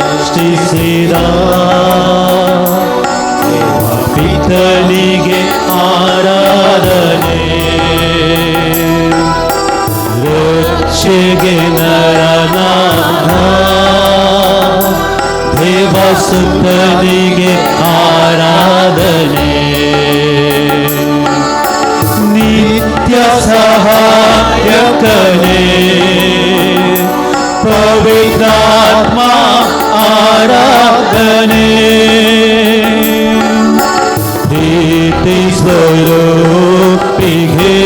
ಸೃಷ್ಟಿಸಿದ ದೇವ ಪಿತನಿಗೆ ಆರಾಧನೆ. ರಕ್ಷೆಗೆ ನರನಾದ ದೇವಸುತನಿಗೆ ಆರಾಧನೆ. ನಿತ್ಯ ಸಹಾಯಕನೇ, ಪವಿತ್ರಾತ್ಮ ಆರಾಧನೆ. ಪ್ರೀತಿ ಸ್ವರೂಪಿಗೆ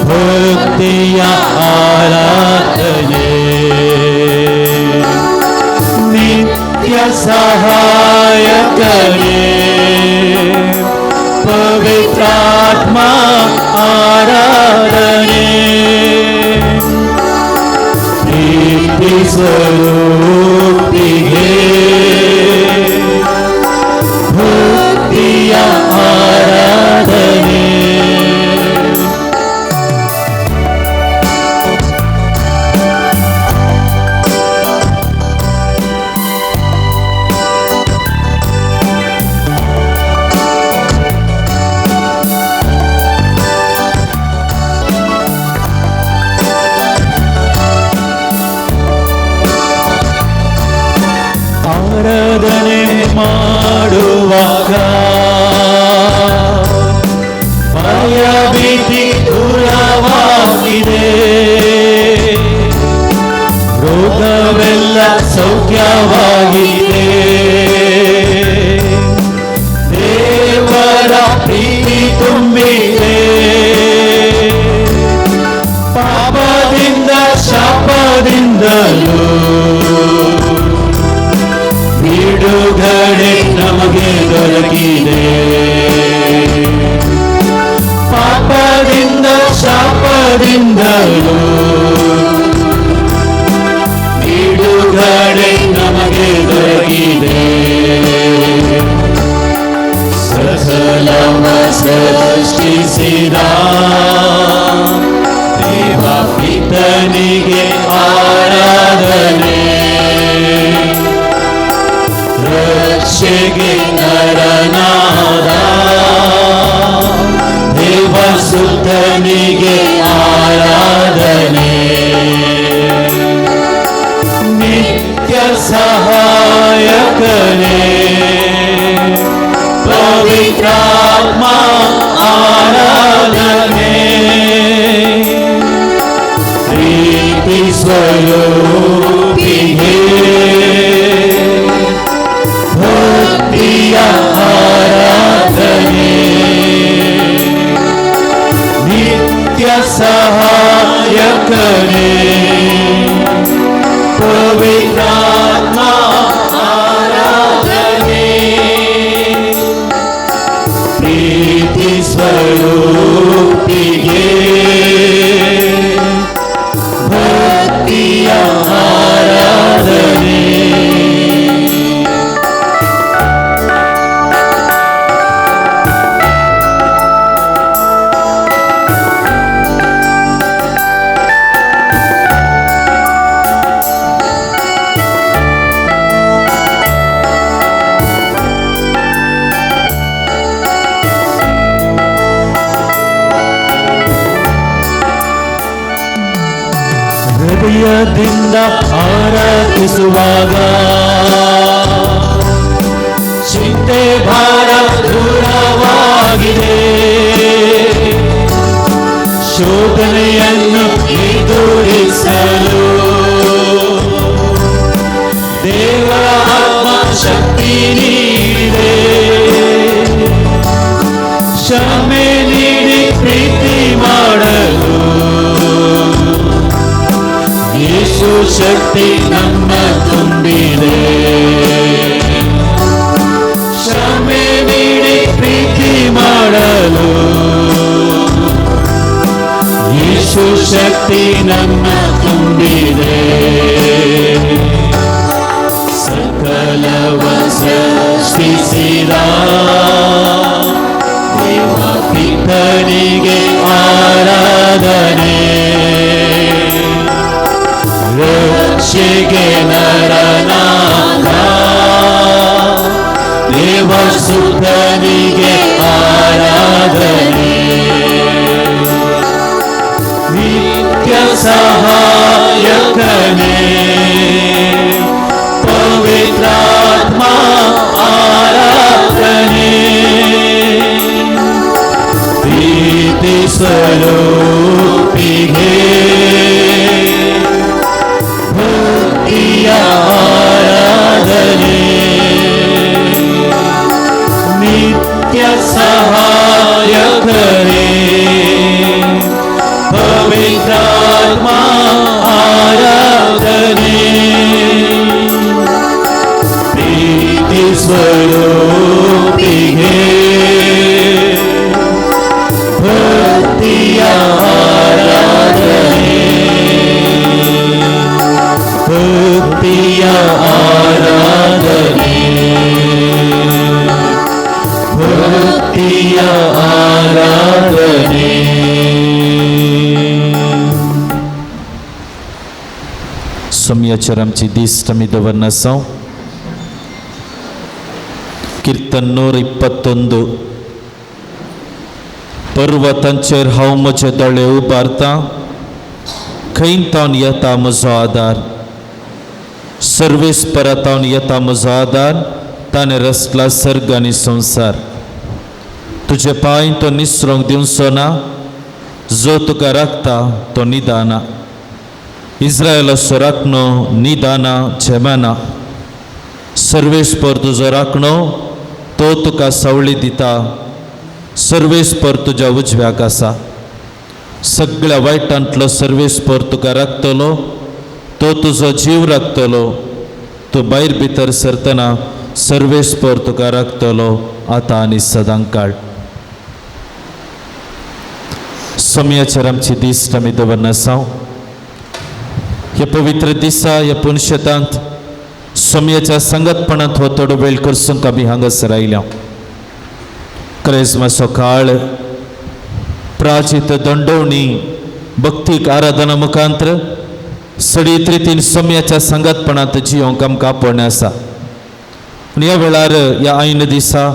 ಭಕ್ತಿಯ ಆರಾಧನೆ. ನಿತ್ಯ ಸಹಾಯಕನೇ, ಪವಿತ್ರಾತ್ಮ ಆರಾಧನೆ. ಪ್ರೀತಿ ಸ್ವರೂಪಿಗೆ ಭಕ್ತಿಯ ಆರಾಧನೆ. ಆರಾಧನೆ ಮಾಡುವಾಗ ಭಯಭೀತಿ ದೂರವಾಗಿದೆ, ರೋಗವೆಲ್ಲ ಸೌಖ್ಯವಾಗಿದೆ. ದೇವರ ಪ್ರೀತಿ ತುಂಬಿದೆ, ಪಾಪದಿಂದ ಶಾಪದಿಂದಲೂ ಬಿಡುಗಡೆ ನಮಗೆ ದೊರಕಿದೆ. ಪಾಪದಿಂದ ಶಾಪದಿಂದಲೂ ಬಿಡುಗಡೆ ನಮಗೆ ದೊರಕಿದೆ. ಸಕಲವ ಸೃಷ್ಟಿಸಿದ ದೇವ ಪಿತನಿಗೆ ಆರಾಧನೆ. ರಕ್ಷೆಗೆ ನರನಾದ ದೇವಸುತನಿಗೆ ಆರಾಧನೆ. ನಿತ್ಯ ಸಹಾಯಕನೇ, ಪವಿತ್ರಾತ್ಮ ಆರಾಧನೆ. ಪ್ರೀತಿ ಸ್ವರೂಪಿಗೆ ಭಕ್ತಿಯ ಆರಾಧನೆ. ನಿತ್ಯ ಸಹಾಯಕನೇ, ಪವಿತ್ರಾತ್ಮ ಆರಾಧನೆ. ಪ್ರೀತಿ ಸ್ವರೂಪಿಗೆ ಭಕ್ತಿಯ ಆರಾಧನೆ. ಹೃದಯದಿಂದ ಆರಾಧಿಸುವಾಗ ಚಿಂತೆ ಭಾರ ದೂರವಾಗಿದೆ. ಶೋಧನೆಯನ್ನು ಎದುರಿಸಲು ದೇವರ ಆತ್ಮ ಶಕ್ತಿ ನೀಡಿದೆ. ಕ್ಷಮೆ ನೀಡಿ ಪ್ರೀತಿ ಮಾಡಲು ಯೇಸು ಶಕ್ತಿ ನಮ್ಮ ತುಂಬಿದೆ. ಕ್ಷಮೆ ನೀಡಿ ಪ್ರೀತಿ ಮಾಡಲು ಯೇಸು ಶಕ್ತಿ ನಮ್ಮ ತುಂಬಿದೆ. ಸಕಲವ ಸೃಷ್ಟಿಸಿದ ದೇವ ಪಿತನಿಗೆ ಆರಾಧನೆ. ರಕ್ಷೆಗೆ गे ನರನಾಥ, ದೇವಸುತನಿಗೆ ಆರಾಧನೆ. ನಿತ್ಯ ಸಹಾಯಕನೇ, ಪವಿತ್ರಾತ್ಮ ಆರಾಧನೆ. ಪ್ರೀತಿ ಸ್ವರೂಪಿಗೆ ಭಕ್ತಿಯ ಆರಾಧನೆ. ನಿತ್ಯ ಸಹಾಯಕನೇ, ಪವಿತ್ರಾತ್ಮ ಆರಾಧನೆ. ಪ್ರೀತಿ ಸ್ವರೂಪಿಗೆ ಭಕ್ತಿಯ ಆರಾಧನೆ, ಭಕ್ತಿಯ ಆರಾಧನೆ, ಭಕ್ತಿಯ ಆರಾಧನೆ. सोमयाचेर आमची दीस आमी दवरना आसा. कीर्तन 121. पर्वतांचेर हांव म्हजे दोळे उबारतां, खंय तावन येता म्हजो आदार? सर्वेस्परा तावन येता म्हजो आदार, ताणें रचला सर्ग आनी संवसार. तुजे पांय तो निसरोंक दिवचो ना, जो तुका राखता तो निदाना. इस्रायलाचो राखणो निदाना झेमाना. सर्वेस्पर तुजो राखणो, तो तुका सावळी दिता. सर्वेस्पर तुज्या उजव्याक आसा. सगळ्या वायटांतलो सर्वेस्पर तुका राखतलो, तो तुजो जीव राखतलो. तूं भायर भितर सरतना सर्वेस्पर तुका राखतलो, आतां आनी सदां काळ. सोमयाचेर आमची दीस आमी दवरना आसा. ह्या पवित्र दिसा, ह्या पुनशेतांत सोमयाच्या संगतपणांत हो थोडो वेळ करसूंक आमी हांगासर आयल्या. क्रेजमाचो काळ प्राचित दंडवणी भक्तीक आराधना मुखांत्र सडीत रितीन सोमयाच्या संगतपणांत जियोंक आमकां आपोवणें आसा. आनी ह्या वेळार, ह्या ऐन दिसा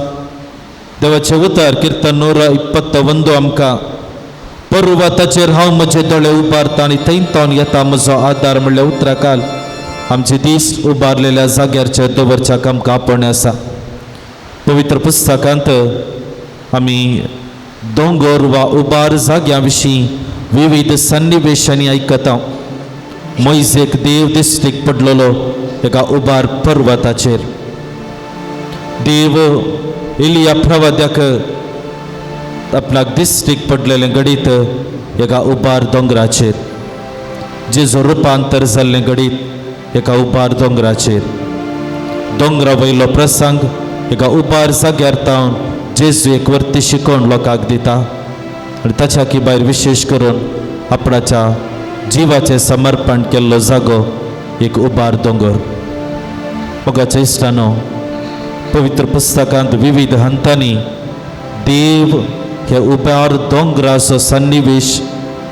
देवाचें उतर किर्तन 121 आमकां पर्वताचेर हांव म्हजे दोळे उबारता आनी थंय तावन येता म्हजो आदार म्हणल्या उतराकाल आमचे दीस उबारलेल्या जाग्यारचेर दवरच्याक आमकां आपोवणें आसा. पवित्र पुस्तकांत आमी दोंगर वा उबार जाग्यां विशीं विविध सन्निवेशांनी आयकता. मोयजेक देव दिश्टीक पडलेलो एका उबार पर्वताचेर. देव एलिया प्रवाद्याक आपणाक दिश्टीक पडलेलें घडीत एका उबार दोंगराचेर. जेजो रुपांतर जाल्लें घडीत एका उबार दोंगराचेर. दोंगरा वयलो प्रसंग एका उबार जाग्यार तावन जेजू एक वर्ती शिकोवन लोकांक दिता आनी ताच्या की भायर विशेश करून आपणाच्या जिवाचें समर्पण केल्लो जागो एक उबार दोंगर. मोगाच्या इश्टानो, पवित्र पुस्तकांत विविध हंतांनी देव हे उबार दोंगराचो सन्निवेश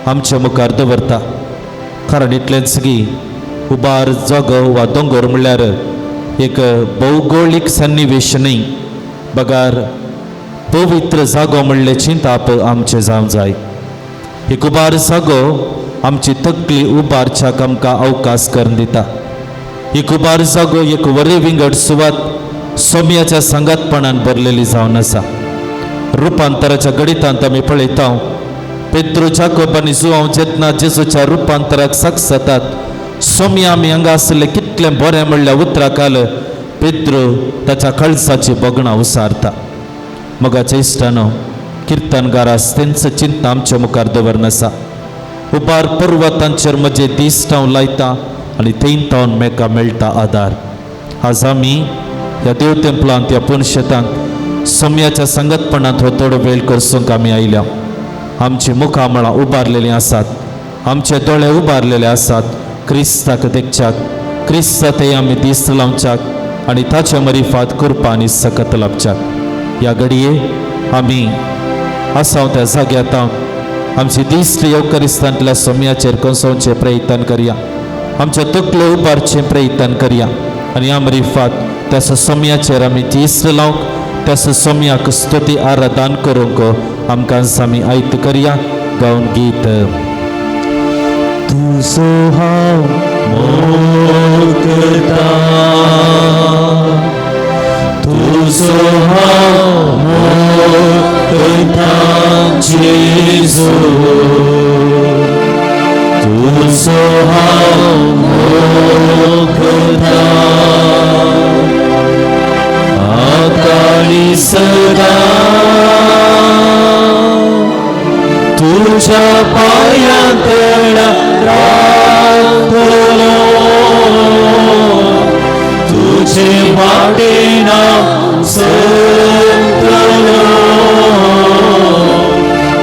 आमच्या मुखार दवरता. कारण इतलेंच की उबार जागो वा दोंगर म्हणल्यार एक भौगोळीक सन्निवेश न्हय, बगार पवित्र जागो म्हणलें चिंताप आमचें जावंक जाय. एक उबार जागो आमची तकली उबारच्याक आमकां अवकाश करून दिता. एक उबार जागो एक वरे विंगड सुवात सोम्याच्या सांगातपणान भरलेली जावन आसा. रुपांतराच्या गणितांत आमी पळयता, पेद्रो, जाकोब आनी जुआंव जेन्ना जेजूच्या रुपांतराक साक्ष जातात, सोम्या आमी हांगा आसले कितलें बरें म्हणल्या उतराकाल पेद्रो ताच्या कळसाची भोगणां उसारता. मोगाच्या इश्टानो, किर्तनगारास तेंच चिंता आमच्या मुखार दवरन आसा. उबार पर्वतांचेर म्हजे दीस हांव लायता आनी थंय तावन म्हाका मेळटा आदार. आज आमी ह्या देव तेंपलांत, ह्या पुनशेतांत सोम्याच्या संगतपणांत हो थोडो वेळ करसूंक आमी आयल्या. आमची मुखामळां उबारलेलीं आसात, आमचे दोळे उबारलेले आसात क्रिस्ताक देखच्याक, क्रिस्ता ते आमी दीस लावच्याक आनी ताच्या मरिफात कृपा आनी सकत लाभच्याक. ह्या घडये आमी आसाव त्या जाग्यार आमची दीस येवकरिस्तांतल्या सोम्याचेर कोसोवचें प्रयत्न करया. आमच्या तकल्यो उबारचें प्रयत्न करया आनी आमरी फात त्या सोम्याचेर आमी दीस लावंक त्या सोम्याक स्तुती आराधन करूंक आमकां आमी आयत करया. गावन गीत तुजो हांव मोग करता, तुजो हांव मोग करता जेजू, तुजो हांव मोग करता आतां आनी सदां, तुज्या पांयां तळा रावतलो, तुजे वाटेन हांव चलतलो,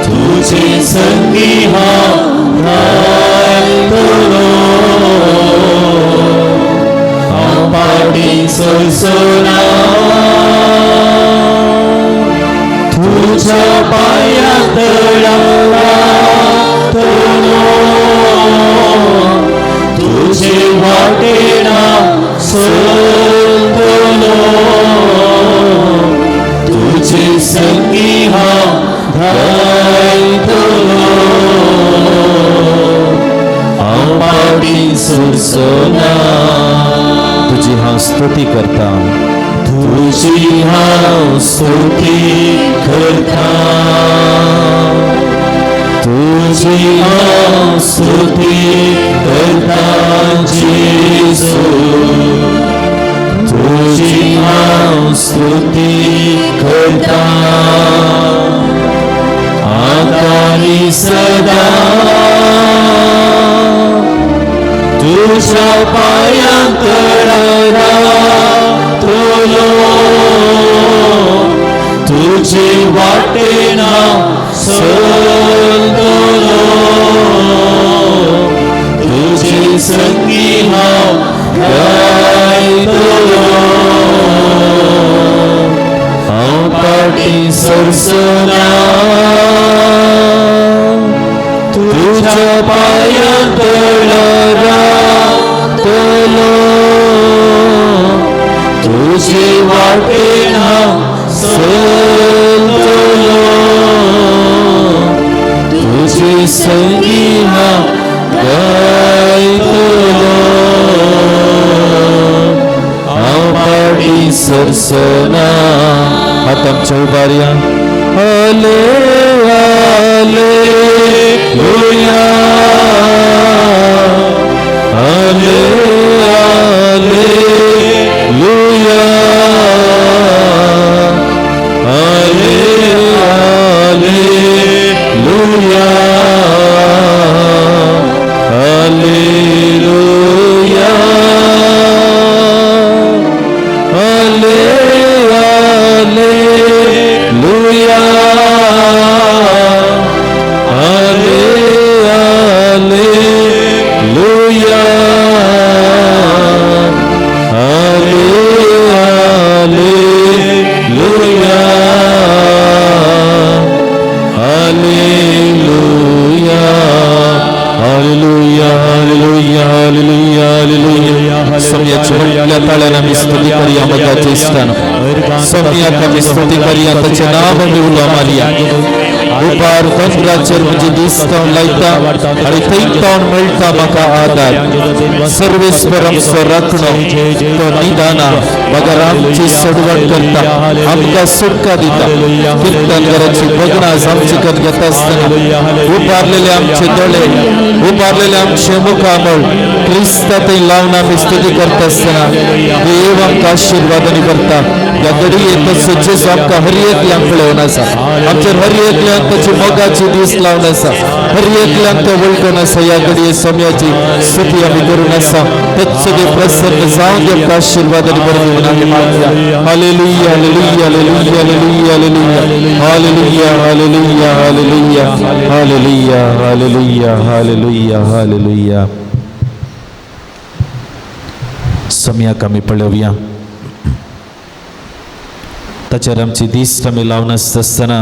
तुजे संगी हांव रावतलो, हांव फाटीं सरचोना, तुज्या पांयां तळा रावतलो, तुजे वाटेन हांव चलतलो, तुजे संगी हांव धांवतलो, हांव फाटीं सरचोना. तुजी हांव स्तुती करता, तुजी हांव स्तुती करता, तुजी हांव स्तुती करता जेजू, तुजी हांव स्तुती करता आतां आनी सदां, तुज्या पांयां तळा रावतलो, तुजे वाटेन हांव चलतलो, तुजे संगी हांव गायतलो, हांव फाटीं सरचोना, तुज्या पांयां तळा रावतलो, तुजे वाटेन हांव चलतलो, तुजे संगी हांव गायतलो, हांव फाटीं सरचोना. हात आमच्या उबारया. Hallelujah, hallelujah, hallelujah, hallelujah, hallelujah, hallelujah, hallelujah, hallelujah, hallelujah, hallelujah, hallelujah, hallelujah. सोम्याच्या व्हडल्या ताळ्यान आमी स्तुती करया. मोगाच्या इश्टानो, सोम्याक आमी स्तुती करया, ताचें नांव आमी उलो मारया. उपार दोंगराचेर म्हजी दिस्त हांव लायता आनी थंय तावन मेळटा म्हाका आदार. सर्वेस्पर आमचो राखणो, तो निदाना बगर आमची सोडवण करता, आमकां सुटका दिता. कीर्तनकाराची भगणां आमची कत घेता आसतना उबारलेले आमचे दोळे, उबारलेले आमचे मुखामळ क्रिस्ता थंय लावन आमी स्तुती करता आसतना देव आमकां आशिर्वादांनी भरता. ह्या घडये तसो जेजू आमकां हर एकल्यांक पळोवन आसा, आमचेर हर एकल्यांक ताची मोगाची दीस लावन आसा, हर एकल्यांक तो वळखून आसा. ह्या घडये सोम्याची स्तुती आमी करून आसा, तत्सो देव प्रसन्न जावन आमकां आशिर्वादांनी भरून म्हणून आमी मागया. Hallelujah, hallelujah, hallelujah, hallelujah, hallelujah, hallelujah, hallelujah, hallelujah, hallelujah, hallelujah. सोम्याक आमी पळोवया, ताचेर आमची दीस आमी लावन आसता आसतना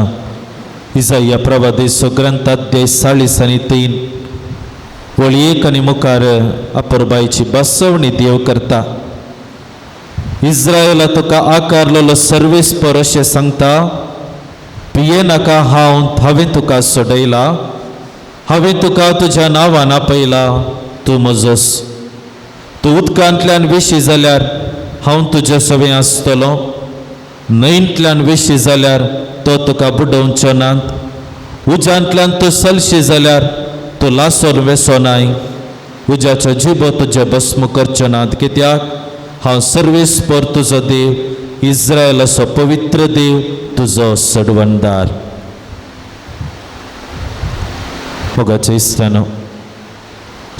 इसाया प्रवादेचो ग्रंथ अध्याय 43. वळी एक आनी मुखार अपुरबायची बसवणी देव करता. इस्रायला तुका आकारलेलो सर्वेस्पर अशें सांगता, भिये नाका, हांवें तुका सोडयला, हांवें तुका तुज्या नांवान आपयला, तूं म्हजोस. तूं उदकांतल्यान वेशी जाल्यार हांव तुजे सवें आसतलो, न्हंयंतल्यान वेशी जाल्यार तो तुका बुडोवचो नात, उज्यांतल्यान तूं चलशी जाल्यार तूं लासोन वेसो नाय, उज्याचो जिबो तुजे भस्म करच्यो नात, कित्याक हांव सर्वेस्पर तुजो देव, इस्रायलाचो पवित्र देव, तुजो सडवणदार. मोगाच्या इश्टानो,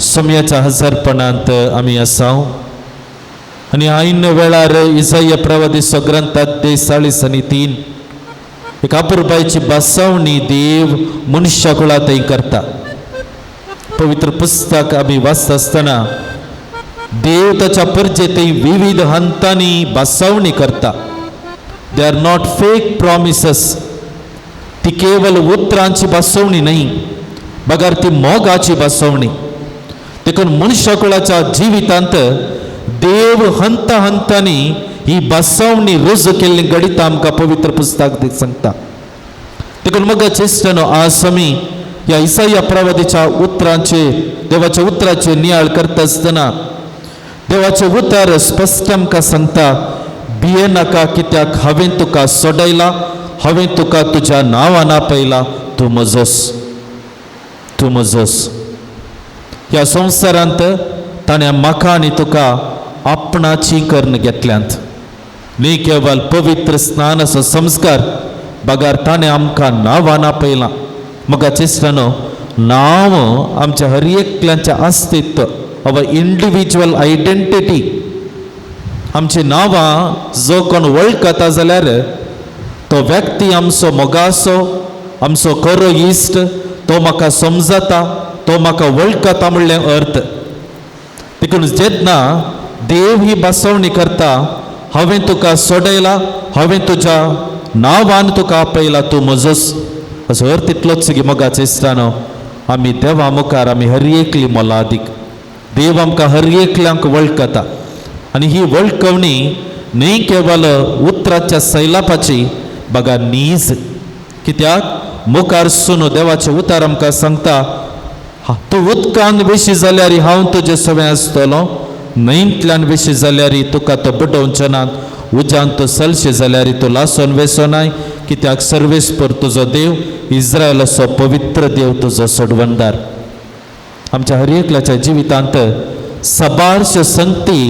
समयाच्या हजारपणांत आमी आसा आनी ऐन वेळार इसाया प्रवादीचो ग्रंथात ते 43 एक अपुरबायची बसवणी देव मनशा कुळांतय करता. पवित्र पुस्तक आमी वाचता आसतना देव ताच्या परजेतय विविध हंतांनी बसवणी करता. They are not fake promises. ती केवल उतरांची बसवणी न्हय, बगर ती मोगाची बसवणी. देखून मनशाकुळाच्या जिवितांत देव हंता हंतांनी ही बसवणी रुजू केल्ली घडिता आमकां पवित्र पुस्तक सांगता. देखून मोगाचे इश्टानो, आज आमी ह्या इसाया प्रवादीच्या उतरांचे, देवाच्या उतराचे नियाळ करता आसतना देवाचें उतर स्पश्ट आमकां सांगता, भिये नाका, कित्याक हांवें तुका सोडयला, हांवें तुका तुज्या नांवान आपयला, तूं म्हजोस, तूं म्हजोस. ह्या संवसारांत ताणें म्हाका आनी तुका आपणाची करून घेतल्यांत. न्ही केवल पवित्र स्नानाचो संस्कार, बगर ताणें आमकां नांवान आपयलां. मोगाचे इश्टानो, नांव आमच्या हर एकल्याचें अस्तित्व, our individual identity. आमची नांवां जो कोण वळखता जाल्यार तो व्यक्ती आमचो मोगासो, आमचो खरो इश्ट, तो म्हाका समजता, तो म्हाका वळखता म्हणलें अर्थ. देखून जेन्ना देव ही बसवणी करता, हांवें तुका सोडयला, हांवें तुज्या नांवान तुका आपयला, तूं म्हजोस, असो अर्थ तितलोच की मोगाचे इश्टानो, आमी देवा मुखार आमी हर एकली मोलादीक. देव आमकां हर एकल्यांक वळखता आनी ही वळखवणी न्हय केवल उतराच्या सैलापाची, बघा नीज. कित्याक मुखार सुनो देवाचें उतर आमकां सांगता, तूं उदकान वेशी जाल्यार हांव तुजे सवें आसतलो, न्हंयंतल्यान वेशी जाल्यार तुका तो बुडोवचो ना, उज्यान तूं चलशी जाल्यार तूं लासोन वेसो नाय, कित्याक सर्वेस्पर तुजो देव, इस्रायलाचो पवित्र देव, तुजो सोडवणदार. आमच्या हर एकल्याच्या जिवितांत सबारश्यो संगती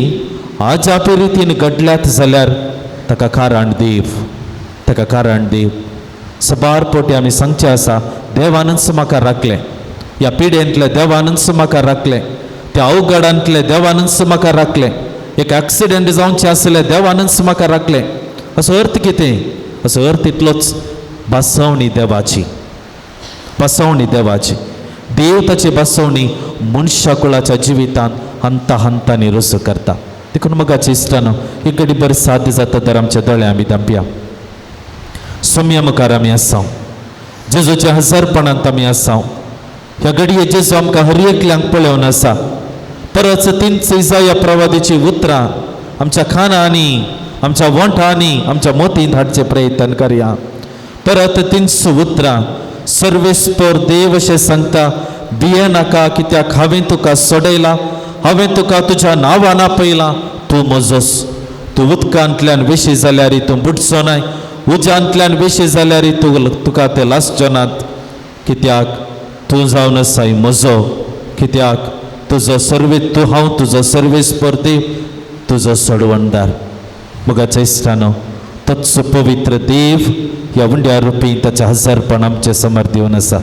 आजापे रितीन घडल्यात जाल्यार ताका कारण देव, ताका कारण देव. सबार पोटी आमी सांगचें आसा, देवानच म्हाका राखलें, ह्या पिड्येंतल्या देवानच म्हाका राखलें, त्या अवघडांतले देवानच म्हाका राखलें, एक एक्सिडंट जावचें आसलें देवानच म्हाका राखलें. असो अर्थ कितें? असो अर्थ इतलोच, बसवणी देवाची, बसवणी देवाची. देव ताची बसवणी मनशाकुळाच्या जिवितांत हंता हंतांनी रुजू करता. देखून मोगाचे इश्टानो, एक घडी बरें साध्य जाता तर आमच्या दोळे आमी धांपया. सोम्या मुखार आमी आसा, जेजूच्या हजारपणांत आमी आसा. ह्या घडये जेजू आमकां हर एकल्यांक पळोवन आसा. परत तींच इजाया प्रवादीची उतरां आमच्या खानांनी, आमच्या वोंठांनी, आमच्या मोतींत हाडचे प्रयत्न करया. परत तींच उतरां, सर्वेस्पर देव अशें सांगता, भिये नाका, कित्याक हांवें तुका सोडयला, हांवें तुका तुज्या नांवान आपयला, तूं म्हजोस. तूं उदकांतल्यान वेशी जाल्यार तूं बुडचो नाय, उज्यांतल्यान वेशी जाल्यार तूं तुका ते लासचो नात, कित्याक तूं जावन आसाय म्हजो, कित्याक तुजो सर्वे तूं हांव तुजो सर्वेस्पर देव, तुजो सोडवणदार. मोगाच्या इश्टानो, तोच पवित्र देव ह्या उंड्या रुपी ताचें हजारपण आमचे समोर दिवन आसा.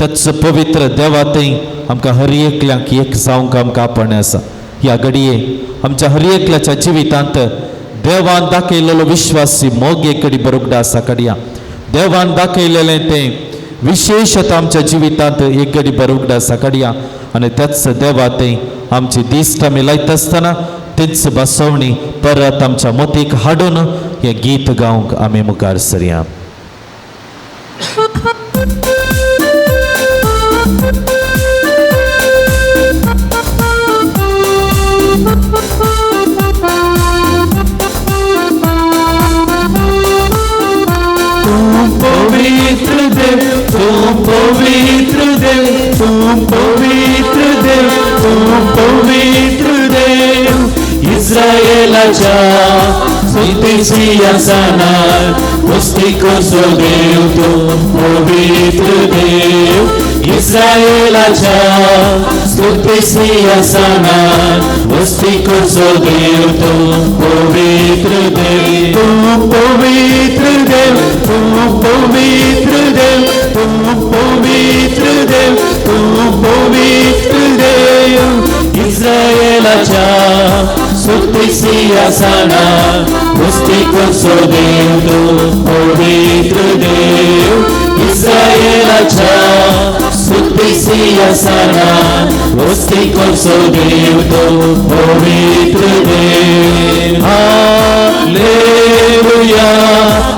तोच पवित्र देवा थंय आमकां हर एकल्यांक एक जावंक आमकां आपणें आसा. ह्या घडये आमच्या हर एकल्याच्या जिवितांत देवान दाखयलेलो विश्वासी मोग एक कडी बरोबडा आसा. कडया देवान दाखयलेलें तें विशेशता आमच्या जिवितांत एक घडी बरोबडा आसा. कडया आनी त्याच देवा थंय आमची दिश्ट आमी लायता आसतना तीच बसवणी परत आमच्या मोतीक हाडून हें गीत गावंक आमी मुखार सरया. इस्रायेलाच्या स्तुती सिंहासनार वस्तीकोसो देव तूं पवित्र देव इस्रायेलाच्या स्तुती सिंहासनार वस्तीकोसो देव तूं पवित्र देव तूं पवित्र देव तूं पवित्र देव तूं पवित्र देव तूं पवित्र देव इस्रायेलाच्या स्तुती सिंहासनार वस्तीकोसो देव तूं पवित्र देव इस्रायेलाच्या स्तुती सिंहासनार वस्तीकोसो देव तूं पवित्र देव hallelujah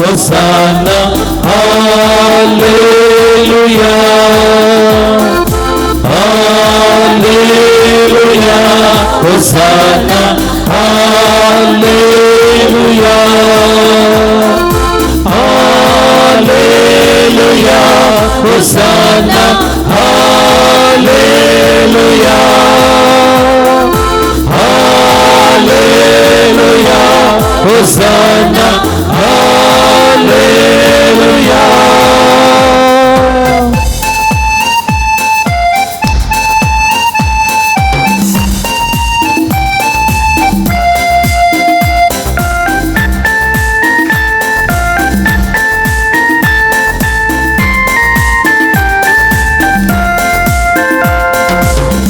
hosanna hallelujah hallelujah hosanna hallelujah hallelujah hosanna hallelujah hallelujah hosanna hallelujah.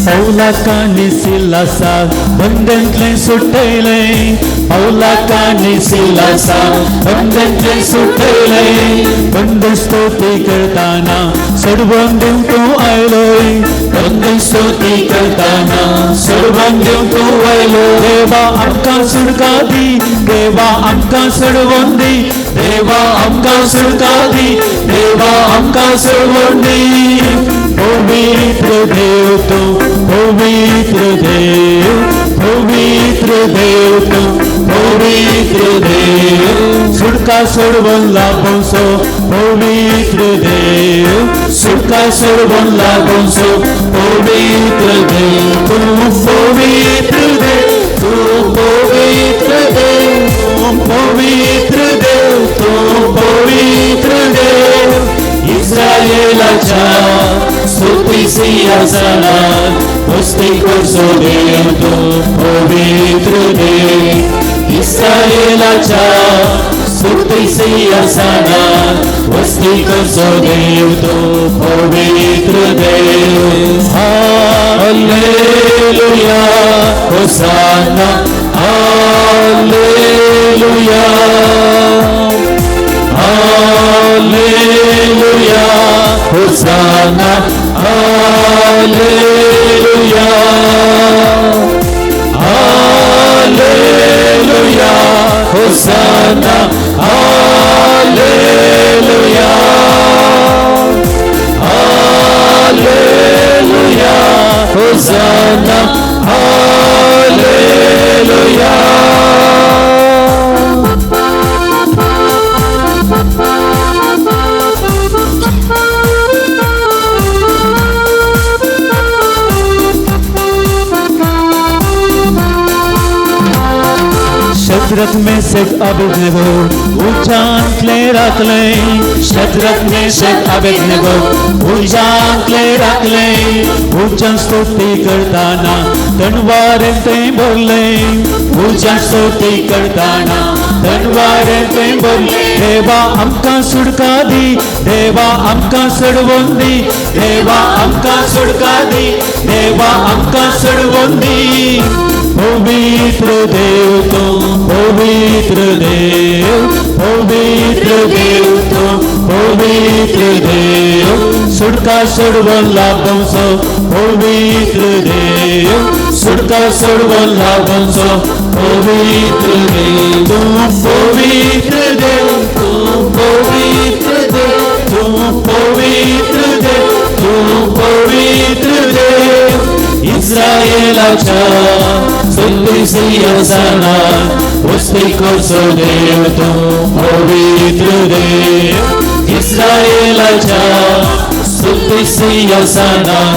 पावलाकांनी सिलासा बंधनतलें सुटयलें पावलाकांनी सिलासा बंधनतलें सुटयलें बंद स्तुती करताना सोडवून दिवंक तूं आयलोय बंद स्तुती करताना सोडवून दिवंक तूं आयलो देवा आमकां सुटका दी देवा आमकां सोडवून दी देवा आमकां सुटका दी देवा आमकां सोडवून दी पवित्र देव तूं पवित्र देव पवित्र देव तूं पवित्र देव सुटका सोडवून लाभोसो पवित्र देव सुटका सोडवून लाभोसो पवित्र देव तूं पवित्र देव तूं पवित्र देव तूं पवित्र देव तूं पवित्र देव इस्रायेलाच्या स्तुती सिंहासनार वस्तीकोसो देव तूं पवित्र देव इस्रायेलाच्या स्तुती सिंहासनार वस्तीकोसो देव तूं पवित्र देव hallelujah hosanna hallelujah hallelujah hosanna hallelujah hallelujah hosanna hallelujah hallelujah hosanna hallelujah. Shadrach Meshach Abednego उच्चांतले राखले शद्रक मेशक अबेदनगो उच्चांतले राखले उच्चां स्तुती करताना तणवारें ते बोलले उच्चां स्तुती करताना तणवारें ते बोलले देवा आमकां सुटका दी देवा आमकां सोडवून दी देवा आमकां सुटका दी देवा आमकां सोडवून दी पवित्र देव तूं पवित्र देव पवित्र देव तूं पवित्र देव सुटका सोडवून लाभोसो पवित्र देव सुटका सोडवून लाभोसो पवित्र देव तूं पवित्र देव तूं पवित्र देव तूं पवित्र देव तूं पवित्र देव इस्रायेलाच्या स्तुती सिंहासनार वस्तीकोसो देव तूं पवित्र देव इस्रायेलाच्या स्तुती सिंहासनार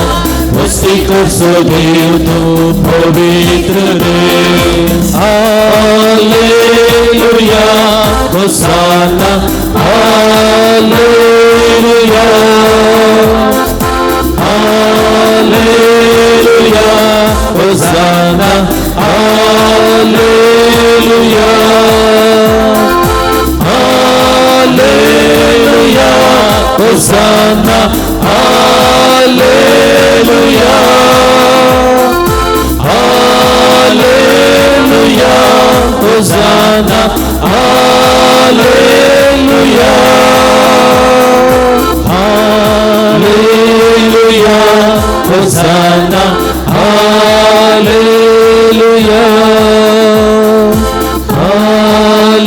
वस्ती करचो देव तूं पवित्र देव. Hallelujah hosanna hallelujah hallelujah hosanna hallelujah hallelujah hosanna hallelujah hallelujah hosanna hallelujah hallelujah hosanna hallelujah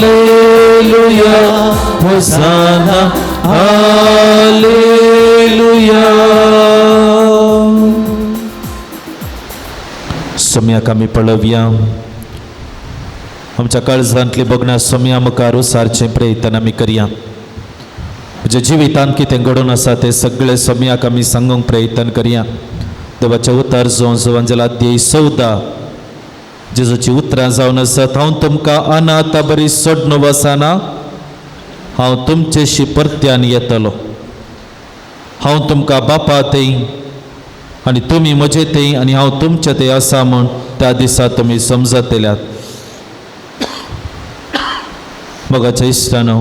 hallelujah hosanna hallelujah. सोम्याक आमी पळोवया. आमच्या काळजांतली बगना सोम्या मुखार उसारचें प्रयत्न आमी करया. म्हज्या जिवितांत कितें घडून आसा तें सगळें सोम्याक आमी सांगूंक प्रयत्न करया. देवाचें उतर जावन जुवांजला अध्याय 14 जेजूची उतरां जावन आसात, हांव तुमकां अनाथा बरी सोडून वचना, हांव तुमचेशी परत्यान येतलो. हांव तुमकां बापा थंय आनी तुमी म्हजे थंय आनी हांव तुमचे थंय आसा म्हूण त्या दिसा तुमी समजतल्यात. मोगाच्या इश्टानो,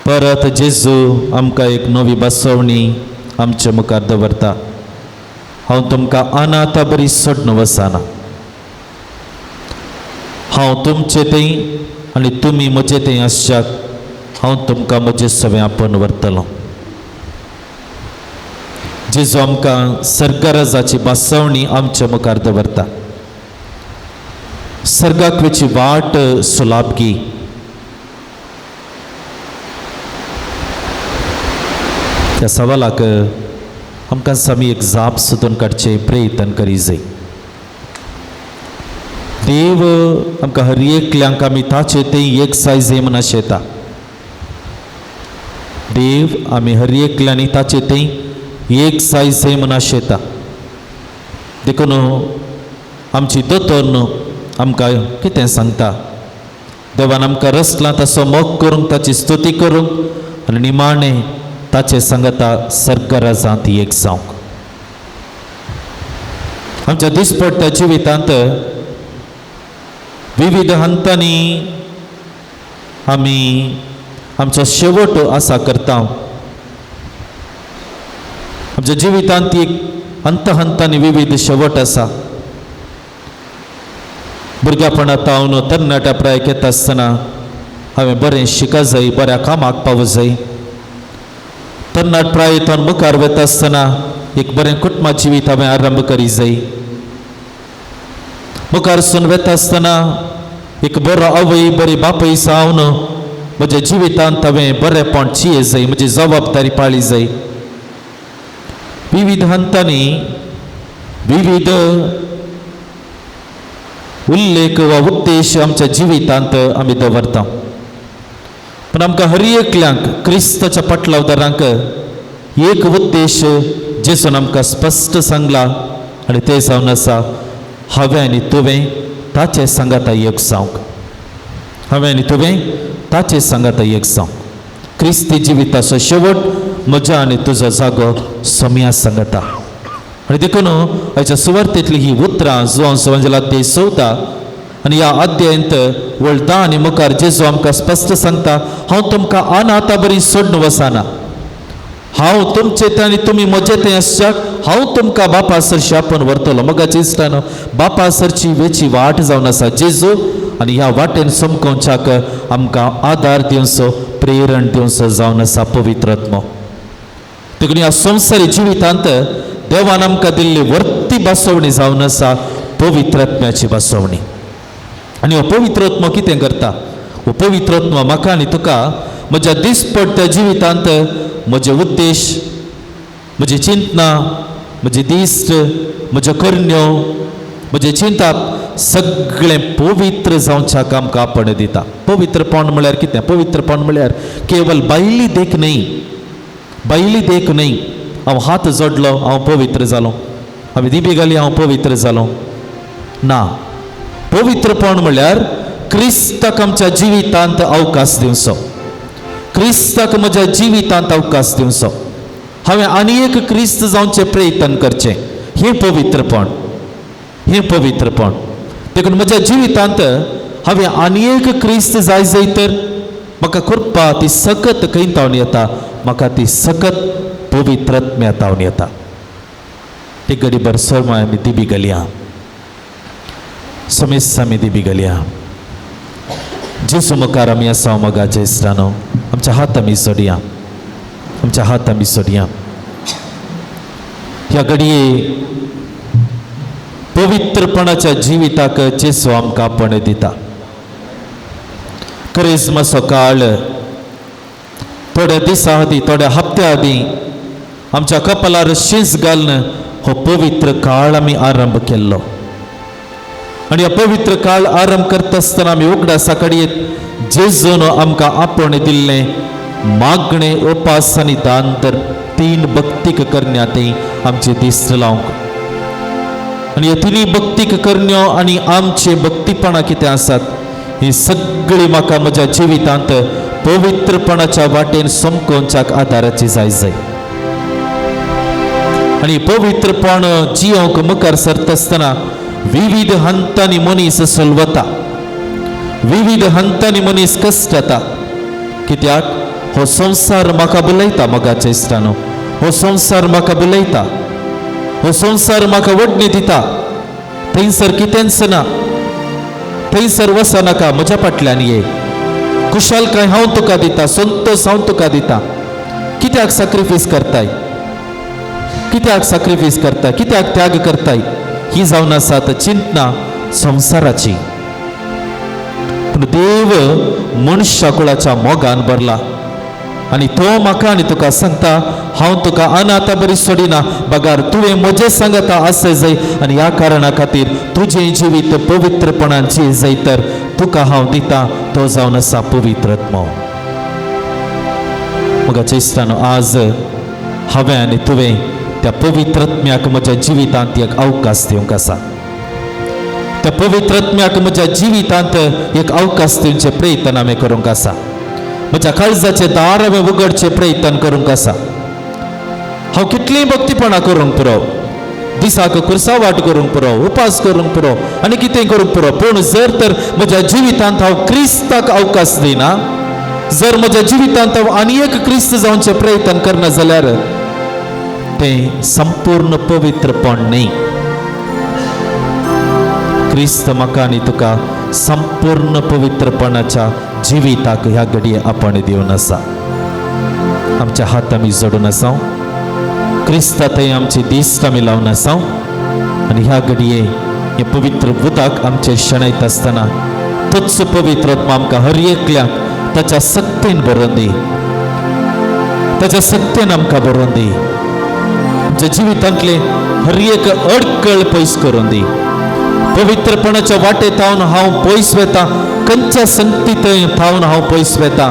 परत जेजू आमकां एक नवी बसवणी आमचे मुखार दवरता. हांव तुमकां अनाथा बरी सोडून वचना, हांव तुमचे थंय आनी तुमी म्हजे थंय आसच्याक हांव तुमकां म्हजे सवें आपोवन व्हरतलो. जेजू आमकां सर्गराजाची बसवणी आमचे मुखार दवरता. सर्गाक वयची वाट सुलाभगी. त्या सवालाक आमकां सामी एक जाप सोदून काडचें प्रयत्न करी जाय. देव आमकां हर एकल्यांक आमी ताचे ते एक सायज म्हूण आशेता. देव आमी हर एकल्यांनी ताचे ते एक सायज म्हूण आशेता. देखून आमची दोतोर आमकां कितें सांगता, देवान आमकां रचला तसो मोग करूंक, ताची स्तुती करूंक आनी निमाणें ताचे सांगता सर्गराजांत एक जावंक. आमच्या दिसपट्ट्या जिवितांत विविध हंतांनी आमी आमचो शेवट आसा करता. आमच्या जिवितांत एक हंत हंतांनी विविध शेवट आसा. भुरग्यापणांत हांव तरणाट्या प्रायक येता आसतना हांवें बरें शिका जाय, बऱ्या कामाक पावूं जाय. तरणाट प्रायेंत मुखार वता आसतना एक बरें कुटुंबा जिवीत हांवें आरंभ करी जाय. मुखार सून वता आसतना एक बरो आवय बरी बापूय जावन म्हज्या जिवितांत हांवें बरेंपण चिये जाय, म्हजी जबाबदारी पाळी जाय. विविध हंतांनी विविध उल्लेख वा उद्देश आमच्या जिवितांत आमी दवरता. पूण आमकां हर एकल्यांक क्रिस्ताच्या पाटलावदारांक एक उद्देश जेजून आमकां स्पश्ट सांगला आनी तें जावन आसा, हांवें आनी तुवें ताचे सांगाता एक जावंक. हांवें आनी तुवें ताचे सांगाता एक जावंक. क्रिस्ती जिविताचो शेवट म्हज्या आनी तुजो जागो सोम्या सांगता. आनी देखून आयच्या सुवार्तेंतली ही उतरां जुवांव सुवांजला अध्याय 14 आनी ह्या अध्यायांत वळटा आनी मुखार जेजू आमकां स्पश्ट सांगता, हांव तुमकां अनाथा बरी सोडून वचना, हांव तुमचे थंय आनी तुमी म्हजे थंय आसच्याक हांव तुमकां बापा सरशी आपोवन व्हरतलो. मोगाच्या इश्टानो, बापा सरची वेची वाट जावन आसा जेजू आनी ह्या वाटेन समकोवच्याक आमकां आदार दिवचो, प्रेरण दिवचो जावन आसा पवित्र आत्मो. देखून ह्या संवसारी जिवितांत देवान आमकां दिल्ली वर्ती बसवणी जावन आसा पवित्र आत्म्याची बसवणी. आनी हो पवित्र आत्मो कितें करता? हो पवित्र आत्मो म्हाका आनी तुका म्हज्या दिसपट्ट्या जिवितांत म्हजे उद्देश, म्हजी चिंतना, म्हजी दिश्ट, म्हज्यो करण्यो, म्हजें चिंताप सगळें पवित्र जावच्याक आमकां आपण दिता. पवित्रपण म्हळ्यार कितें? पवित्रपण म्हळ्यार केवल भायली देख न्हय, भायली देख न्हय, हांव हात जोडलो हांव पवित्र जालो, हांवें दिबी घाली हांव पवित्र जालो ना. पवित्रपण म्हणल्यार क्रिस्ताक आमच्या जिवितांत अवकाश दिवचो, क्रिस्ताक म्हज्या जिवितांत अवकाश दिवचो, हांवें आनी एक क्रिस्त जावचें प्रयत्न करचें, हें पवित्रपण, हें पवित्रपण. देखून म्हज्या जिवितांत हांवें आनी एक क्रिस्त जाय जाय तर म्हाका कृपा ती सकत खंय तावन येता, म्हाका ती सकत पवित्रत्म्या तावन येता. ते गरीबर सोरमा आमी दिबी घालया, समेस्त आमी दिबी घालया. जेजू मुखार आमी आसा मोगाचे इश्टानो, आमच्या हात आमी सोडया, आमच्या हात आमी सोडया. ह्या घडये पवित्रपणाच्या जिविताक जेजू आमकां आपण दिता. क्रिस्मसो काळ थोड्या दिसां आदीं, थोड्या हप्त्या आदीं आमच्या कपालार शींस घालून हो पवित्र काळ आमी आरंभ केल्लो. आनी हो पवित्र काळ आरंभ करता आसतना आमी उगडासा कडयेत जेजून आमकां आपोवणें दिल्लें मागणें, उपास आनी दान तर तीन भक्तीक करण्या ती आमचे दिस्त लावंक. आनी ह्यो तिनूय भक्तीक करण्यो आनी आमचे भक्तीपणां कितें आसात ही सगळी म्हाका म्हज्या जिवितांत पवित्रपणाच्या वाटेन समकोवच्याक आदाराची जाय जाय. आनी पवित्रपण जियोंक मुखार सरता आसतना विविध हंतांनी मनीस सलवता, विविध हंतांनी मनीस कश्ट येता. कित्याक हो संवसार म्हाका बुलयता मोगाच्या इश्टानो, हो संवसार म्हाका बुलयता, हो संवसार म्हाका वडणी दिता. थंयसर कितेंच ना, थंयसर वचनाका, म्हज्या फाटल्यान ये, खुशालकाय हांव तुका दिता, संतोष हांव तुका दिता. कित्याक सॅक्रिफायस करताय, कित्याक सॅक्रिफायस करताय, कित्याक त्याग करताय, ही जावन आसात चिंतना संवसाराची. पूण देव मनशा कुळाच्या मोगान भरला आनी तो म्हाका आनी तुका सांगता, हांव तुका अनाथा बरी सोडिना, बगार तुवें म्हजें सांगता आसय जाय. आनी ह्या कारणा खातीर तुजें जिवीत पवित्रपणान जी जाय तर तुका हांव दिता, तो जावन आसा पवित्रत्म. म्हज्या इश्टानो, आज हांवें आनी तुवें त्या पवित्रत्म्याक म्हज्या जिवितांत एक अवकाश दिवंक आसा. त्या पवित्रत्म्याक म्हज्या जिवितांत एक अवकाश दिवचे प्रयत्न हांवें करूंक आसा. म्हज्या काळजाचे दार हांवें उगडचे प्रयत्न करूंक आसा. हांव कितलीं भक्तीपणां करूंक पुरो, दिसाक कुर्सा वाट करूंक पुरो, उपास करूंक पुरो आनी कितें करूंक पुरो, पूण जर तर म्हज्या जिवितांत हांव क्रिस्ताक अवकाश दिना, जर म्हज्या जिवितांत हांव आनी एक क्रिस्त जावचे प्रयत्न करना जाल्यार तें संपूर्ण पवित्रपण न्ही. क्रिस्त म्हाका आनी तुका संपूर्ण पवित्रपणाच्या जिविताक ह्या घडये आपण दिवन आसा. आमच्या हात आमी जोडून आसा, क्रिस्ता थंय आमची दिश्ट आमी लावन आसा आनी ह्या घडये हे पवित्र उदक आमचे शेणयत आसतना तोच पवित्र आत्मा आमकां हर एकल्याक ताच्या सक्तेन भरोवन दी, ताच्या सक्तेन आमकां भरोवन दी. आमच्या जिवितांतले हर एक अडकळ पयस करून दी. पवित्रपणाच्या वाटेत थावन हांव पयस वेता, खंयच्या संगतीत थावन हांव पयस वेता,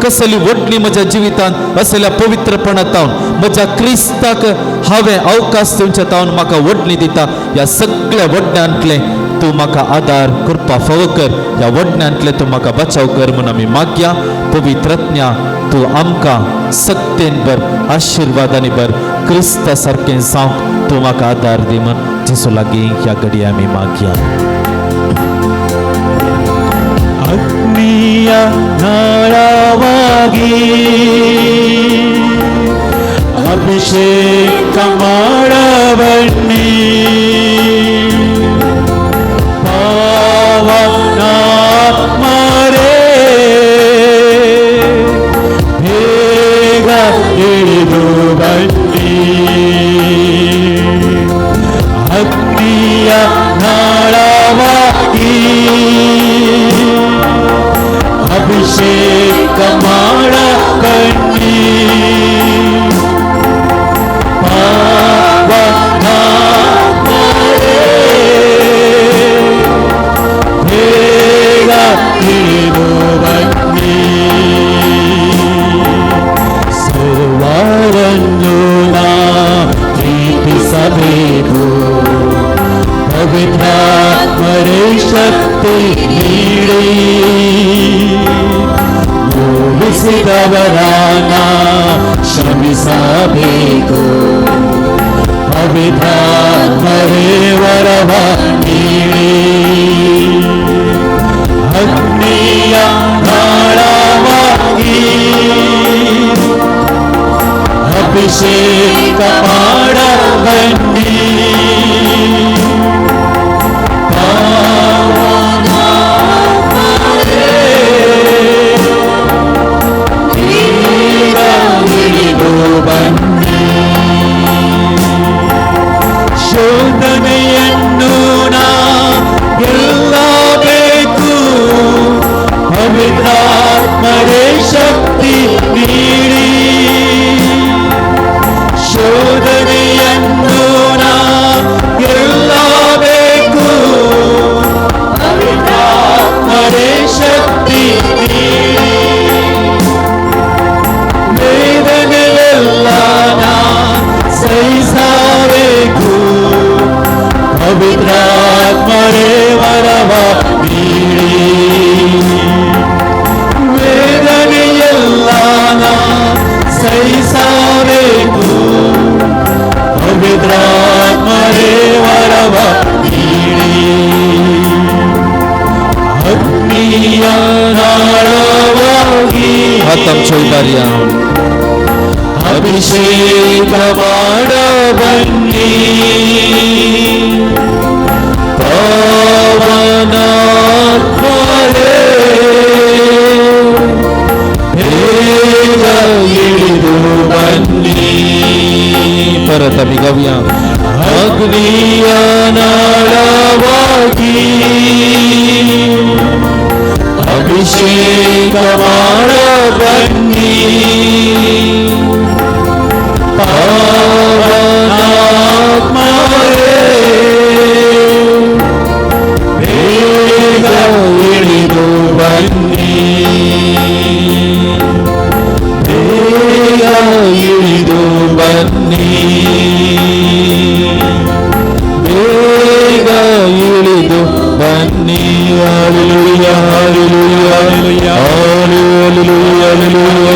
कसली वडली म्हज्या जिवितांत असल्या पवित्रपणात थावन म्हज्या क्रिस्ताक हांवें अवकाश दिवच्या थावन म्हाका वडणी दिता. ह्या सगळ्या वडण्यांतले तूं म्हाका आदार कृपा फावो कर, ह्या वडण्यांतले तूं म्हाका बचाव कर म्हूण आमी मागया. पवित्रज्ञा तूं आमकां सक्तेन भर, आशिर्वादांनी भर, क्रिस्ता सारकें जावंक तूं म्हाका आदार दी म्हूण जेजू लागीं ह्या घडये आमी मागया. ಅಗ್ನಿಯ ನಾಳವಾಗಿ ಅಭಿಷೇಕ ಮಾಡಬನ್ನಿ, ಪಾವನಾತ್ಮರೇ ಬೇಗ ಇಳಿದು ಬನ್ನಿ. ಅಗ್ನಿಯ ನಾಳವಾಗಿ ಅಭಿಷೇಕ ಮಾಡಬನ್ನಿ, ಪಾವನಾತ್ಮರೇ ಬೇಗ ಇಳಿದು ಬನ್ನಿ. ಸರ್ವರನ್ನು ನಾ ನೀಡಿ ನೋವಿಸಿದವರನ್ನ ಕ್ಷಮಿಸಬೇಕು. ಪವಿತ್ರಾತ್ಮರೇ ವರವ ನೀಡಿ, ಅಗ್ನಿಯ ನಾಳವಾಗಿ ಅಭಿಷೇಕ ಮಾಡ ಬನ್ನಿ. ಪಾವನಾತ್ಮರೇ, ಬೇಗ ಇಳಿದು ಬನ್ನಿ. ಶೋಧನೆಯನ್ನು ನಾ ಗೆಲ್ಲಬೇಕು, ಪವಿತ್ರಾತ್ಮರೇ ಶಕ್ತಿ ನೀಡಿ. ಶೋಧನೆಯನ್ನು ನಾ ಗೆಲ್ಲಬೇಕು, ಪವಿತ್ರಾತ್ಮರೇ ಶಕ್ತಿ ನೀಡಿ. ವೇದನೆಯೆಲ್ಲ ನಾ ಸಹಿಸಬೇಕು, ಪವಿತ್ರಾತ್ಮರೇ ವರವ ನೀಡಿ. ವೇದನೆಯೆಲ್ಲ ನಾ ಸಹಿಸಬೇಕು, ಪವಿತ್ರಾತ್ಮರೇ ವರವ ನೀಡಿ. ಅಗ್ನಿಯ ನಾಳವಾಗಿ हात आमच्या उबारया. ಅಭಿಷೇಕ ಮಾಡ ಬನ್ನಿ. ಪಾವನಾತ್ಮರೇ, ಬೇಗ ಇಳಿದು ಬನ್ನಿ. परत आमी गावया. ಅಗ್ನಿಯ ನಾಳವಾಗಿ ಅಭಿಷೇಕ ಮಾಡ ಬನ್ನಿ. ಪಾವನಾತ್ಮರೇ, ಬೇಗ ಇಳಿದು ಬನ್ನಿ. ಬೇಗ ಇಳಿದು ಬನ್ನಿ. ಬೇಗ ಇಳಿದು ಬನ್ನಿ. Hallelujah, hallelujah, hallelujah, hallelujah, hallelujah.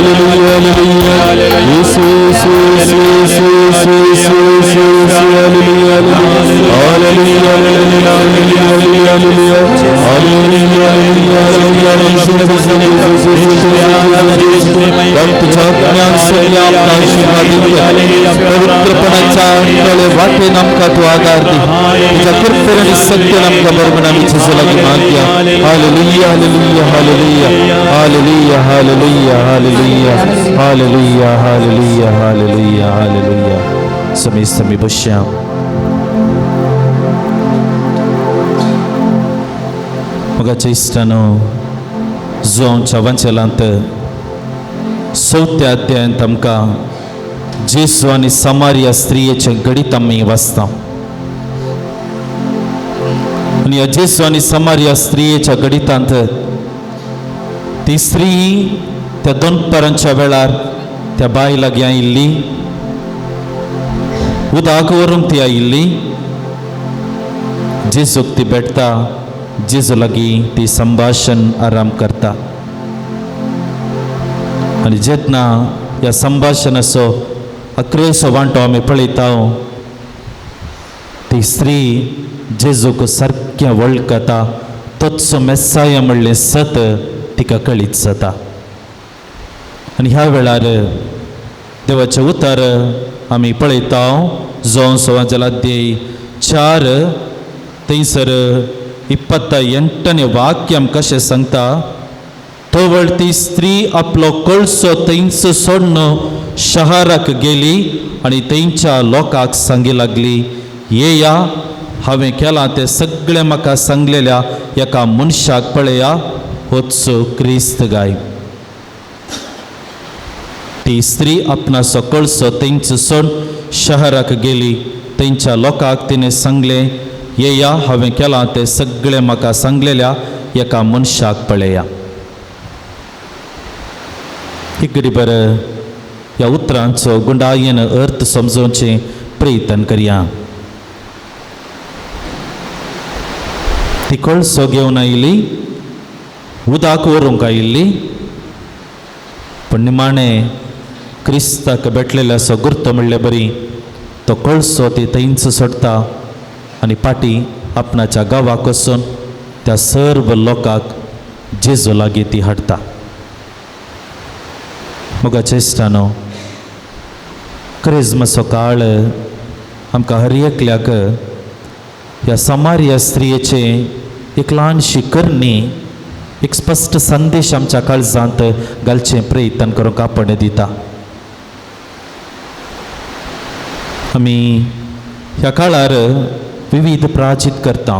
ಯೇಸು, ಯೇಸು, ಯೇಸು, ಯೇಸು, ಯೇಸು, ಯೇಸು, ಯೇಸು, ಯೇಸು, hallelujah, hallelujah, hallelujah, hallelujah, hallelujah, hallelujah, hallelujah. तुझ्या ज्ञान सगळ्या आमकां आशीर्वाद दिवया. पवित्रपणाच्या तळे वाटेन आमकां तूं आदार दी. तुझ्या कृपेन आनी सत्यान आमकां बरोबर आमी जेजू लागीं मागया. Hallelujah, hallelujah, hallelujah, hallelujah, hallelujah, hallelujah, hallelujah, hallelujah, hallelujah, hallelujah. समेस्त आमी बसया. मोगाच्या इश्टानो, जुआंवच्या वांचेलांत चवथ्या अध्यायांत आमकां जेजू आनी समारिया स्त्रियेचें घडीत आमी वाचता. आनी ह्या जेजू आनी समारिया स्त्रियेच्या घडितांत ती स्त्री त्या दनपारांच्या वेळार त्या बाय लागीं आयिल्ली, उदक व्हरूंक ती आयिल्ली. जेजूक ती भेटता, जेजू लागीं ती संभाशण आराम करता. आनी जेन्ना ह्या संभाशणाचो अक्रेचो वांटो आमी पळयता, ती स्त्री जेजूक सारकें वळखता, तोच मेसाया म्हणलें सत तिका कळीत जाता. आनी ह्या वेळार देवाचें उतर आमी पळयता, जों सवाजलाध्याय 4 थंयसर 28 वाक्य आमकां कशें सांगता, तवळ ती स्त्री आपलो कळसो थंयच सोडून शहराक गेली आनी थंयच्या लोकांक सांगी लागली, येया, हांवें केलां तें सगळें म्हाका सांगलेल्या एका मनशाक पळया, होच क्रिस्त गाय. ती स्त्री आपणाचो कळसो थंयच सोडून शहराक गेली, थंयच्या लोकांक तिणें सांगलें, येया, हांवें केलां तें सगळें म्हाका सांगलेल्या एका मनशाक पळया. इकडे बरं ह्या उतरांचो गुंडायेन अर्थ समजोवचें प्रयत्न करया. ती कळसो घेवन आयली उदक व्हरूंक आयिल्ली, पूण निमाणें क्रिस्ताक भेटलेलो असो गुर्तो म्हणले बरी तो कळसो ती थंयच सोडटा आनी फाटीं आपणाच्या गांवाक वचून त्या सर्व लोकांक जेजू लागीं ती हाडटा. मोगाच्या इश्टानो, क्रिस्मसो काळ आमकां हर एकल्याक ह्या समारिया स्त्रियेचे एक ल्हानशी करणी, एक स्पश्ट संदेश आमच्या काळजांत घालचें प्रयत्न करूंक आपण दिता. आमी ह्या काळार विविध प्राचित करता,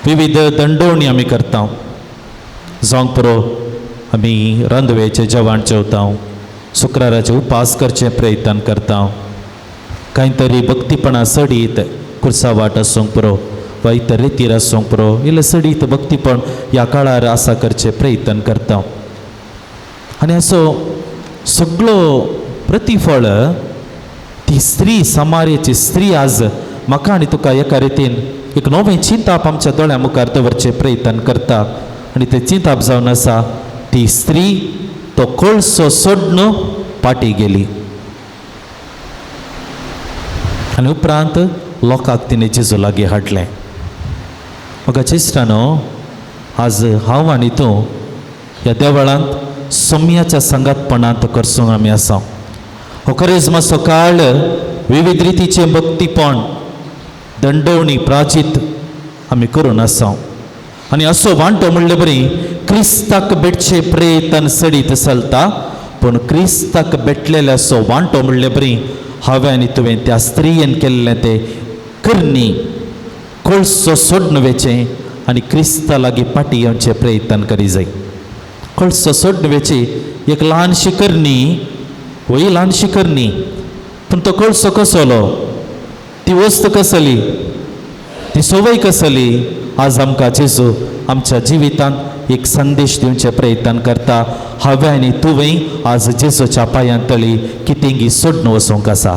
विविध दंडोवणी आमी करता. जावंक पुरो आमी रांदवेचें जेवण जेवता, शुक्राराचे उपास करचें प्रयत्न करता, कांय तरी भक्तीपणा सडीत कुर्सा वाट आसूंक पुरो वा इतर रितीर आसूंक पुरो, इल्लें सडीत भक्तीपण ह्या काळार आसा करचें प्रयत्न करता. आनी असो सगळो प्रतिफळ ती स्त्री, समारेची स्त्री आज म्हाका आनी तुका एका रितीन एक नवें चिंताप आमच्या दोळ्या मुखार दवरचें प्रयत्न करता. आनी तें चिंताप जावन आसा ती स्त्री तो कळसो सोडून फाटीं गेली आनी उपरांत लोकांक तिणें जेजू लागीं हाडलें. म्हाका इश्टानो, आज हांव आनी तूं ह्या देवळांत सोम्याच्या सांगातपणांत करसूंक आमी आसा. हो करेजमाचो काळ विविध रितीचें भक्तीपण, दंडवणी, प्राचित आमी करून आसा. आनी असो वांटो म्हणले बरी क्रिस्ताक भेटचे प्रयत्न सडीत चलता, पूण क्रिस्ताक भेटलेले असो वांटो म्हणले बरी हांवें आनी तुवें त्या स्त्रियेन केल्लें तें करणी कळसो सोडून वेचें आनी क्रिस्ता लागीं फाटीं येवचें प्रयत्न करी जाय. कळसो सोडून वेची एक ल्हानशी करणी, होय ल्हानशी करणी, पूण तो कळसो कसलो, ती वस्त कसली, ती संवय कसली, आज आमकां जेजू आमच्या जिवितांत एक संदेश दिवचे प्रयत्न करता. हांवें आनी तुवें आज जेजूच्या पांयां तळी कितेंगी सोडून वचूंक आसा.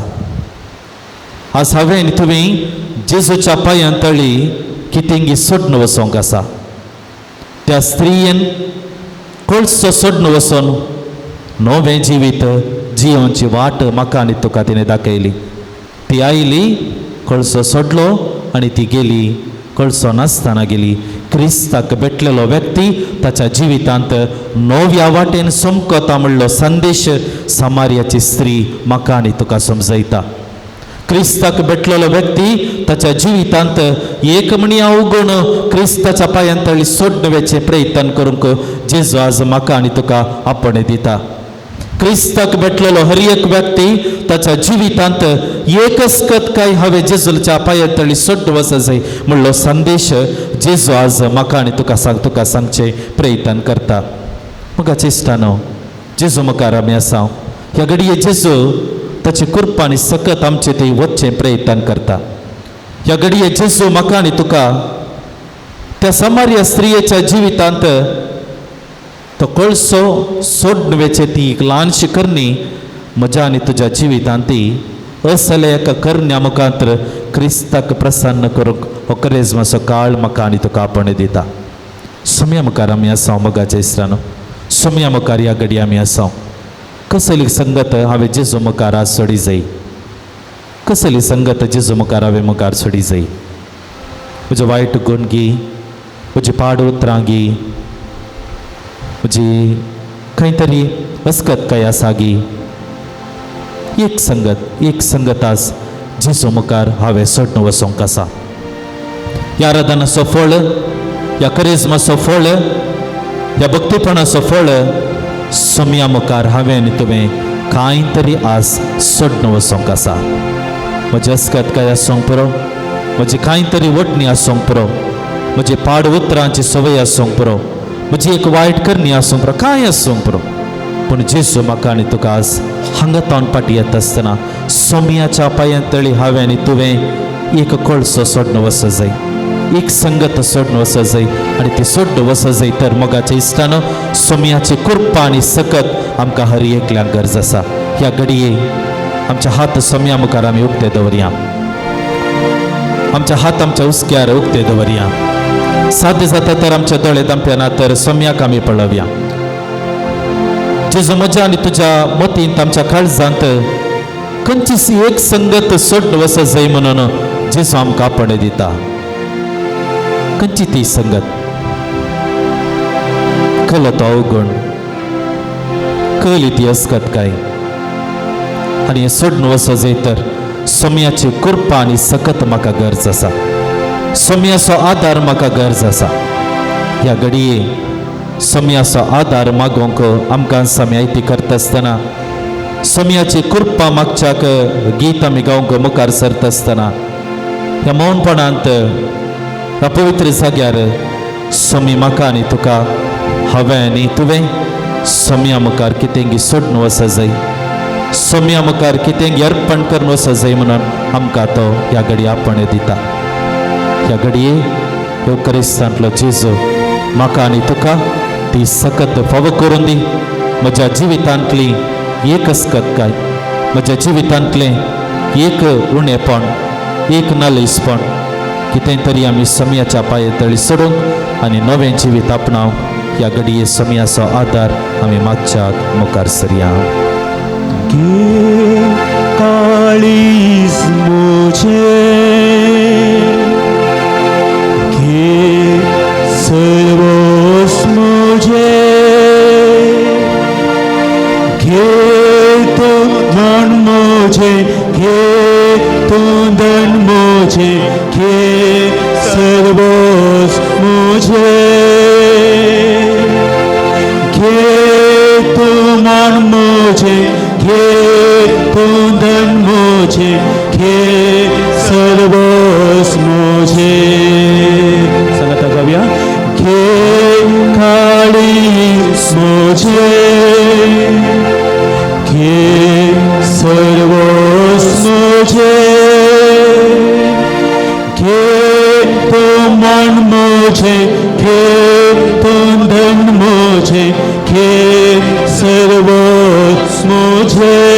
आज हांवें आनी तुवें जेजूच्या पांयां तळी कितेंगी सोडून वचूंक आसा. त्या स्त्रियेन कळसो सोडून वचून नवें जिवीत जियोवची वाट म्हाका आनी तुका तिणें दाखयली. ती आयली, कळसो सोडलो आनी ती गेली, कळसो नासतना गेली. क्रिस्ताक भेटलेलो व्यक्ती ताच्या जिवितांत नव्या वाटेन समकता म्हणलो संदेश समार्याची स्त्री म्हाका आनी तुका समजयता. क्रिस्ताक भेटलेलो व्यक्ती ताच्या जिवितांत एक म्हणी अवगुण क्रिस्ताच्या पांयां तळी सोडून वचचें प्रयत्न करूंक जेजू आज म्हाका आनी तुका आपणे दिता. क्रिस्ताक भेटलेलो हर एक व्यक्ती ताच्या जिवितांत एकच काय हांवें जेजूच्या पांयां तळी सोडून वचत जाय म्हणलो संदेश जेजू आज म्हाका आनी तुका सांग तुका सांगचें प्रयत्न करता. म्हाका इश्टानो, जेजू मुखार आमी आसा. ह्या घडये जेजू ताची कृपा आनी सकत आमचे थंय वचचें प्रयत्न करता. ह्या घडये जेजू म्हाका आनी तुका त्या समार्या स्त्रियेच्या जिवितांत तो कळसो सोडून वेचे ती एक ल्हानशी करणी म्हज्या आनी तुज्या जिवितांत ती असल्या एका करण्या मुखांत क्रिस्ताक प्रसन्न करूंक हो करेजमाचो काळ म्हाका आनी तुका आपण दिता. सुम्या मुखार आमी आसा मोगाच्या इश्टानो, सुम्या मुखार ह्या घडये आमी आसा. कसली संगत हांवें जेजू मुखार आज सोडी जाय, कसली संगत जेजू मुखार हांवें मुखार सोडी जाय. म्हजे वायट गुण गी, म्हजी पाड उतरां गी, म्हजी खंय तरी अस्कत काय आसा गी, एक संगत, एक संगत आज जेजू मुखार हांवें सोडून वचूंक आसा. ह्या आराधनाचो फळ, ह्या करिज्माचो फळ, ह्या भक्तीपणाचो फळ सोम्या मुखार हांवें आनी तुवें कांय तरी आज सोडून वचूंक आसा. म्हजी अस्कत काय आसूंक पुरो, म्हजी कांय तरी वटणी आसूंक पुरो, म्हजी पाड उतरांची संवय आसूंक पुरो, म्हजी एक वायट करणी आसूंक पुरो, कांय आसूंक पुरो, पूण जेजू म्हाका आनी तुका आज हांगा तावन फाटीं येता आसतना सोम्याच्या पांयां तळी हांवें आनी तुवें एक कळसो सोडून वचत जाय, एक संगत सोडून वचत जाय. आनी ती सोडून वचत जाय तर मोगाच्या इश्टानो, सोम्याची कृपा आनी सकत आमकां हर एकल्याक गरज आसा. ह्या घडये आमच्या हात सोम्या मुखार आमी उक्ते दवरया, आमच्या हात आमच्या हुस्क्यार उक्ते दवरया. साध्य जाता तर आमच्या दोळे दांप्याना तर सोम्याक आमी पळोवया. जेजू, म्हज्या आनी तुज्या मतींत, आमच्या काळजांत खंयचीच एक संगत सोडून वचत जाय म्हणून जेजू आमकां आपणे दिता. खंयची ती संगत? कलो तो अवगुण, कळली ती अस्कत काय आनी हें सोडून वचत जाय तर सोम्याची कृपा आनी सकत म्हाका गरज आसा, सोम्याचो आदार म्हाका गरज आसा. ह्या घडये सोम्याचो आदार मागोवंक आमकां सम्यायती करता आसतना, सोम्याची कृपा मागच्याक गीत आमी गावंक मुखार सरता आसतना, ह्या मौनपणांत, ह्या पवित्र जाग्यार सोमी म्हाका आनी तुका, हांवें आनी तुवें सोम्या मुखार कितेंगी सोडून वचत जाय, सोम्या मुखार कितेंगी अर्पण करून वचत जाय म्हणून आमकां तो ह्या घडये आपण दिता. ह्या घडये ह्यो क्रिस्तांतलो जेजू म्हाका आनी तुका ती सकत फावो करून दी. म्हज्या जिवितांतली एक अस्कतकाय, म्हज्या जिवितांतलें एक उणेपण, एक नालेसपण कितें तरी आमी समयाच्या पांये तळी सोडूंक आनी नवें जिवीत आपणावंक ह्या घडये समयाचो आदार आमी मागच्याक मुखार सरया. घे काळीज म्हजें, घे सर्वस्व म्हजें, घे तूं धन म्हजें, घे तूं धन म्हजें, घे सर्वस्व म्हजें, घे तूं मन म्हजें, घे तूं धन म्हजें, घे सर्वस्व म्हजें. सांगाता गावया. घे काळीज म्हजें, घे सर्वस्व म्हजें, घे तूं मन म्हजें, घे तूं धन म्हजें, घे सर्वस्व म्हजें,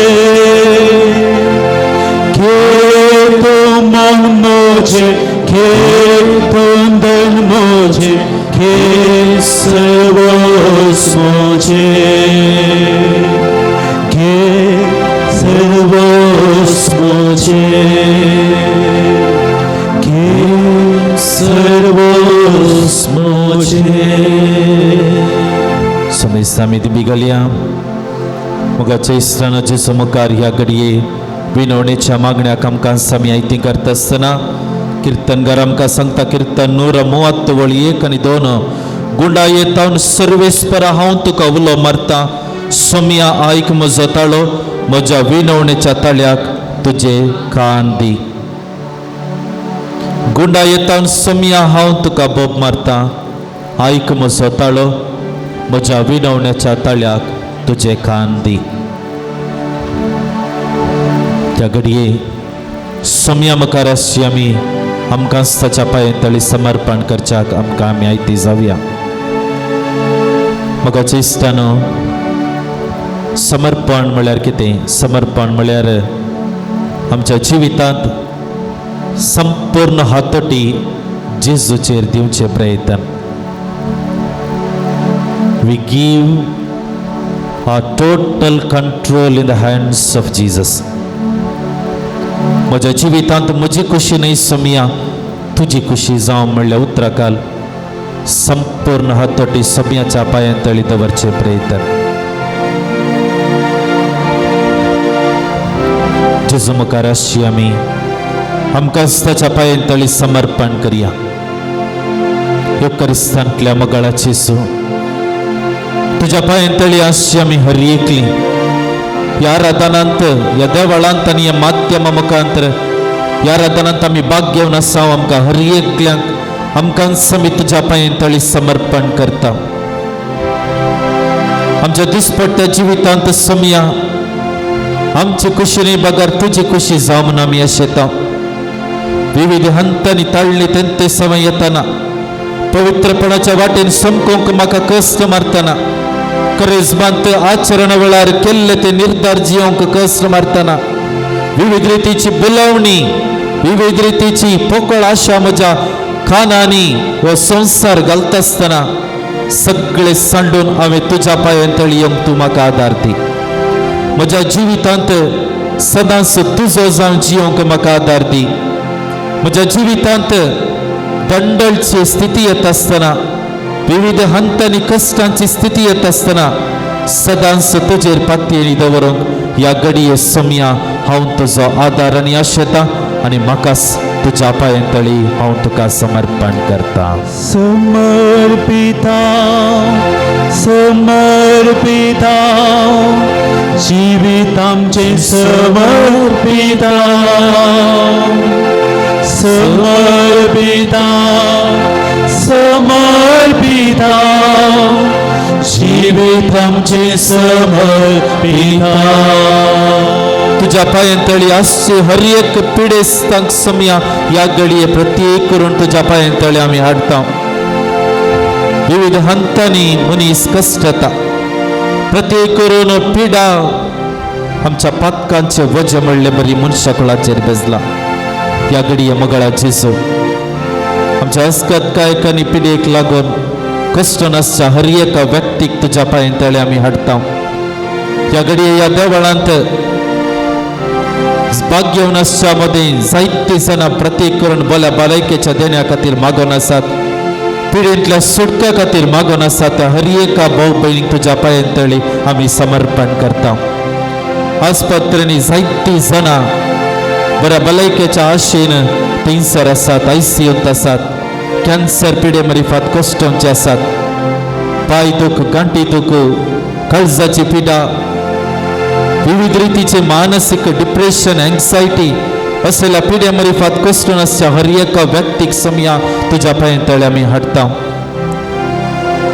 घे तूं मन म्हजें, घे तूं धन म्हजें, घे सर्वस्व म्हजें, घे सर्वस्व म्हजें, घे सर्वस्व म्हजें. समेस्त आमी दिमी घालया. मोगाच्या इश्टानो, जेजू मुखार ह्या घडये विनवणेच्या मागण्याक आमकां आमी आयती करता आसतना किर्तनगार आमकां सांगता, किर्तन 130 वळी 1 आनी 2, गुंडा येतावन सर्वेस्परा हांव तुका उलो मारता, सोमया आयक म्हजो ताळो, म्हज्या विनवणेच्या ताळ्याक तुजे कान दी. गुंडा येतावन सोमया हांव तुका बोब मारता, आयक म्हजो ताळो, म्हज्या विनवण्याच्या ताळ्याक तुजे कान दी. त्या घडये सोमया मुखार आसची आमी आमकां ताच्या पांये तळी समर्पण करच्याक आमकां आमी आयती जावया. मोगाच्या इश्टानो, समर्पण म्हळ्यार कितें? समर्पण म्हळ्यार आमच्या जिवितांत संपूर्ण हातोटी जेजूचेर दिवचे प्रयत्न. We give our total control in the hands of Jesus. म्हज्या जिवितांत म्हजी खुशी न्हय सोमया, तुजी खुशी जावं म्हणल्या उतराकाल संपूर्ण हातोटी सोमयाच्या पांयां तळी दवरचे प्रयत्न. जेजू मुखार आसची आमी आमकां ताच्या पांयां तळी समर्पण करया. क्रिस्तांतल्या मोगाळा जेजू, तुज्या पांयां तळी आसची आमी हर एकली ह्या आराधनांत, ह्या देवळांत आनी ह्या माध्यमा मुखांतर ह्या आराधनांत आमी भाग घेवन आसा. आमकां हर एकल्यांक आमकां आमी तुज्या पांयां तळी समर्पण करता. आमच्या दिसपट्ट्या जिवितांत सोमया, आमची खुशी न्ही बगर तुजी खुशी जावं म्हणून आमी आशेता. विविध हंतांनी ताळ्ळे तेंते समय येताना, पवित्रपणाच्या वाटेन समकोंक म्हाका कश्ट मारतना, करेजमांत आचरणा वेळार केल्ले ते निर्धार जियोंक कश्ट मारतना, विविध रितीची बोलावणी, विविध रितीची पोकळ आशा म्हज्या खानांनी हो संवसार घालता आसतना सगळे सांडून हांवें तुज्या पांयां तळी येवंक तूं म्हाका आदार दी. म्हज्या जिवितांत सदांच तुजो जावन जियोंक म्हाका आदार दी. म्हज्या जिवितांत दंडलची स्थिती येता आसतना, विविध हंतांनी कश्टांची स्थिती येता आसतना सदांच तुजेर पातयेनी दवरूंक ह्या घडये सोमया हांव तुजो आदार आनी आशेता आनी म्हाकाच तुज्या पांयां तळी हांव तुका समर्पण करता. समर्पिता समर्पिता जिवितामचें समर्पिता समर्पिता समर्पिता जिवितामचें समर्पिता. तुज्या पांयां तळी आसचे हर एक पिडेस्तांक सोमया ह्या घडये प्रत्येक करून तुज्या पांयां तळी आमी हाडटा. विविध हंतांनी मनीस कश्टता, प्रत्येक करून पिडा आमच्या पातकांचे वजें म्हणले बरी मनशा कुळाचेर बेजला. ह्या घडये मगळा जेजू आमच्या अस्कत कायकांनी पिडेक लागून कश्ट नासच्या हर एका व्यक्तीक तुज्या पांयां तळी आमी हाडटा. ह्या घडये ह्या देवळांत भाग्य नासच्या मदें जायते जाणां प्रत्येक करून बऱ्या भलायकेच्या देण्या खातीर मागून आसात, पिडेंतल्या सुटक्या खातीर मागून आसात. त्या हर एका भाव भयणीक तुज्या पांयां तळी आमी समर्पण करता. आस्पत्रेंनी जायतीं जाणां बऱ्या भलायकेच्या आशेन थंयसर आसात, आयसीयूंत आसात, कॅन्सर पिडे मरिफात कश्टांचे आसात, पांय दूख, गांठी दूख, काळजाची पिडा, विविध रितीचे मानसीक डिप्रेशन, एन्सायटी असल्या पिड्या मरिफात कश्ट आसच्या हर एका व्यक्तीक समया तुज्या पांयां तळी आमी हाडटा.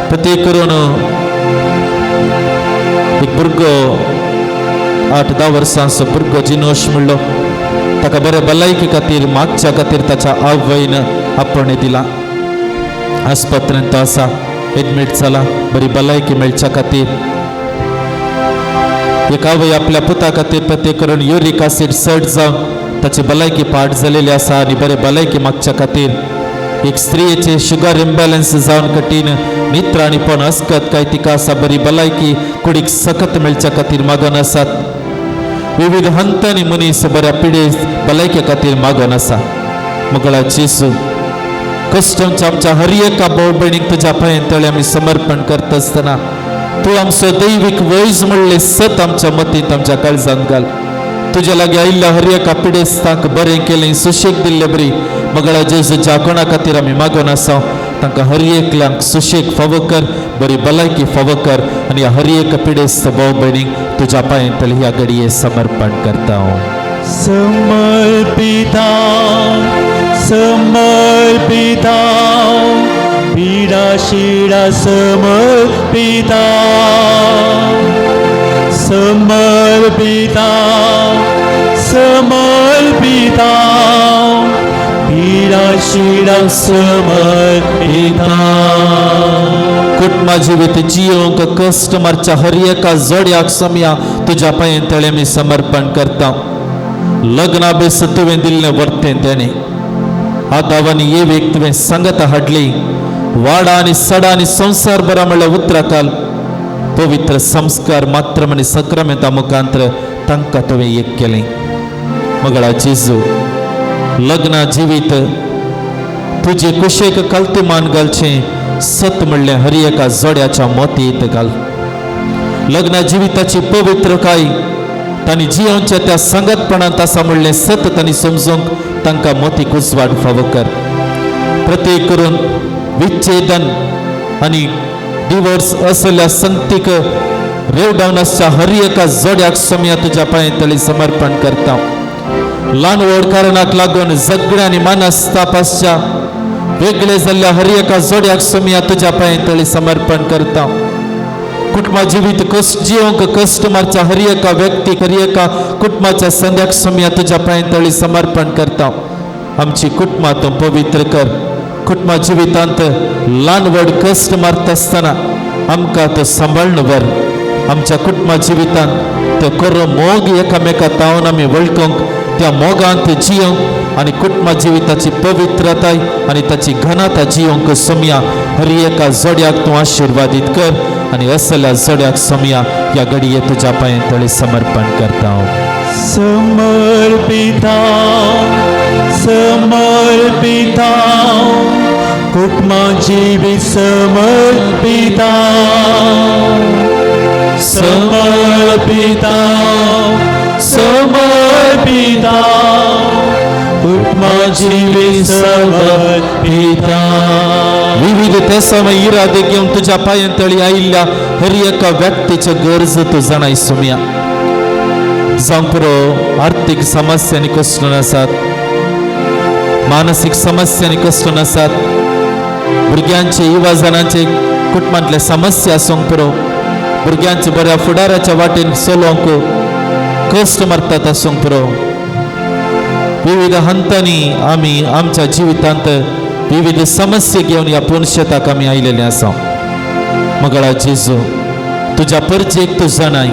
प्रत्येक करून एक भुरगो 8-10 वर्सांचो भुरगो जिनोश म्हणलो ताका बरे भलायकी खातीर मागच्या खातीर ताच्या आवयन आपणे दिला. आस्पत्रेंत तो आसा, एडमीट जाला बरी भलायकी मेळच्या खातीर. एक आवय आपल्या पुता खातीर प्रत्येक करून युरीक ऍसिड चड जावन ताची भलायकी पाड जालेली आसा आनी बरे भलायकी मागच्या खातीर. एक स्त्रियेचे शुगर इम्बॅलन्स जावन कठीण नित्र आनी पण अस्कत काय तिका आसा बरी भलायकी कुडीक सकत मेळच्या खातीर मागून आसात. विविध हंतांनी मनीस बऱ्या पिडे भलायके खातीर मागून आसा. मगळा जेजू कश्टांच्या आमच्या हर एका भाव भयणीक तुज्या पांयां तळी आमी समर्पण करता आसतना तूं आमचो दैवीक वैज म्हणलें सत आमच्या मतींत आमच्या काळजांत घाल. तुज्या लागीं आयिल्ल्या हर एका पिडेस्तांक बरें केलें, सुशेग दिल्ले बरी मगळा जेजू ज्या कोणा खातीर आमी मागून आसा तांकां हर एकल्यांक सुशेग फावो कर, बरी भलायकी फावो कर आनी हर एक पिडेस्त भाव भयणीक तुज्या पांयां तळी ह्या घडये समर्पण करता हांव. समर्पिता समर्पिता पीडा शिडा समर्पिता समर्पिता समर्पिता पीडा शिडा समर्पिता. कुटुंबा जिवीत जियोंक कश्ट मारच्या हर एका जोड्याक समया तुज्या पांयां तळी आमी समर्पण करता. लग्ना बेस तुवें दिल्लें वर्तें तेणें आदाव आनी एवेक तुवें सांगता हाडली वाडा आनी सडा आनी संवसार बरा म्हणल्यार उतराकाल पवित्र संस्कार मात्र आनी सक्रामेंता मुखांतर तांकां तुवें एक केलें. मगळा जेजू लग्ना जिवीत तुजे कुशेक कल्तिमान घालचें सत म्हणलें हर एका जोड्याच्या मोतीत घाल. लग्ना जिविताची पवित्रकाय तांणी जियोवच्या त्या सांगतपणांत आसा म्हणलें सत तांणी समजूंक तांकां मोतीक उजवाड फावो कर. प्रत्येक करून विच्छेदन आनी डिवोर्स असल्या संगतीक रेवडावन आसच्या हर एका जोड्याक समया तुज्या पांयां तळी समर्पण करता. ल्हान व्हड कारणाक लागून झगड्या आनी मनस्ताप आसच्या वेगळे जाल्ल्या हर एका जोड्याक समया तुज्या पांयां तळी समर्पण करता. कुटुंबा जिवीत कश्ट जिवंक कश्ट मारच्या हर एका व्यक्तीक हर एका कुटुंबाच्या संद्याक समया तुज्या पांयां तळी समर्पण करता. आमची कुटुंबां तूं पवित्र कर. कुटुंबा जिवितांत ल्हान व्हड कश्ट मारता आसतना आमकां तो सांबाळून व्हर. आमच्या कुटुंबा जिवितांत तो खरो मोग एकामेका तावन आमी वळखूंक त्या मोगांत जियोंक आनी कुटुंबा जिविताची पवित्रताय आनी ताची घनता जिवंक सोमया हर एका जोड्याक तूं आशिर्वादीत कर आनी असल्या जोड्याक सोमया ह्या घडये तुज्या पांयां तळी समर्पण करता. समर्पिता समर्पिता कुटुंबा जिवीत समर्पिता समर्पिता समर्पिता कुटुंबा जिवीत समर्पिता. विविध तेसां इरादे घेवन तुज्या पांयां तळी आयिल्ल्या हर एका व्यक्तीचे गरज तूं जाणाय सोमया. जावं पुरो आर्थीक समस्यांनी कश्ट आसात, मानसीक समस्यांनी कश्ट आसात, भुरग्यांचे युवा जाणांचे कुटुंबांतले समस्या आसूंक पुरो, भुरग्यांचे बऱ्या फुडाराच्या वाटेन चलोवंक कश्ट मारतात आसूंक पुरो. विविध हंतांनी आमी आमच्या जिवितांत विविध समस्या घेवन ह्या पुनशेताक आमी आयिल्ले आसा. मगळा जेजू तुज्या परजेक तूं जाणाय.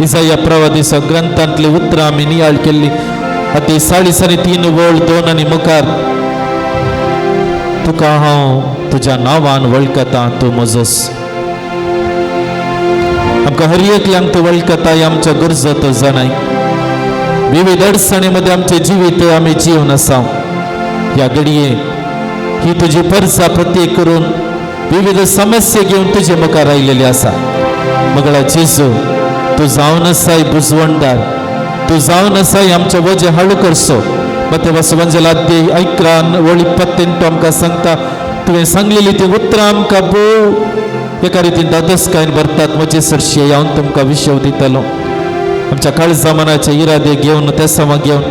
इजाया प्रवादिसा ग्रंथांतली उतरां आमी नियाळ केल्ली आतां 43 वळ 2 आनी मुखार तुका हांव तुज्या नांवान वळखता, तूं म्हजोस. आमकां हर एकल्यांक तूं वळखता, आमच्या गरजो तूं जाणाय. विविध अडचणी मध्ये आमचे जिवीत आमी जिवन आसा. ह्या घडये ही तुजी परसा प्रत्येक करून विविध समस्या घेवन तुजे मुखार आयिल्ली आसा. मगळा जेजू तूं जावन आसाय बुजवणदार, तूं जावन आसाय आमचे वजें हाळू करचो. मते वंजला 11 वळ 28 आमकां सांगता तुवें सांगलेली ती उतरां आमकां भोव एका रितीन दादोसकायन भरतात. म्हजे सरशी हांव तुमकां विशय दितलो. आमच्या काळजा मनाचे इरादे घेवन तेसांव घेवन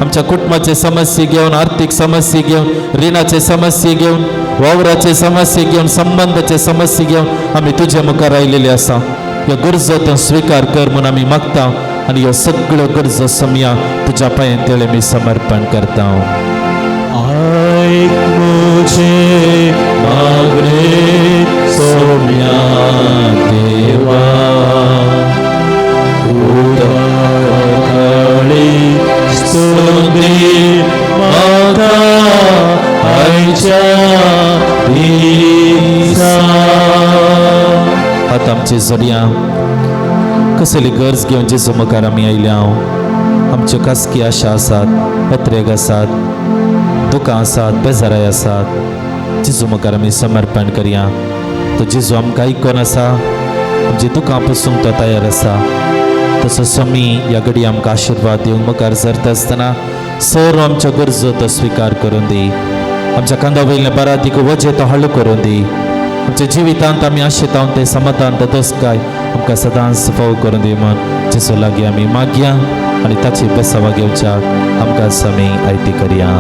आमच्या कुटुंबाचे समस्ये घेवन आर्थीक समस्ये घेवन रिणाचे समस्ये घेवन वावराचे समस्ये घेवन संबंधाचे समस्ये घेवन आमी तुजे मुखार आयिल्ले आसा. ह्यो गरजो तूं स्विकार कर म्हूण आमी मागता आनी ह्यो सगळ्यो गरजो समया तुज्या पांयां तेळे मी समर्पण करता. आयक म्हजें मागणें सोम्या देवा, उदकाळी स्तुती म्हाका आयच्या दिसा. आतां आमचे जोडया कसली गरज घेवन जेजू मुखार आमी आयल्या. आमच्यो खासगी आशा आसात, पत्रेक आसात, दुकां आसात, बेजाराय आसात. जेजू मुखार आमी समर्पण करया. तो जेजू आमकां आयकून आसा, आमची दुकां पुसूंक तो तयार आसा. तसो स्वामी ह्या घडी आमकां आशिर्वाद दिवंक मुखार सरता आसतना सर्व आमच्यो गरजो तो स्विकार करून दी. आमच्या कांदा वयल्या बरादीक वजें तो हाळू करून दी. आमच्या जिवितांत आमी आशेता तें समाधान ददोसकाय आमकां सदांच फाव करून दी म्हूण जेजू लागीं आमी मागया आनी ताची बेसावा घेवच्याक आमकां स्वामी आयती करया.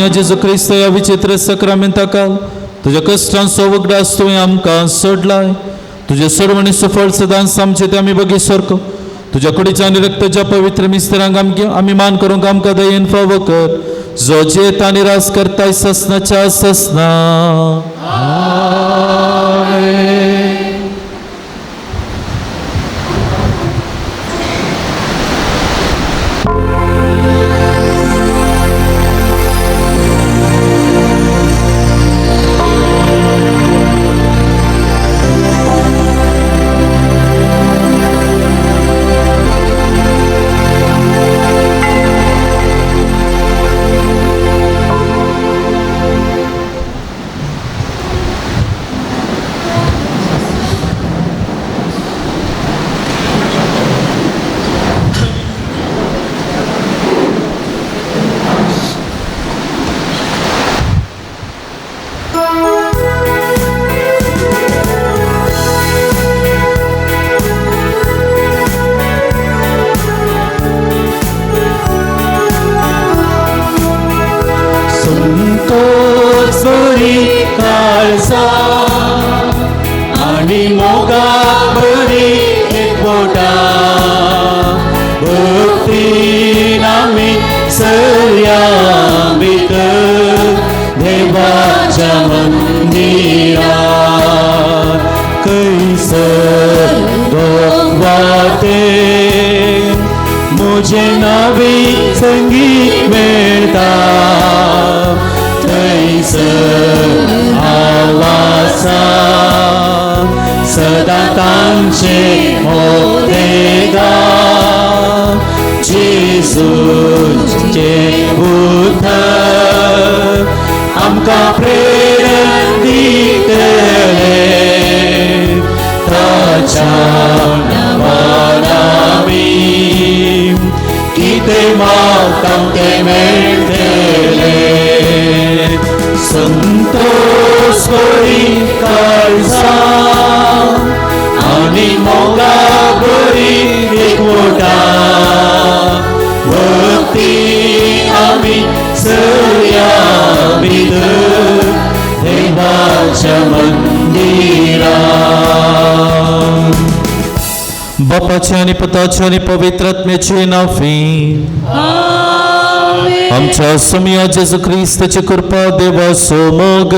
जेजू क्रिस्त ह्या विचित्र सक्रामेंताकाल तुज्या कश्टांचो उगडास तुवें आमकां सोडलाय. तुजे सर्वणी सुफळ सदांच आमचे ते आमी बगी सारको तुज्या कुडीच्या आनी रक्ताच्या पवित्र मिस्त्रांक आमी मान करूंक आमकां दयेन फावो कर, जो जेत आनी रास करताय ससनाच्या ससना. बापाचे आनी पुताचे आनी पवित्र आत्म्याचे नांवी आमच्या सोमया जेजू क्रिस्ताची कृपा, देवाचो मोग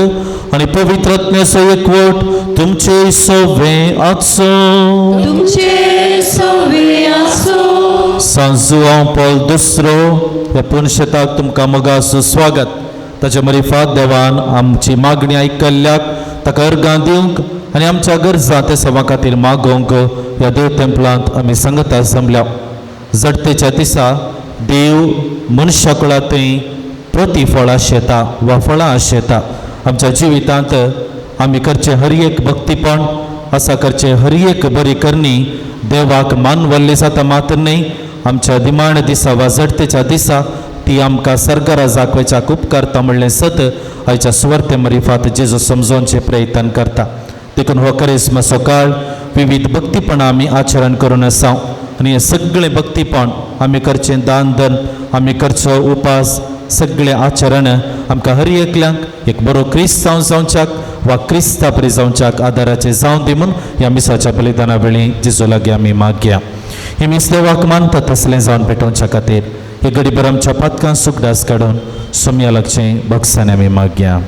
आनी पवित्र आत्म्याचो एकवट तुमचे सवे आसूं. तुमचे सवे आसूं. सांजुआंव पॉल दुसरो ह्या पुनशेताक तुमकां मोगाचो स्वागत. ताच्या मरिफात देवान आमची मागणी आयकल्ल्याक ताका अर्गां दिवंक आनी आमच्या गरजां ते सवा खातीर मागोवंक ह्या देव तेंपलांत आमी सांगता जमल्या. जडतेच्या दिसा देव मनशा कुळांतय प्रतिफळ आशेता वा फळां आशेता. आमच्या जिवितांत आमी करचें हर एक भक्तीपण आसा, करचें हर एक बरी करणी देवाक मानवल्ली जाता मात्र न्हय, आमच्या दिमाण दिसा वा जडतेच्या दिसा ती आमकां सरकारा दाखोवच्याक उपकारता म्हणलें सत आयच्या सुवार्ते मरिफात जेजू समजोवचें प्रयत्न करता. देखून हो करिस्माचो काळ विविध भक्तीपणां आमी आचरण करून आसा आनी हें सगळें भक्तीपण आमी करचें दान धन, आमी करचो उपास, सगळें आचरण आमकां हर एकल्यांक एक बरो क्रिस्तांव जावच्याक वा क्रिस्ता परी जावच्याक आदाराचें जावं दी म्हूण ह्या मिसाच्या बलिदाना वेळी जेजू लागीं आमी मागया. हे मीस देवाक मानता तसलें जावन पेटोवच्या खातीर हे गडीभर आमच्या पातकां सुखदास काडून सोमया लागचें भक्सांनी आमी मागया.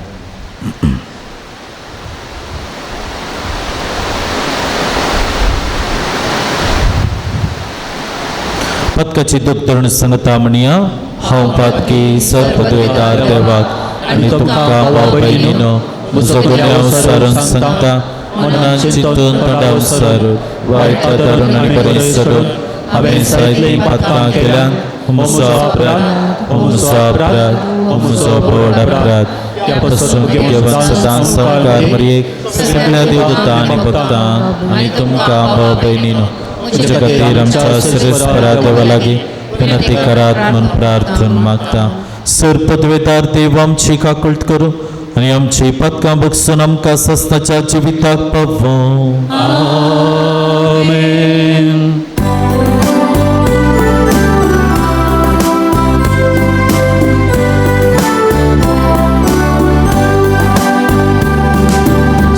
पदकाची दूख धरून सांगता म्हणया, हांव पातकी सर्पद्वेदार देवाक आनी तुमकां भाव भयणीनो म्हजो गुन्यांव सारून सांगता, मनान चिंतून तोंडान सारून वायट धरून आनी बरें सोडून हांवें जायतीं पातकां केल्यान. म्हजो अपराध, म्हजो अपराध, म्हजो व्हड अपराध. ह्या पासून घेवन सदां संवकार मरयेक सगळ्या देवदूतां आनी भक्तांक आनी तुमकां भाव भयणीनो तुज्या खातीर आमच्या सरेस्परा देवा लागीं विनंती करात म्हूण प्रार्थन मागता. सर पदवेदार देव आमची काकूळट करूं आनी आमची पदकां बगसून आमकां सस्ताच्या जिविताक पावों. आमेन.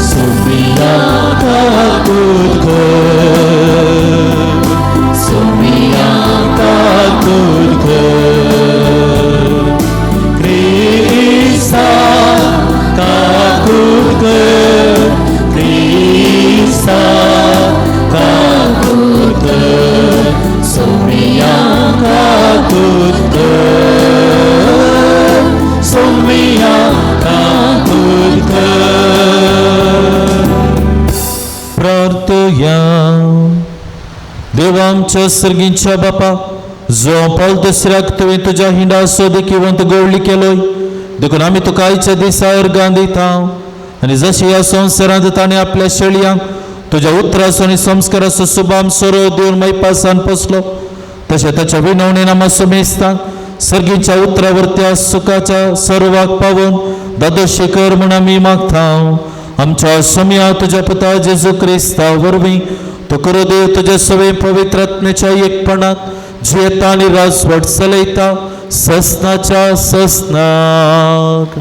सुमिया काकूळ मागुया. देवा आमच्या सर्गींच्या बापा, जो पावल दुसऱ्याक तुवें तुज्या हिंडाचो देखिवंत गवळी केलोय, देखून आमी तुका आयच्या दिसा अर्गां दिता. आनी जशें ह्या संवसारांत ताणें आपल्या शेळयांक तुज्या उतराचो आनी संस्काराचो सुबाम सोरो दिवन मैपासान पोसलो, तशें ताच्या विनवणेन आमा सुमेस्तांक सर्गीच्या उतरावर सुखाच्या सर्वाक पावोवन दादोशी कर म्हूण आमी मागता. आमच्या सोम्या तुज्या पुता जेजू क्रिस्ता वरवीं तो करो देव तुज्या सवे पवित्र आत्म्याच्या एकपणात जियेता आनी राजवट चलयता ससनाच्या ससनाक.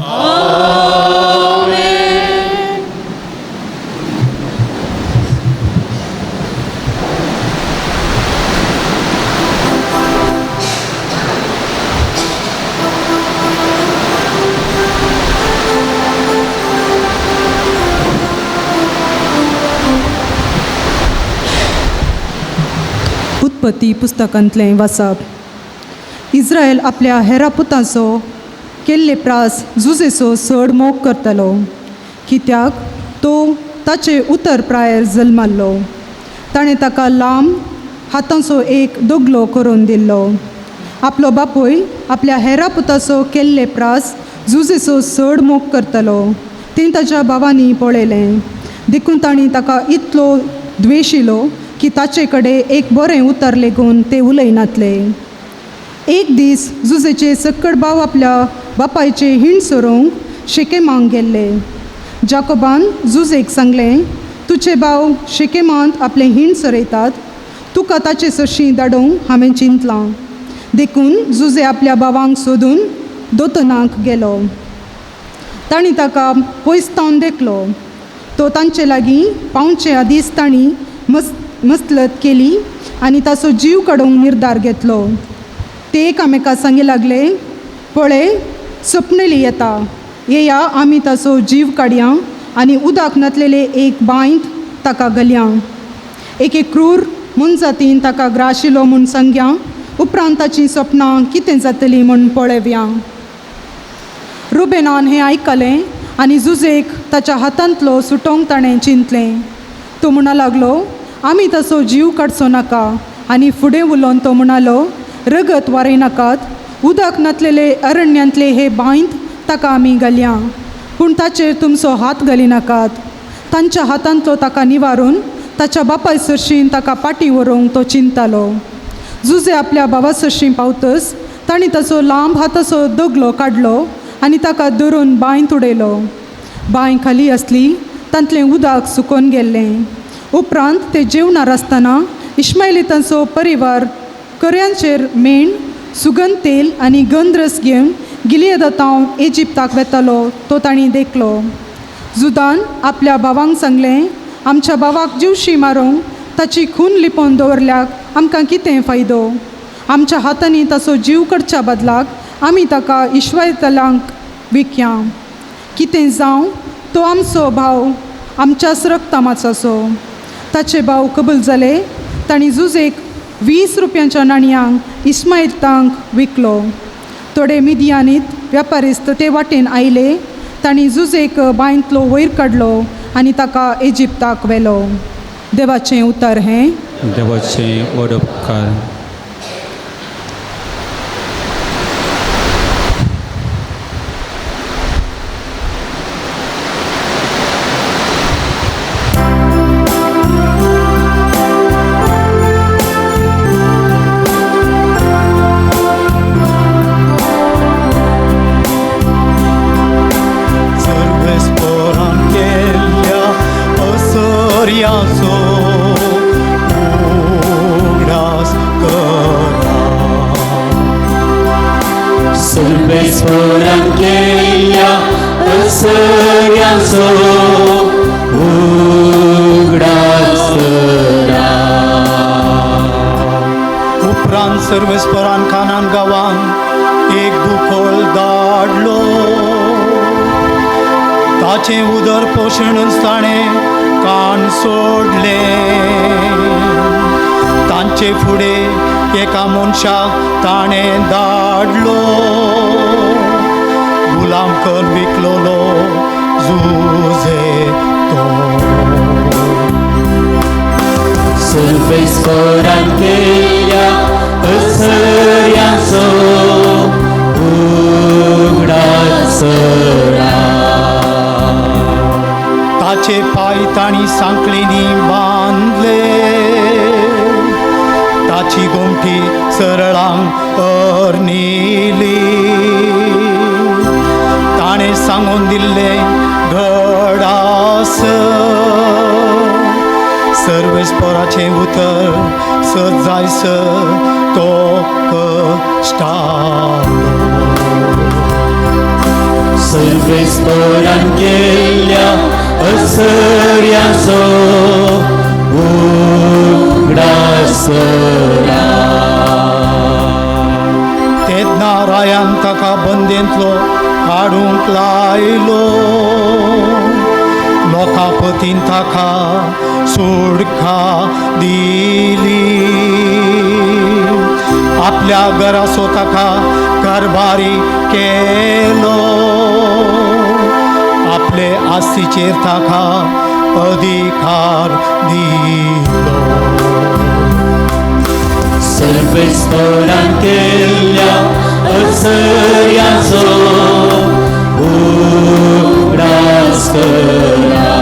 उत्पत्ती पुस्तकांतलें वाचप. इस्रायल आपल्या हेरा पुतांचो केल्ले प्रास जुजेचो चड मोग करतालो, कित्याक तो ताचे उतर प्रायेर जल्माल्लो. ताणें ताका लांब हातांचो एक दगलो करून दिल्लो. आपलो बापूय आपल्या हेरा पुताचो केल्ले प्रास जुजेचो चड मोग करतालो तें ताच्या भावांनी पळयलें. देखून तांणी ताका इतलो द्वेशिलो की ताचे कडेन एक बरें उतर लेगून ते उलयनातले. एक दीस जुजेचे सक्कड भाव आपल्या बापायचे हिंड सोरोवंक शेकेमांक गेल्ले. जाकोबान जुजेक सांगलें, तुजे भाव शेकेमांत आपले हिंड सरयतात, तुका ताचे सरशीं धाडूंक हांवें चिंतलां. देखून जुजे आपल्या भावांक सोदून दोतोनाक गेलो. तांणी ताका पयस तावन देखलो. तो तांचे लागीं पावचे आदींच तांणी मसलत केली आनी ताचो जीव काडूंक निर्धार घेतलो. ते एकामेका सांगी लागले, पळय सपनेली येता, येया आमी ताचो जीव काडया आनी उदक नातलेले एक बांयत ताका घालया. एके क्रूर मनजातीन ताका ग्राशिलो म्हूण सांगया, उपरांत ताचीं सपनां कितें जातलीं म्हूण पळोवया. रुबेनान हें आयकलें आनी जुजेक ताच्या हातांतलो सुटोवंक ताणें चिंतलें. तो म्हणा लागलो, आमी ताचो जीव काडचो नाका. आनी फुडें उलोवन तो म्हणालो, रगत वारयनाकात, उदक नातलेले अरण्यांतले हे बांयत ताका आमी घालया, पूण ताचेर तुमचो हात घालिनाकात. तांच्या हातांतलो ताका निवारून ताच्या बापाय सरशीं ताका पाटी व्हरूंक तो चिंतालो. जुजे आपल्या भावा सरशीं पावतच तांणी ताचो लांब हाताचो दगलो काडलो आनी ताका धरून बांयत उडयलो. बांय खाली आसली, तांतलें उदक सुकोवन गेल्लें. उपरांत ते जेवणार आसतना इश्मायलितांचो परिवार कऱ्यांचेर मेण, सुगंध तेल आनी गंधरस घेवन गिलियदांत इजिप्ताक वेतालो तो तांणी देखलो. जुदान आपल्या भावांक सांगलें, आमच्या भावाक जिवशी मारूंक ताची खून लिपोवन दवरल्याक आमकां कितें फायदो? आमच्या हातांनी ताचो जीव करच्या बदलाक आमी ताका इश्वायतलांक विकया. कितें जावं, तो आमचो भाव, आमच्याच रक्तामाचो. ताचे भाव कबूल जाले. तांणी जुजेक 20 रुपयांच्या नाणयांक इस्मायतांक विकलो. थोडे मिदियानीत व्यापारिस्त ते वाटेन आयले. तांणी जुजेक बांयतलो वयर काडलो आनी ताका इजिप्ताक व्हेलो. देवाचें उतर हें. देवाचें व्हड उपकार. उपरांत सर्वेस्परान कानान गांवान एक दुखोळ धाडलो. ताचें उदर पोशणच ताणें कान सोडलें. तांचे फुडें एका मनशाक ताणें धाडलो. गुलाम कर विकलोलो जुजे तो. आनी सांखळींनी बांदले. ताची गोमटी सरळांक अर्निली. ताणें सांगून दिल्लें घडास सर्वेस्पराचें उतर सत जायसर तो कश्टालो. सर्वेस्परान केल्ल्या असऱ्याचो उगडास करा. तेन्ना रायान ताका बंदेंतलो काडूंक लायलो. लोकां पतीन ताका सुडका दिली. आपल्या घरासो ताका कारभारी केलो. आपले आस्तीचेर ताका अधिकार दिलो. सर्वेस्परान केल्ल्या असऱ्याचो उगडास करा.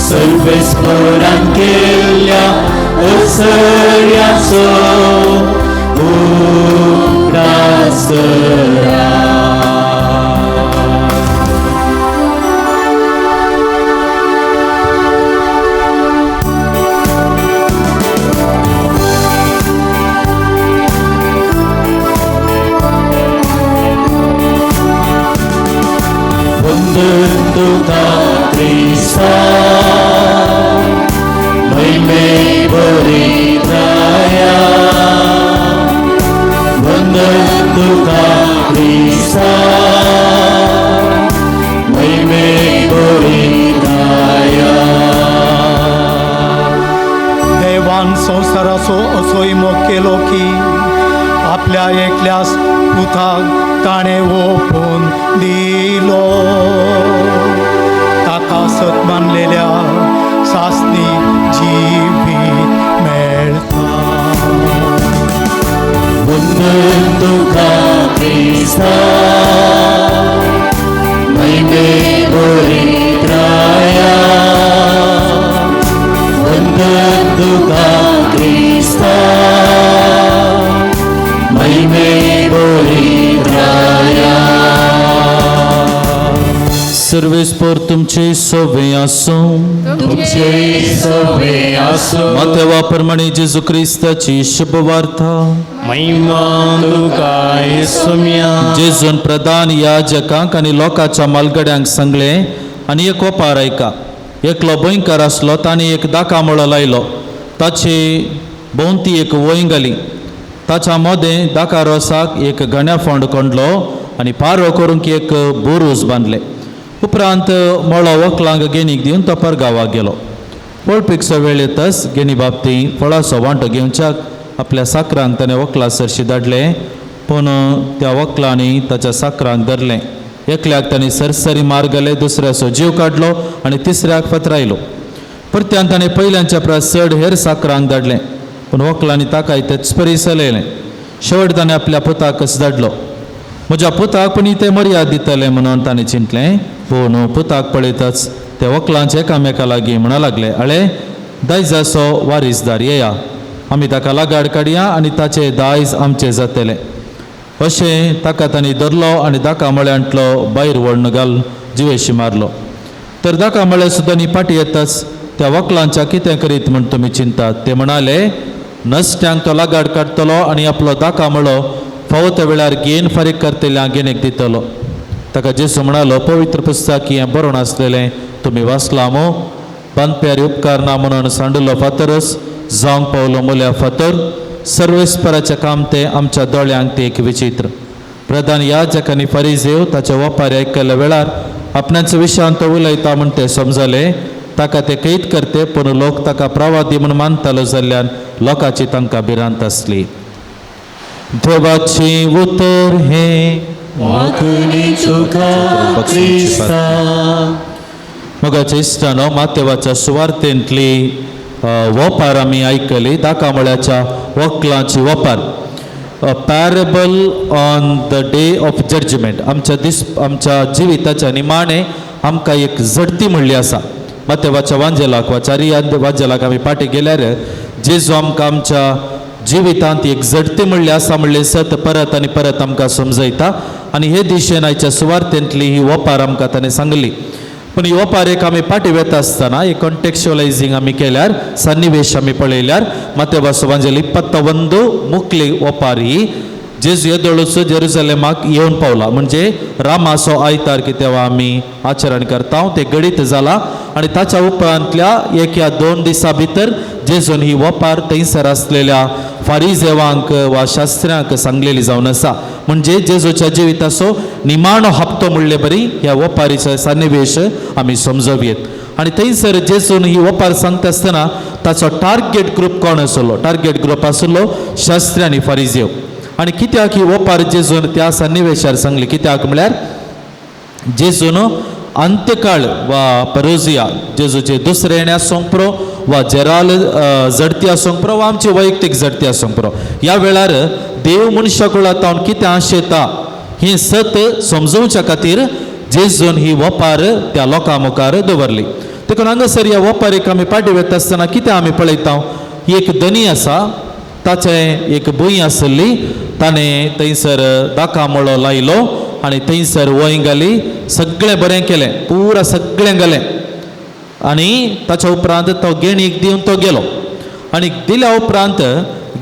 सर्वेस्परान केल्ल्या असऱ्याचो उगडास करा. वंदन तुका क्रिस्ता महिमे बरिताया. वंदन तुका क्रिस्ता महिमे बरिताया. देवान संवसाराचो असोय मोग केलो की आपल्या एकल्यास पुताक ताणें ओपून दिलो. ताका सत मानलेल्या सासणी जिवीत मेळटा. वंदन तुका क्रिस्ता महिमे बरिताया. वंदन तुका क्रिस्ता महिमे बरिताया. सर्वेस्पर तुमचे सोवे आसूं. तुमचे सवे आसूं. मातेवा प्रमाणे जेजू क्रिस्ताची शुभवार्ता. महिमा तुका येसुम्या. जेजून प्रधान याजकांक आनी लोकांच्या मालगड्यांक सांगलें आनी एक ओपार आयका. एकलो गोंयकार आसलो, ताणें एक दाका मळो लायलो. ताची भोंवती एक वंय घाली. ताच्या मदें दाका रोसाक एक गण्या फोंड कोंडलो आनी पारो करूंक एक बुरूज बांदले. उपरांत मळो वकलांक गेनीक दिवन तो परगांवाक गेलो. वळपीकसो वेळ येतच गेनी बाबती फळाचो वांटो घेवच्याक आपल्या साकरांक ताणें वकला सरशी धाडले. पूण त्या वकलांनी ताच्या साकरांक धरलें. एकल्याक ताणें सरसरी मार घाले, दुसऱ्याचो जीव काडलो आनी तिसऱ्याक फतरायलो. परत्यान ताणें पयल्यांच्या परस चड हेर साकरांक धाडलें, पूण वकलांनी ताकाय तेच परी चलयलें. शेवट ताणें आपल्या पुताकच धाडलो. म्हज्या पुताक पूण ते मर्याद दितले म्हणून ताणें चिंतलें. पूण पुताक पळयतच ते वकलांचे एकामेका लागीं म्हणा लागले, अळे दायजाचो वारीसदार येया, आमी ताका लागाड काडया आनी ताचे दायज आमचें जातलें. अशें ताका तांणी धरलो आनी दाका मळ्यांतलो भायर व्हडन घाल जिवेशी मारलो. तर दाका मळ्या सुद्दां फाटी येताच त्या वकलांच्या कितें करीत म्हण तुमी चिंतात? ते म्हणाले, नसट्यांक तो लागाड काडटलो आनी आपलो दाका मळो फावो त्या वेळार घेन फारीक करतल्या घेनेक दितलो. ताका जेजू म्हणालो, पवित्र पुस्तक हें बरोवन आसलेलें तुमी वाचलां मू? बांदप्यार उपकारना म्हणून सांडलो फातरच जावंक पावलो मुल्या फातर. सर्वेस्पराचें काम तें, आमच्या दोळ्यांक तें एक विचित्र. प्रधान याजक आनी फरिजेव ताचे वपारी आयकल्ल्या वेळार आपणाच्या विशयान तो उलयता म्हण ते समजले. ताका ते कैद करते, पूण लोक ताका प्रवादी म्हूण मानतालो जाल्ल्यान लोकांची तांकां भिरांत आसली. देवाचें उतर हें. वाकुनी तुका क्रिस्ता. मोगाच्या इश्टानो, मातेवाच्या सुवार्तेंतली वपार आमी आयकली. दाका मळ्याच्या वकलांची वपार, parable on the day of judgment. आमच्या दीस आमच्या जिविताच्या निमाणें आमकां एक झडती म्हणली आसा. मातेवाच्या वांजेलाक वा चारी वांजेलाक आमी फाटीं गेल्यार जेजू आमकां आमच्या जिवितांत एक झडती म्हणली आसा म्हणलें सत परत आनी परत आमकां समजयता. आनी हे दिशेन आयच्या सुवार्थेंतली ही ओपार आमकां ताणें सांगली. पूण ही ओपार एक आमी फाटीं वेता आसतना एक कॉन्टेक्च्युअलायझींग आमी केल्यार, सन्निवेश आमी पळयल्यार मातेवाचो वांजेल 21 मुखली ओपार ही जेजू येदोळूच जेरुजलेमाक येवन पावला. म्हणजे रामाचो आयतार की तेवा आमी आचरण करता तें घडीत जाला आनी ताच्या उपरांतल्या एक या 2 दिसां भितर जेजून ही ओपार थंयसर आसलेल्या फारिजेवांक वा शास्त्र्यांक सांगलेली जावन आसा. म्हणजे जेजूच्या जिविताचो निमाणो हप्तो म्हणले बरी ह्या ओपारीचो सन्निवेश आमी समजोवयेत. आनी थंयसर जेजून ही ओपार सांगता आसतना ताचो टार्गेट ग्रूप कोण आसलो? टार्गेट ग्रूप आसलो शास्त्री आनी फारिजेव. आनी कित्याक ही ओपार जेजून त्या सन्निवेशार सांगली? कित्याक म्हळ्यार जेजून अंत्यकाळ वा परोजिया जेजूचे दुसरें येणे आसूंक पुरो वा जेराल झडती आसूंक पुरो वा आमची वैयक्तीक झडती आसूंक पुरो, ह्या वेळार देव मनशा कुळांत कितें आशेता हें सत समजोवच्या खातीर जेजून ही ओपार त्या लोकां मुखार दवरली. देखून हांगासर ह्या ओपारीक आमी फाटीं वता आसतना कितें आमी पळयता, ही एक धनी आसा, ताचें एक भूंय आसली, ताणें थंयसर दाका मळो लायलो आनी थंयसर वंय घाली, सगळें बरें केलें, पुरा सगळें घालें. आनी ताच्या उपरांत तो गेणीक दिवन तो गेलो. आनी दिल्या उपरांत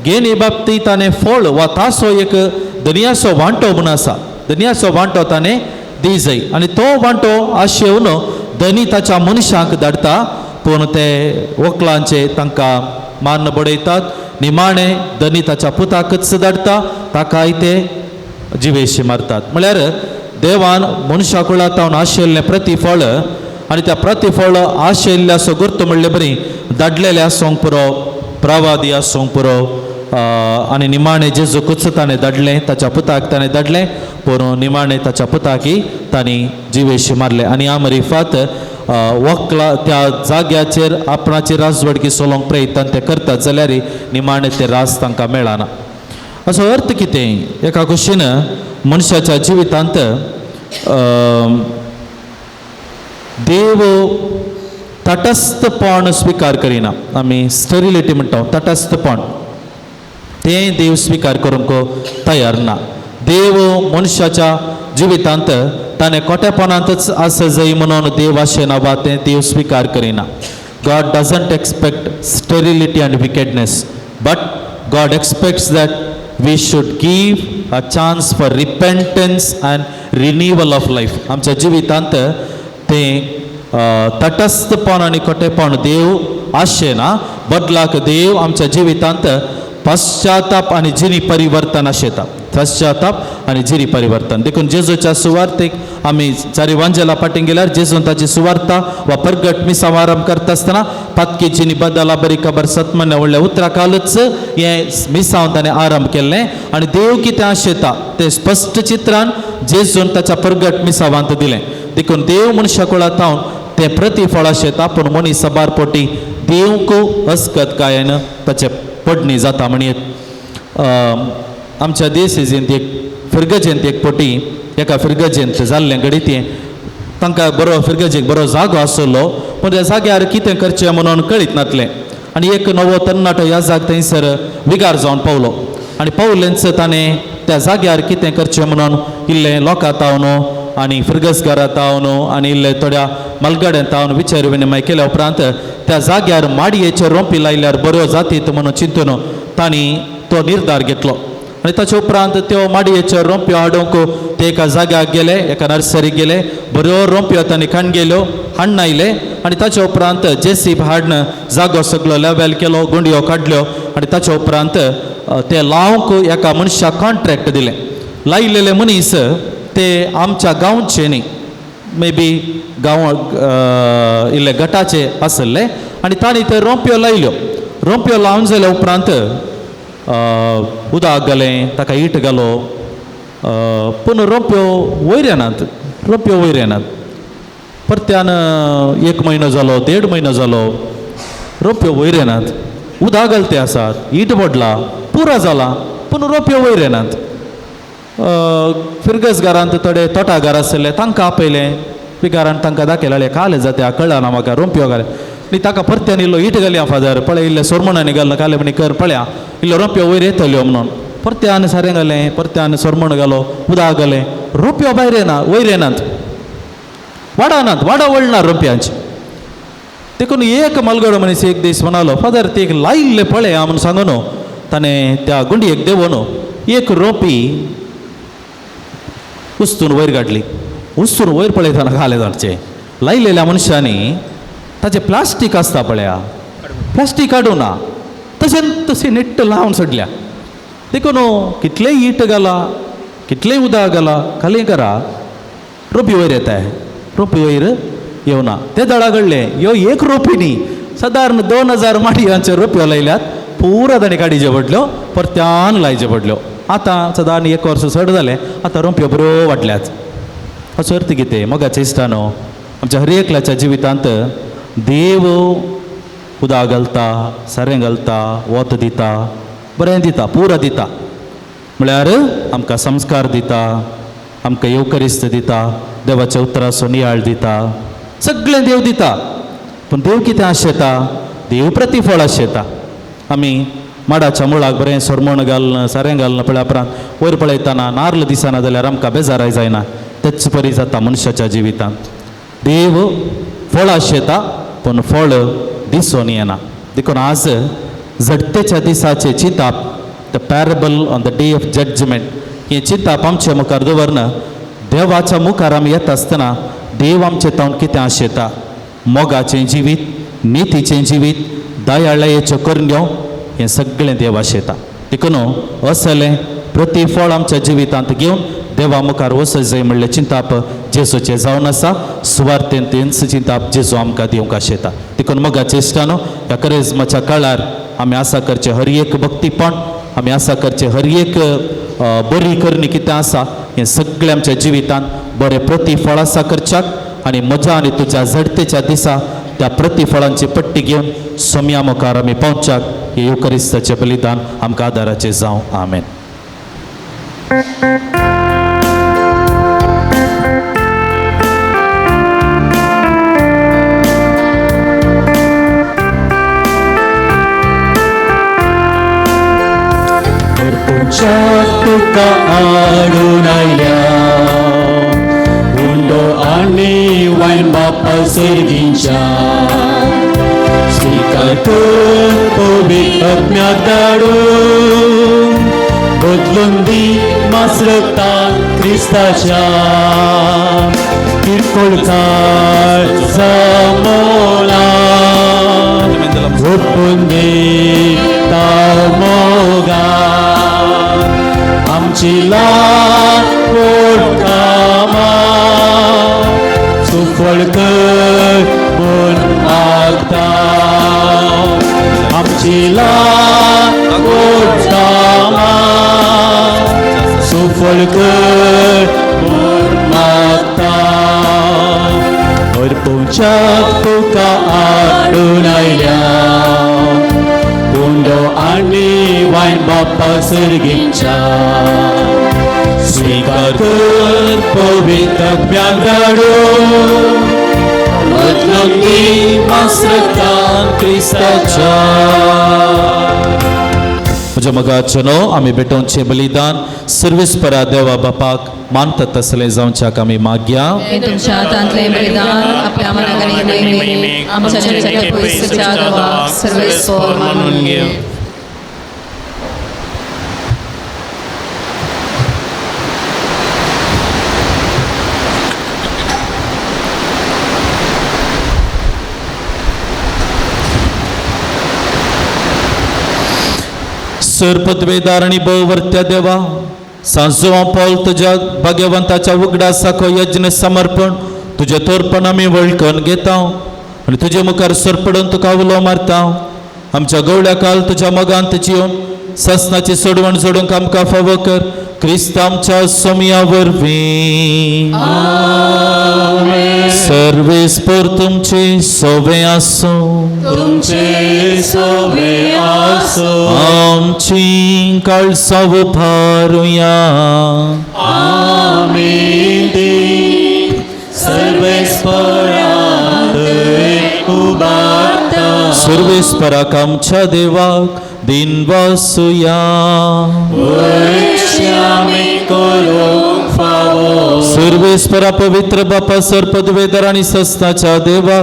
गेणी बाबतींत ताणें फळ वा तासो एक धनयाचो वांटो म्हूण आसा, धनयाचो वांटो ताणें दी जाय. आनी तो वांटो आशेवन धनी ताच्या मनशांक धाडटा, पूण ते वकलांचे तांकां मान्न बडयतात. निमाणें धनी ताच्या पुताकच धाडटा, ताकाय ते जिवेशी मारतात. म्हळ्यार देवान मनशा कुळांत आशिल्लें प्रतिफळ आनी त्या प्रतिफळ आशिल्ल्या असो गुर्त म्हणले बरी धाडलेले आसूंक पुरो, प्रवादी आसूंक पुरो, आनी निमाणें जेजूकूच ताणें धाडलें, ताच्या पुताक ताणें धाडलें, पूण निमाणें ताच्या पुताकी तांणी जिवेशी मारलें. आनी आमरिफात वकला त्या जाग्याचेर आपणाची राजवडकी चलोवंक प्रयत्न ते करतात जाल्यार निमाणें ते राज तांकां मेळना. असो अर्थ कितें? एका कुशीन मनशाच्या जिवितांत देव तटस्थपण स्विकार करिना. आमी स्टरिलिटी म्हणटा, तटस्थपण तें देव स्विकार करूंक तयार ना. देव मनशाच्या जिवितांत ताणें कोटेपणांतच आसा जाय म्हणून देव आशेना वा तें देव स्विकार करिना. God doesn't expect sterility and wickedness, but God expects that we should give a chance for repentance and renewal of life. आमच्या जिवितांत तें तटस्थपण आनी कोटेपण देव आशेना, बदलाक देव आमच्या जिवितांत पश्चाताप आनी जिणी परिवर्तन आशेता, पश्चाताप आनी जिणी परिवर्तन. देखून जेजूच्या सुवार्थेक आमी चारी वांजेला फाटीं गेल्यार जेजून ताची सुवार्ता वा परगट मिसांव आरंभ करता आसतना पातकी जिणी बदला बरी खबर सतमन्य व्हडल्या उतरा कालच हें मिसांव ताणें आरंभ केल्लें. आनी देव कितें आशेता तें स्पश्ट चित्रान जेजून ताच्या परगट मिसावांत दिलें. देखून देव मनशा कुळांत तें प्रतिफळ आशेता, पूण मनीस साबार पोटी दिवंक अस्कत कायन ताचें पडणी जाता म्हणयेत. आमच्या देसेजींत एक फिरगजेंत एक पटी एका फिरगजेंत जाल्लें घडीत तांकां बरो फिरगजेक बरो जागो आसलो, पूण त्या जाग्यार कितें करचें म्हणून कळीत नासलें. आनी एक नवो तरणाटो ह्या जाग थंयसर विगार जावन पावलो आनी पावलेंच ताणें त्या जाग्यार कितें करचें म्हणून इल्लें लोकां तावन आनी फिरगजगारां तावन आनी इल्लें थोड्या मलगड्यां तावन विचार विनिमय केल्या उपरांत त्या जाग्यार माडयेचे रोंपी लायल्यार बऱ्यो जातीत म्हणून चिंतून तांणी तो निर्धार घेतलो. आनी ताचे उपरांत त्यो माडयेच्यो रोंप्यो हाडूंक ते एका जाग्याक गेले, एका नर्सरीक गेले, बऱ्यो रोंप्यो तांणी काण गेल्यो हाडून आयले. आनी ताचे उपरांत जेसीब हाडून जागो सगळो लेवल केलो, गुंडयो काडल्यो आनी ताचे उपरांत ते लावंक एका मनशाक कॉन्ट्रॅक्ट दिलें. लायलेले मनीस ते आमच्या गांवचे न्ही, मे बी गांव इल्ले गटाचे आसले आनी तांणी ते रोंप्यो लायल्यो. रोंप्यो लावन जाल्या उपरांत उदक घालें, ताका it घालो, पूण रोंप्यो वयर येनात, रोंप्यो वयर येनात. परत्यान 1 म्हयनो जालो, 1.5 म्हयनो जालो, रोंप्यो वयर येनात. उदक घालते आसात, it पडला, पुरो जाला, पूण रोंप्यो वयर येनात. फिरगजगारांत थोडे तोटागार आसले तांकां आपयलें, विकारान तांकां दाखयलें काले जाता कळना म्हाका रोंपयो घाले न्ही ताका परत्यान इल्लो it घालया फादर पळय इल्लें सोरमणांनी घालून काले म्हणी कर पळया इल्लो रोंपयो वयर येतल्यो म्हणून परत्यान सारें घालें परत्यान सोरमण घालो उदक घालें रोंपयो भायर येना वयर येनात वाडानात वाडा वळना रोंपयांची. देखून एक मलगडो मनीस एक दीस म्हणालो फादर ती एक लायिल्लें पळया म्हणून सांगून ताणें त्या गुंडयेक देंवोन एक रोंपी उस्तून वयर काडली. उस्तून वयर पळयतना घालें जाणचें लायलेल्या मनशांनी ताचें प्लास्टीक आसता पळया प्लास्टीक काडूं ना तशें तशें नेट्ट लावन सोडल्या. देखून कितलेंय it घाला कितलेंय उदक घाला खाली करा रोपी वयर येताय रोपी वयर येवना. ते दळा घडलें ह्यो एक रोपी न्ही सादारण 2000 माडयांच्यो रोपयो लायल्यात पुरा ताणें काडीच्यो पडल्यो परत्यान लायच्यो पडल्यो. आतां सादारण एक वर्स चड जालें आतां रोंपयो बऱ्यो वाडल्यात. असो अर्थ कितें मोगाच्या इश्टानो आमच्या हर एकल्याच्या जिवितांत देव उदक घालता सारें घालता वत दिता बरें दिता पुरा दिता म्हळ्यार आमकां संस्कार दिता आमकां येवकरिस्त दिता देवाच्या उतराचो नियाळ दिता सगळें देव दिता. पूण देव कितें आशेता देव प्रतिफळ आशेता. आमी माडाच्या मुळाक बरें सोरमण घालून सारें घालून पळया उपरांत वयर पळयतना नार्ल दिसना जाल्यार आमकां बेजाराय जायना. तेच परी जाता मनशाच्या जिवितांत देव फळ आशेता पूण फळ दिसून येना. देखून आज झडतेच्या दिसाचें चिंताप the parable on the day of judgement हें चिंताप आमच्या मुखार दवरना देवाच्या मुखार आमी येता आसतना देव आमचें तावन कितें आशेता मोगाचें जिवीत नितीचें जिवीत दयाळायेच्यो करण्यो हें सगळें देव आशेता. देखून असलें प्रतिफळ आमच्या जिवितांत घेवन देवा मुखार वचत जाय म्हणलें चिंताप जेजूचें जावन आसा. सुवार्थेन तेंच चिंताप जेजू आमकां दिवंक आशेता. देखून मोगाचे इश्टानो ह्या करेजमाच्या काळार आमी आसा करचें हर एक भक्तीपण आमी आसा करचें हर एक बरी करणी कितें आसा हें सगळें आमच्या जिवितांत बरें प्रतिफळ आसा करच्याक आनी म्हज्या आनी तुज्या झडतेच्या दिसा त्या प्रतिफळांची पट्टी घेवन सोम्या मुखार आमी पावच्याक हें येवकरिस्ताचें बलिदान आमकां आदाराचें जावं. आमेन. तुका आडून आयल्या उंडो आनी वायन बापा सर्गींच्या स्विकार कर पवित्र आत्म्याक धाडून बदलून दी मासरतान क्रिस्ताच्या किरकोळ काळ जमोला ओपून दी मोगा आमची लाड कामां सुफळ कर म्हूण मागता आमची लाड कामां सुफळ कर म्हूण मागता अर्पूंच्याक तुका आडून आयल्या उंडो आनी वायन बापा सर्गींच्या स्विकार कर पवित्र आत्म्याक धाडून बदलून दी मासरतान क्रिस्ताच्या. म्हज्या मोगाचेनो आमी भेटोवचें बलिदान सर्वीस परा देवा बापाक मानता तसलें जावच्याक आमी मागया. तुमच्या हातांतलें बलिदान आपल्या मनाक आनी महिमेक आमच्या पयसच्या देवाक सर्वेस्पर मानून घेवं. सरपदवेदार आनी भोववर्त्या देवा सांजोवा पॉल तुज्या भाग्यवंताच्या उगडासाको यज्ञ समर्पण तुजें तोरपण आमी वळखून घेता आनी तुजे मुखार सरपडून तुका उलो मारता. आमच्या गवळ्या काल तुज्या मोगांत जिवन ससनाची सोडवण जोडूंक आमकां फावो कर क्रिस्त आमच्या सोमया वरवीं. सर्वेस्पर तुमचे सोवे आसूं तुमचे सोवे आसूं आमची काळसां उबारुया. आमी ती सर्वेस्पराक. उबारता. सर्वेस्पराक आमच्या देवाक दिन वासुया. आमी करूंक फावो. सर्वेस्परा पवित्र बापा सर पदवेदार आनी सस्ताच्या देवा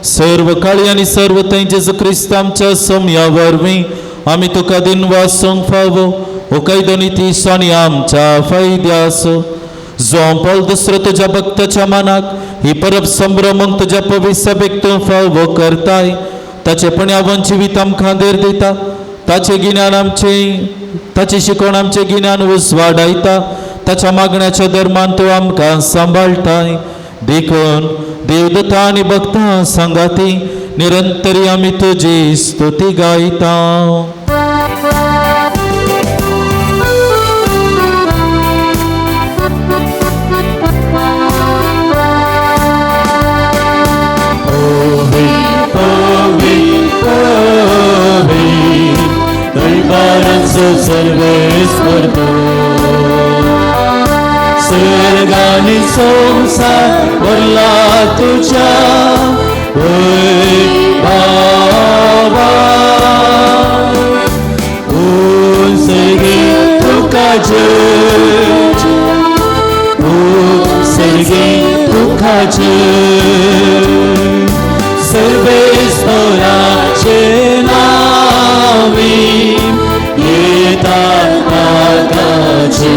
सर्व काळी आनी सर्व थंय जेजू क्रिस्त आमच्या सम्या वरवीं आमी तुका दिन वासूंक फावो. हो कायदो नीती आनी आमच्या फायद्याचो जो पॉल दुसरो तुज्या भक्ताच्या मनाक ही परब संभ्रमूंक तुज्या पवित्र सभेक तूं फावो करताय. ताचे पण्यावन जिवीत आमकां देर दिता. ताचें गिन्यान आमचें ताची शिकवण आमचें गिन्यान उजवाडायता. ताच्या मागण्याच्या धर्मान तूं आमकां सांबाळटाय. देखून देवदूता आनी भक्तां सांगाती निरंतरी आमी तुजी स्तुती गायता. दरबारांचो सर्वेस्पर तो सर्गानी संवसार भरला तुज्या वैभवा. उत्सर्गी तुका जय, उत्सर्गी तुका जय. सर्वेस्पराचे नावी येता ताकाचे.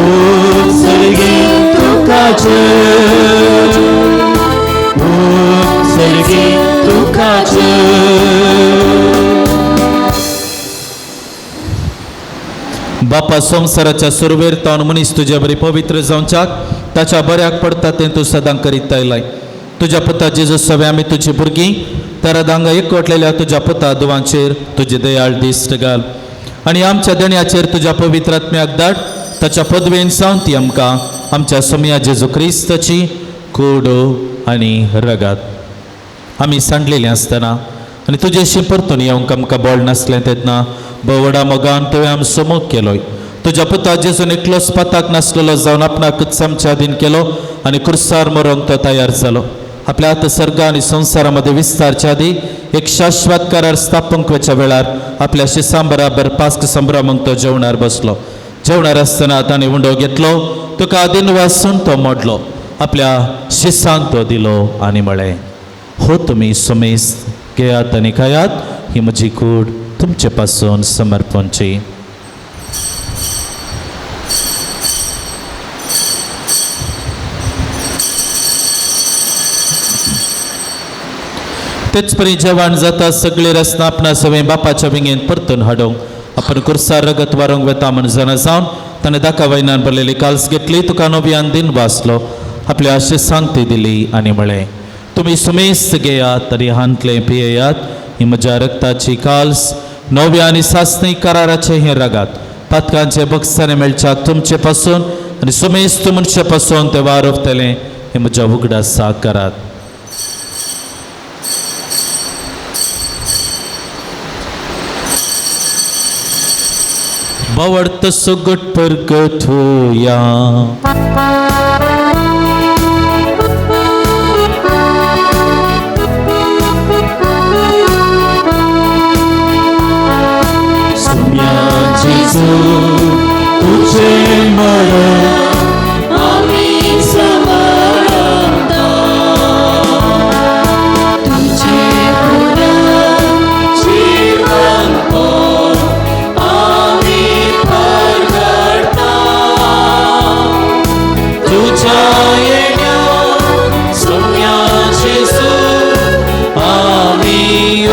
उत्सर्गी तुका जय, उत्सर्गी तुका जय. बापा संवसाराच्या सुरवेर तावन मनीस तुज्या बरी पवित्र जावच्याक ताच्या बऱ्याक पडटा तें तूं सदां करीत आयलाय. तुज्या पुता जेजू सगळे आमी तुजी भुरगीं तर दांगा एकवटलेल्या तुज्या पुता दुवांचेर तुजी दयाळ दिश्ट घाल आनी आमच्या देण्याचेर तुज्या पवित्र आत्म्याक धाड. ताच्या पदवेन जावन ती आमकां आमच्या सोमया जेजू क्रिस्ताची कुडो आनी रगात आमी सांडलेलीं आसतना आनी तुजेशी परतून येवंक आमकां बळ नासलें तेन्ना भोवडा मोगान तुवें आमचो मोग केलोय. तुज्या पुता जेजून एकलोच पाताक नासलेलो जावन आपणाकूच आमच्या अधीन केलो आनी कुर्सार मरोंक तो तयार जालो. आपल्या आतां सर्ग आनी संवसारा मदें विस्तारच्या आदी एक शाश्वत करार स्थापूंक वचच्या वेळार आपल्या शिसां बराबर पास्क संभ्रमूंक तो जेवणार बसलो. जेवणार आसतना ताणें उंडो घेतलो, तुका आदीन वासून तो मोडलो, आपल्या शिसांक तो दिलो आनी म्हळें, हो तुमी सुमेस्त घेयात आनी खायात, ही म्हजी कूड तुमचे पासून समर्पणची. तेच परी जेवण जाता सगळे रसना आपणा सगळें बापाच्या विंगेन परतून हाडूंक आपण कुर्सार रगत वारोंक वेता म्हण जाणा जावन ताणें दाका वयनान भरलेली काल्स घेतली, तुका नव्यान दिन वाचलो, आपल्या आशिसांक ती दिली आनी म्हळें, तुमी सुमेस्त घेयात आनी हांतलें पियेयात, ही म्हज्या रक्ताची काल्स नव्या आनी सासणी कराराचें हें रगात पातकांचे बक्षाने मेळच्याक तुमचे पासून आनी सुमेस्त मनशा पासून तें वारोवतलें हें म्हज्या उगडासाक करात. बावडत सुगट परगट होया. सुम्या जेजू तुझे मरण आमी समरता, तुझे पुनर्जीवन आमी परगटता. तुझ्या येण्या सुम्या जेजू आमी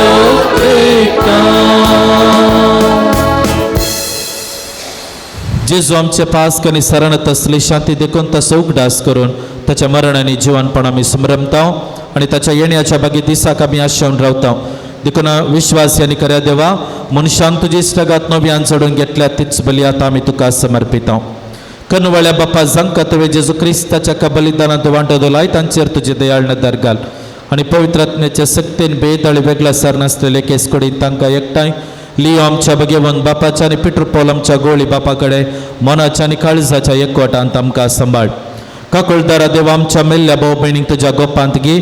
ओकता. जेजू आमचे पास्क आनी सरणत आसली शांती देखून ताचो उगडास करून ताच्या मरण आनी जिवनपण आमी समरमता आनी ताच्या येण्याच्या बागी दिसाक आमी आशेवन रावता. देखून विश्वास आनी खऱ्या देवा मनशान तुजी इश्टागात नव्यान चडून घेतल्या तीच बली आतां आमी तुका समर्पिता. कनवळ्या बापा जांकां तुवें जेजू क्रिस्ताच्या बलिदानांत वांटो दवरलाय तांचेर तुजी दयाळ नदर घाल आनी पवित्र आत्म्याच्या सक्तेन भेद आनी वेगळा सर नासलेले केस कडीन तांकां एकठांय लियो आमच्या भगेवन बापाच्या आनी पिटर पॉल आमच्या गोळी बापा कडेन मनाच्या आनी काळजाच्या एकवटांत आमकां सांबाळ. काकुळदारा देवा आमच्या मेल्ल्या भाव भयणींक तुज्या गोपांत घे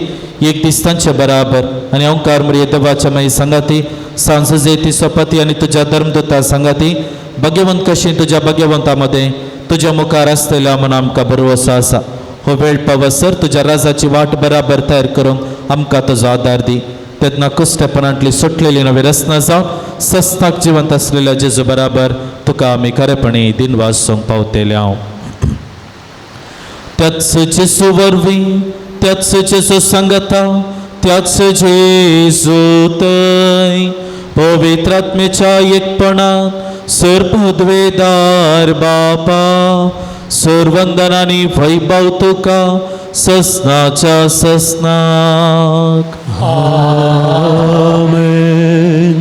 एक दीस तांचे बराबर आनी ओंकार मरिये देवाच्या माई सांगाती सांसजेती सोपाती आनी तुज्या धर्मदूता सांगाती भाग्यवंत कशी तुज्या भाग्यवंता मदें तुज्या मुखार आसतल्या म्हूण आमकां भरवसो आसा. हो वेळ पावसर तुज्या राजाची वाट बराबर तयार करूंक आमकां तुजो आदार दी. तेन्ना कुस्टेपणांतली सुटलेली नवी रचना जावन सस्ताक जिवंत आसलेल्या जेजू बराबर तुका आमी खरेपणी दिनवास सोंग पावतले हांव. त्याच जेजू वरवीं त्याच जेजू सांगता त्याच जेजू थंय पवित्र आत्मेच्या एकपणात सर्वद्वेदार बापा सर्वंदन आनी वैभव तुका ससनाच्या ससनाक. आमेन.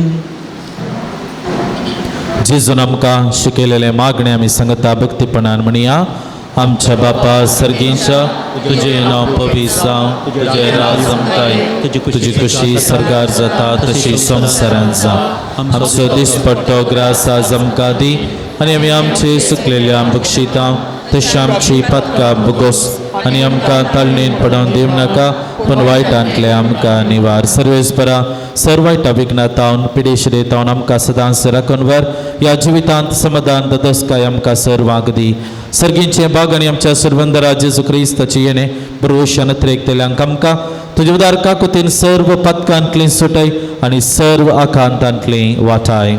जेजून आमकां शिकयलेलें मागणें आमी सांगता भक्तीपणान म्हणया. आमच्या बापा सर्गींच्या तुजें नांव पवित्र जावं, तुजें राज आमकां, तुजी खुशी सरकार जाता तशी संवसारांत जावं. आमचो दिसपट्टो ग्रास आज आमकां दी आनी आमी आमचे सुकलेल्या बक्षितां तशी आमची पातकां भोगोस आनी आमकां ताळणेन पडोवन दिवं नाका पूण वायटांतले आमकां निवार. सर्वेस्परा सर्व वायटा विघ्नातावन पिडेशिरेतावन आमकां सदांच राखून व्हर. ह्या जिवितांत समाधान ददस्काय आमकां सर्वांक दी. सर्गींचे बाग आनी आमच्या सर्वंदरा जेजू क्रिस्ताची येणे बरोशान त्रेकतेल्यांक आमकां तुजे उदार काकुतीन सर्व पातकांतली सुटय आनी सर्व आकांतांतली वाटाय.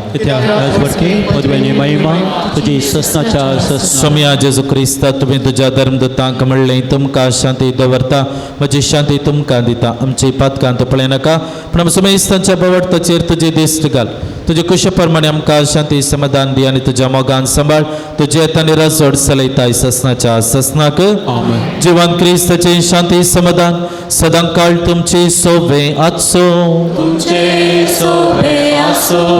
महिमा तुजी ससनाच्या ससना. सोम्या जेजू क्रिस्ता तुमी तुज्या धर्मदूतांक म्हणलें तुमकां शांती दवरता म्हजी शांती तुमकां दिता. आमची पातकां तूं पळयनाका पूण आमच्या सुमेस्तांच्या बवडताचेर तुजी दिश्ट घाल. तुजे कुशे प्रमाणे आमकां शांती समाधान दी आनी तुज्या मोगान सांबाळ. तुजे आनी रजोड चलयताय ससनाच्या ससनाक. जिवन क्रिस्ताचे शांती समाधान सदांकाळ तुमची सोबे आसो.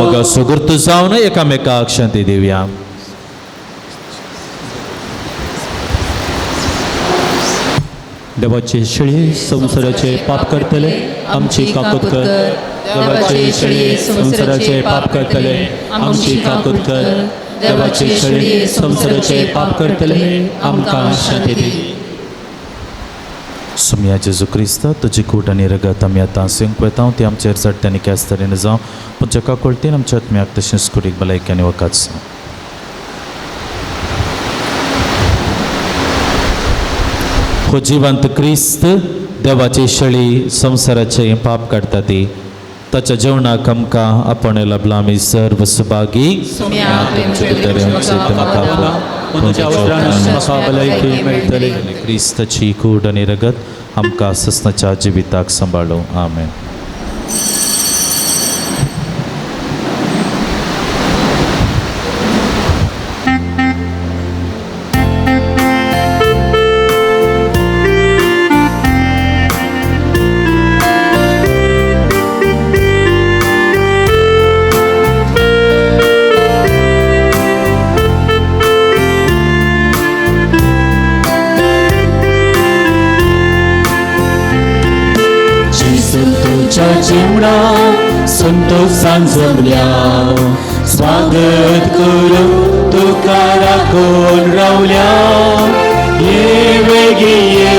मग सुगूर्त जावन एकामेकाक शांती दिवया. देवाचे शेळी संवसाराचे पाप करतले आमची काकूत कर. देवाचे शेळी संवसाराचे पाप करतले आमची काकूत कर. देवाचे शेळी संवसाराचे पाप करतले आमकां शांती दी. सुमया जेजू क्रिस्त तुजी कूट आनी रगत आमी आतां सिंक वता ती आमचेर चडट्यांनी केस तरेन जावं पूण जका कळटीन आमच्या आत्म्याक तशेंच कुडीक भलायकी आनी वखद जावं. हो जिवंत क्रिस्त देवाची शेळी संवसाराचें पाप काडटा ती ताच्या जेवणाक आमकां आपण लाभला आमी सर्व सुभागी. क्रिस्ताची कूड आनी रगत आमकां ससनाच्या जिविताक सांबाळूं. आमेन. संतोषान जमल्या स्वागत करूं तुका राखून रावल्या. ये वेगी ये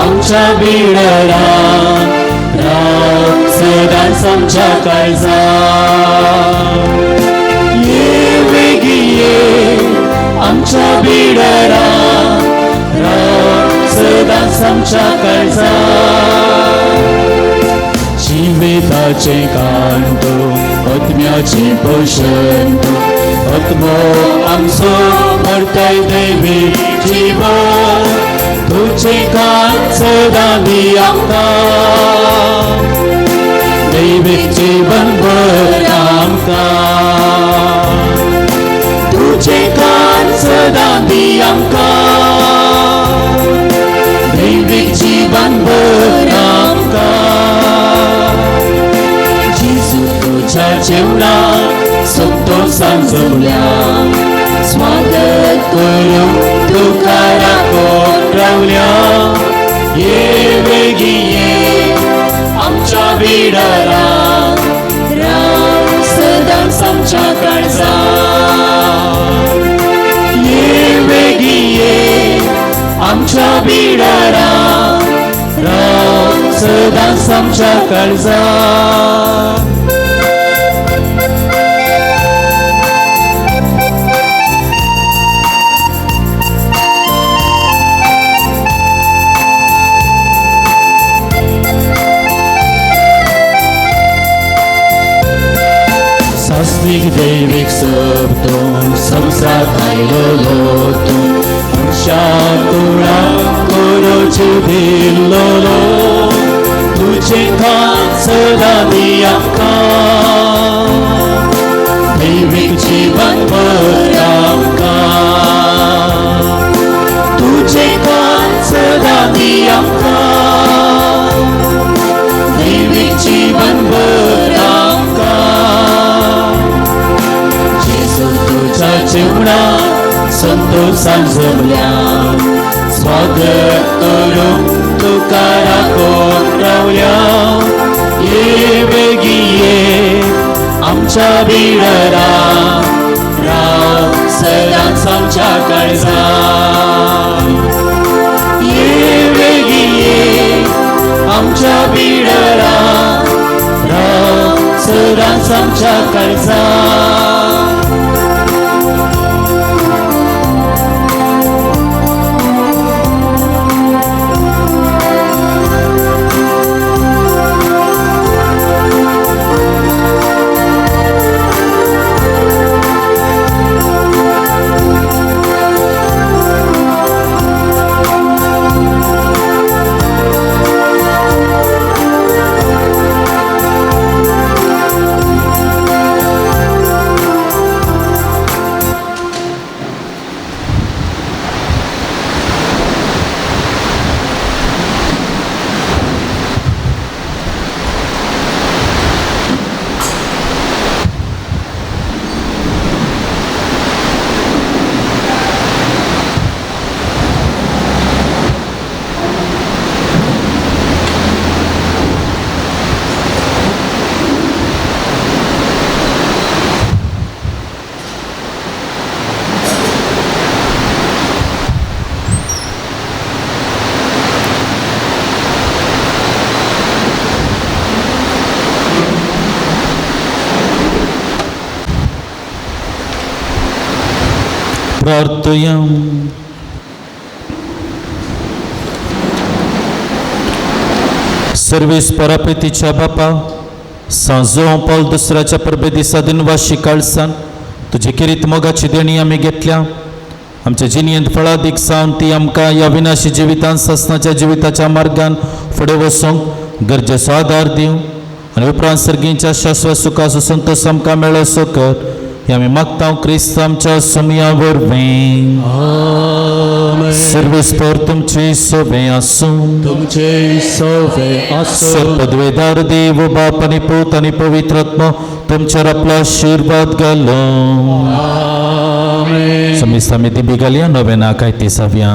आमच्या बिडरा राव सदांच आमच्या काळजा. ये वेगी ये आमच्या बिडरा राव सदांच आमच्या काळजा. जिविताचे कांटो आत्म्याचे पोशण आत्मो आमचो मरतय देवी जीवन तुझे कान सदां दी आमकां दैवीक जीवन भर आमकां तुझे कान सदां दी आमकां दैवीक जीवन भर आमकां. जेजू तुझ्या जेवणाक संतोषान जमल्या स्वागत करूं तुका राखून रावल्या. ये वेगी ये आमच्या बिडारा राव सदांच आमच्या काळजा. ये वेगी ये आमच्या बिडरा राव सदांच आमच्या काळजांत. सास्त्रीक दैवीक सब तूं संवसार आयलोलो तूं मनशा कुळाक कोरोच दिल्लोलो तुजें खान सदां दी आमकां दैवीक जीवन भर आमकां तुजें खान सदां दी आमकां दैवीक जीवन भर आमकां. जेजू तुज्या जेवणा संतोषान जमल्या स्वागत करूंक तुका राखून रावल्या. ये बेगी ये आमच्या बिडरा राव सदांच आमच्या काळजांत. ये बेगी ये आमच्या बिडरा राव सदांच आमच्या काळजांत. प्रार्थया. सर्वेस परापेतीच्या बापा सांजो पावल दुसऱ्याच्या परबे दिसा दिनवाशी काळसान तुजे किरीत मोगाची देणी आमी घेतल्या. आमच्या जिणेंत फळादीक जावन ती आमकां ह्या विनाशी जिवितान सासनाच्या जिविताच्या मार्गान फुडें वचूंक गरजेचो आदार दिवं आनी उपरांत सर्गींच्या शाश्वत सुखाचो संतोश आमकां मेळसो कर हे आमी मागता क्रिस्त आमच्या सोमया वरवीं. सर्वेस्पर तुमचे सोबे आसूं. तुमचे सोबे आसूं. सर्पद्वेदार देव बाप आनी पूत आनी पवित्र आत्मो तुमचेर आपलो आशिर्वाद घालो. समिस्त आमी दिबी घालया नोवेना कायती सावया.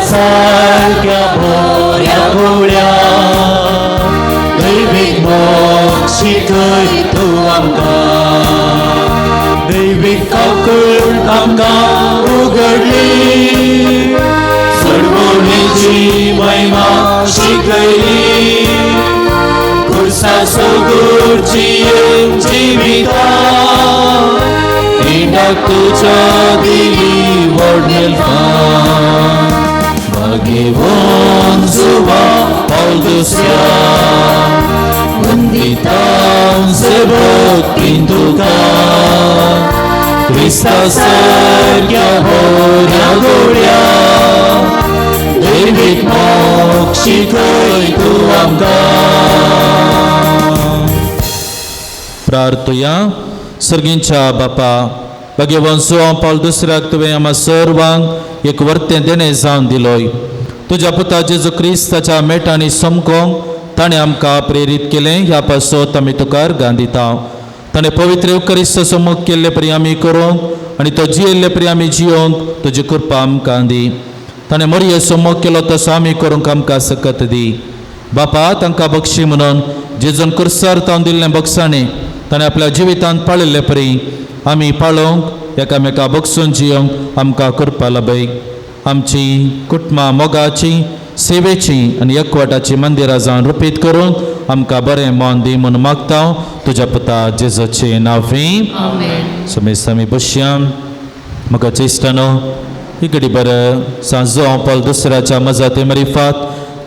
सारक्या बऱ्या गोळ्या दैवीक मोग शिकय तूं आमकां दैवीक काकूळ आमकां उगडली सडवणेची महिमा शिकयली खुर्सा सोगुरची जिविता इंडाक तुज्या दिली व्हडमेलफा भाग्यवान जुवा पावल दुसऱ्या वंदितां भक्तीन तुका क्रिस्ता सारक्या बऱ्या गोळ्या दैवीक मोग शिकय तूं आमकां. प्रार्थुया. सर्गींच्या बापा भगवान जुआंव पावल दुसऱ्याक तुवें आमा सर्वांक एक वर्तें देणें जावन दिलोय. तुज्या पुता जेजू क्रिस्ताच्या मेटांनी समकोंक ताणें आमकां प्रेरीत केलें, ह्या पासत आमी तुका अर्गां दिता. ताणें पवित्र येवकरिस्त सम्मुख केल्ले परी आमी करूंक आनी तो जियेल्ले परी आमी जियोंक तुजी कृपा आमकां दी. ताणें मरये सम्मुख केलो तसो आमी करूंक आमकां सकत दी. बापा, तांकां बक्षी म्हणून जेजून कुर्सार तावन दिल्लें बक्षाणें ताणें आपल्या जिवितांत पाळिल्ले परी आमी पाळोवंक एकामेका बक्षून जियोंक आमकां कृपा लाभय. आमची कुटुंबां मोगाची, सेवेची आनी एकवटाची मंदिरां जावन रुपीत करूंक आमकां बरें मन दी म्हूण मागता तुज्या पुता जेजूचे नांवी. आमेन. समेस्त आमी बसया. म्हाका चेश्टानो ही घडी बरें सांजो हांव पावल दुसऱ्याच्या मजाती मरिफात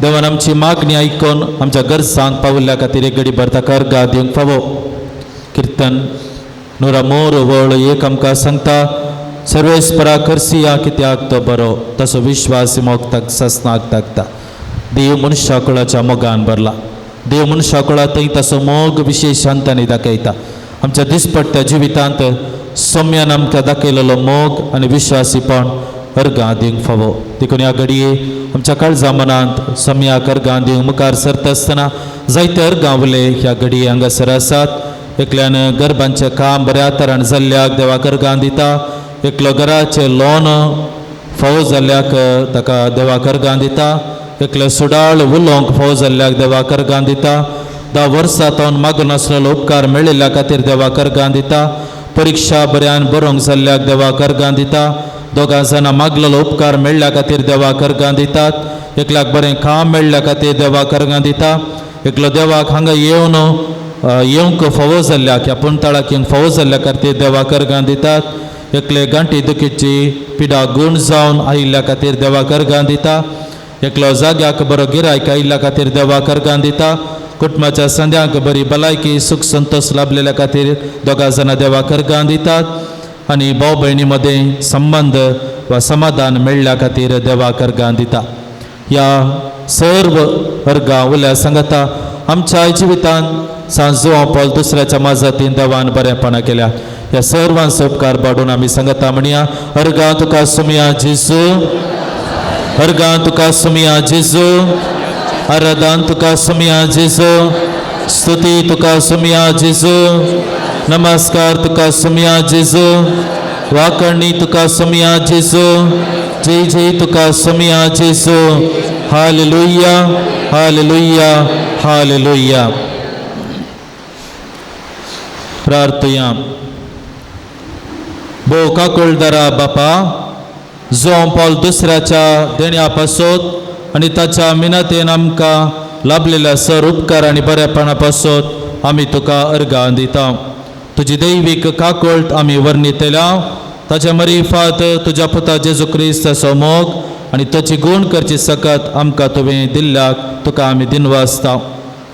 देवान आमची मागणी आयकून आमच्या गरजांक पावल्ल्या खातीर एक घडी भर ताका अर्गां दिवंक फावो. किर्तन 101 आमकां सांगता, सर्वेस्परा करसिया कित्याक तो बरो, तसो विश्वास मोग ताक ससनाक ताकता. देव मनशा कुळाच्या मोगान भरला. देव मनशा कुळांतय तसो मोग विशेश शांतांनी दाखयता. आमच्या दिसपट्ट्या जिवितांत सौम्यान आमकां दाखयलेलो मोग आनी विश्वासीपण अर्गां दिवंक फावो. देखून ह्या घडये आमच्या काळजा मनांत सम्याक अर्गां दिवंक मुखार सरता आसतना जायते अर्गां उले ह्या घडये हांगासर आसात. एकल्यान गर्भांचें काम बऱ्या तरान जाल्ल्याक देवाक अर्गां दिता, एकलो घराचें लोन फावो जाल्ल्याक ताका देवाक अर्गां दिता, एकलो सुडाळ उलोवंक फावो जाल्ल्याक देवाक अर्गां दिता, 10 वर्सां तावन मागून आसलेलो उपकार मेळिल्ल्या खातीर देवाक अर्गां दिता, परिक्षा बऱ्यान बरोवंक जाल्ल्याक देवाक अर्गां दिता, दोगां जाणां मागलेलो उपकार मेळ्ळ्या खातीर देवाक अर्गां दितात, एकल्याक बरें काम मेळ्ळ्या खातीर देवाक अर्गां दिता, एकलो देवाक हांगा येवन येवंक फावो जाल्ल्याक ह्या पुणताळाक येवंक फावो जाल्ल्या खातीर देवाक अर्गां दितात, एकले गांठी दुखीची पिडा गूण जावन आयिल्ल्या खातीर देवाक अर्गां दिता, एकलो जाग्याक बरो गिरायक आयिल्ल्या खातीर देवाक अर्गां दिता, कुटुंबाच्या संद्यांक बरी भलायकी सुख संतोष लाभलेल्या खातीर दोगां जाणां देवाक अर्गां दितात आनी भाव भयणी मदें संबंद वा समाधान मेळ्ळ्या खातीर देवाक अर्गां दिता. ह्या सर्व अर्गां उल्या सांगता आमच्या जिवितांत सांजो पावल दुसऱ्याच्या माजातीन देवान बरेंपणां केल्या. ह्या सर्वांचो उपकार बाडून आमी सांगता म्हणया, अर्गां तुका सुमया जेजू, अर्गां तुका सुमया जेजू, आराधन तुका सुमया जेजू, स्तुती तुका सुमया जेजू, नमस्कार तुका सुमया जेजू, वाकणी तुका सुमया जेजू, जय जय तुका सुमया जेजू. Hallelujah, hallelujah, hallelujah. प्रार्थया. भोव काकुळदारा बापा, जो पावल दुसऱ्याच्या देण्या पासत आनी ताच्या मिनतेन आमकां लाभलेल्या सर उपकार आनी बरेपणा पासत आमी तुका अर्गां दिता. तुजी दैवीक काकुळट आमी वर्णितल्या ताच्या मरिफात तुज्या पुता जेजू क्रिस्ताचो मोग आनी ताची गूण करची सकत आमकां तुवें दिल्ल्याक तुका आमी दिनवासता.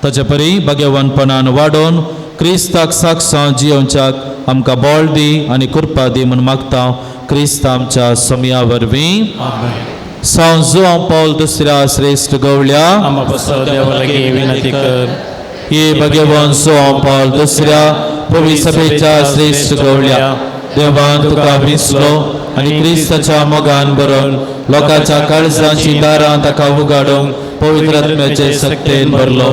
ताचे परी भाग्यवानपणान वाडोवन क्रिस्ताक साक्षां जियोवच्याक आमकां बळ दी आनी कृपा दी म्हूण मागता क्रिस्त आमच्या समया वरवीं. सांव जुआंव पावल दुसऱ्या श्रेश्ठ गवळ्या आमा पासत देवा लागीं विनंती कर. हे भगवान जुआंव पावल दुसऱ्या पवी सभेच्या श्रेश्ठ गवळ्या, देवान तुका विसलो आनी क्रिस्ताच्या मोगान भरून लोकांच्या काळजांची दारां ताका उगाडूंक पवित्र आत्म्याचे सक्तेन भरलो.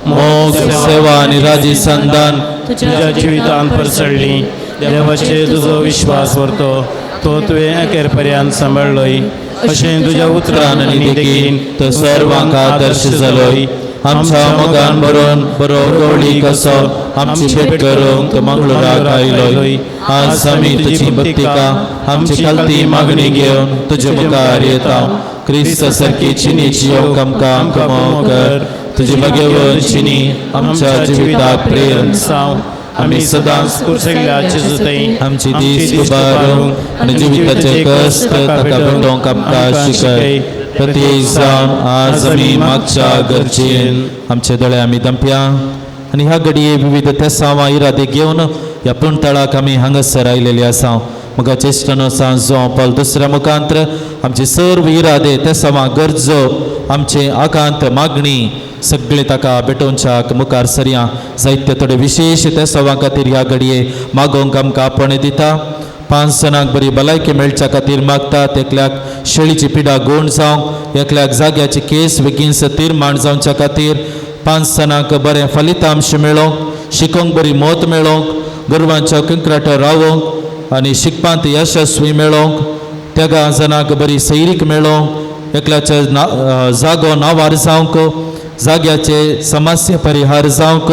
मोग, सेवा आनी राजी संदान तुज्या जिवितांत परसळ्ळी देवाचेर तुजो विश्वास व्हरतो तो तुवें अखेर पर्यंत सांबाळ्ळोय अशें तुज्या उतरान आनी देखीन तो सर्वांक आदर्श जालोय. आमच्या मोगान भरून बरो गवळी कसो आमची भेट करूंक तो मंगळूराक आयलोय. आज आमी तुजी भक्तिका आमची खालती मागणी घेवन तुजे मुखार येता. क्रिस्त सारकी चिनीची येवंक आमकां कमो कर. तुजी भगेवन चिनी आमच्या जिविताक प्रेरण आमी सदांच कुर्सगल्या जेजूथंय आमची दीस उबारूंक आनी जिविताचे कश्ट ताका भेटोवंक आमकां शिकय. प्रत्येक जावन आज आमी मागच्या गरजेन आमचे दोळे आमी दंपया आनी ह्या घडये विविध तेसांवां इरादे घेवन ह्या पुणतळाक आमी हांगासर आयलेली आसा. म्हाका चेश्टनो सांजो पावल दुसऱ्या मुखांत्र आमचे सर्व इरादे तेसांवां गरजो आमचे आकांत मागणी सगळे ताका भेटोवच्याक मुखार सरया. जायते थोडे विशेश तेसांवां खातीर ह्या घडये मागोवंक आमकां आपण दिता. 5 जाणांक बरी भलायकी मेळच्या खातीर मागतात. एकल्याक शेळीची पिडा गूण जावंक, एकल्याक जाग्याची केस बेगीन तीर्माण जावच्या खातीर, 5 जाणांक बरें फलितांश मेळोवंक, शिकोवंक बरी मत मेळोवंक, गोरवांच्या कंकराटो रावोवंक आनी शिकपांत यशस्वी मेळोवंक, 3 जाणांक बरी सैरीक मेळोवंक, एकल्याच्या जागो नांवार जावंक, जाग्याचे समस्या परिहार जावंक,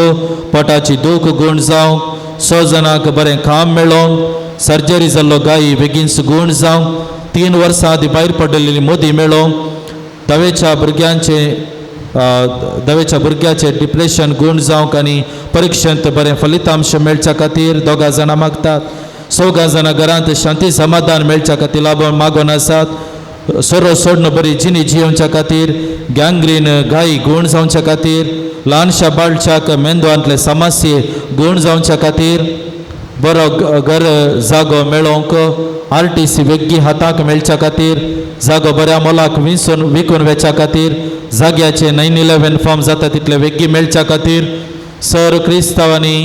पोटाची दूख गूण जावंक, 6 जाणांक बरें काम मेळोवंक, सर्जरी जाल्लो गायी बेगीन गूण जावंक, 3 वर्सां आदी भायर पडलेली मोदी मेळोवंक, दवेच्या भुरग्याचे डिप्रेशन गूण जावंक आनी परिक्षेंत बरें फलितांश मेळच्या खातीर 2 जाणां मागतात. 4 जाणां घरांत शांती समाधान मेळच्या खातीर लाभ मागून आसात. सोरो सोडून बरी जिणी जियोवच्या खातीर, गँग्रीन गाय गूण जावच्या खातीर, ल्हानशा बाळच्याक मेंदवांतले समस्ये गूण जावच्या खातीर, बरो घर जागो मेळोवंक, RTC वेग्गी हाताक मेळच्या खातीर, जागो बऱ्या मोलाक विंचून विकून वेच्या खातीर, जाग्याचे 911 फॉर्म जाता तितले वेग्गी मेळच्या खातीर, सर क्रिस्तांवांनी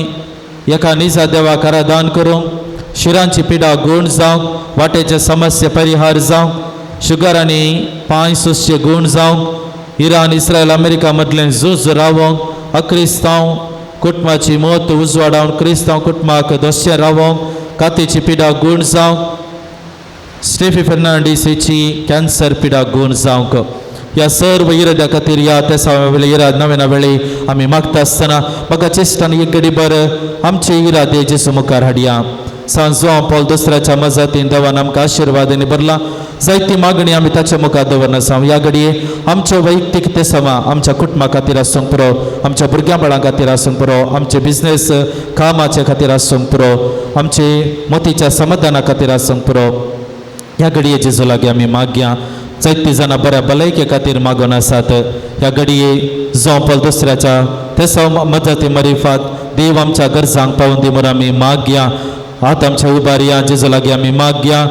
एका निजा देवाक आराधन करूंक, शिरांची पिडा गूण जावंक, वाटेचे समस्या परिहार जावंक, शुगर आनी पांय सुसचे गूण जावंक, इराण इस्रायल अमेरिका मदलें झूज रावोंक, अक्रिस्तांव कुटुंबाची मत उजवाडावन क्रिस्तांव कुटुंबाक दोशें रावोंक, कातीची पिडा गूण जावंक, स्टेफी फर्नांडीसीची कॅन्सर पिडा गूण जावंक. ह्या सर्व इराद्या खातीर ह्या तेसावेले इराद नव्या नवेळी आमी मागता आसतना म्हाका चेश्टान एक घडी बर आमचे इरादे जेजू मुखार हाडया. सांजो पॉल दुसऱ्याच्या मजातीन देवान आमकां आशिर्वादांनी भरला. जायती मागणी आमी ताच्या मुखार दवरना आसा. ह्या घडये आमचे वैयक्तीक तेसांवां आमच्या कुटुंबा खातीर आसूंक पुरो, आमच्या भुरग्यां बाळां खातीर आसूंक पुरो, आमचे बिजनेस कामाचे खातीर आसूंक पुरो, आमचे मतीच्या समाधाना खातीर आसूंक पुरो. ह्या घडये जेजू लागीं आमी मागया. जायतीं जाणां बऱ्या भलायके खातीर मागून आसात. ह्या घडये जावं पॉल दुसऱ्याच्या तेसांव मजती मरिफात देव आमच्या गरजांक पावून दी म्हूण आमी मागया. हात आमच्या उबारया, जेजू लागीं आमी मागया.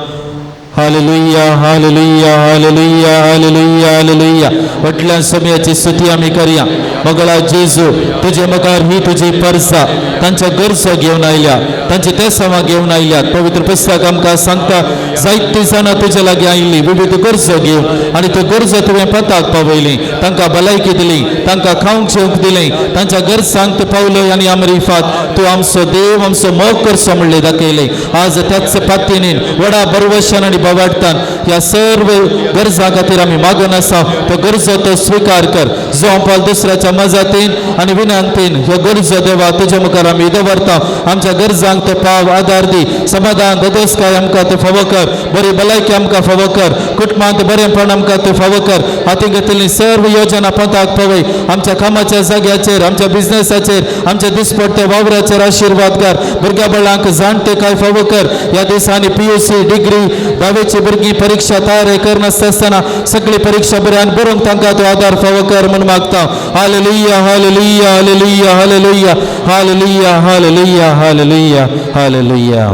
Hallelujah, hallelujah, hallelujah, hallelujah, hallelujah. व्हडल्या समयाची स्तुती आमी करया. मगळा जेजू तुजे मुखार ही तुजी परसा तांच्या गरजो घेवन आयल्या, तांचे तेसांवां घेवन आयल्यात. पवित्र पुस्तक आमकां सांगता जायतीं जाणां तुजे लागीं आयिल्लीं विविध गरजो घेवन आनी त्यो गरजो तुवें पताक पावयली, तांकां भलायकी दिली, तांकां खावंक जेवंक दिलें, तांच्या गरजांक तूं पावलो आनी आमरिफात तूं आमचो देव आमचो मोग करचो म्हणलें दाखयलें. आज त्याच पातीनीन व्हडा बरवशान आनी बावाडटान ह्या सर्व गरजां खातीर आमी मागून आसा. त्यो गरजो तो स्विकार कर. जो पाल दुसऱ्याच्या मजातीन आनी विनंतीन ह्यो गरजो देवा तुज्या मुखार आमी दवरता. आमच्या गरजांक तो पाव आदार दी, समाधान ददोसकाय आमकां तूं फावो कर, बरी भलायकी आमकां फावो कर, कुटुंबांत बरेंपण आमकां तूं फावो कर. हातीं घेतिल्ली सर्व योजना पंथाक पावय. आमच्या कामाच्या जाग्याचेर, आमच्या बिजनेसाचेर, आमच्या दिसपट्ट्या वावराचेर आशिर्वाद कर. भुरग्या बाळांक जाणटे काय फावो कर. ह्या दिसांनी PUC degree धावेची भुरगीं परीक्षा तयारी करनासता आसतना सगळी परीक्षा बऱ्यान बरोवंक तांकां तूं आदार फावो कर म्हूण मागता. Hallelujah, hallelujah, hallelujah, hallelujah, hallelujah, hallelujah, hallelujah, hallelujah.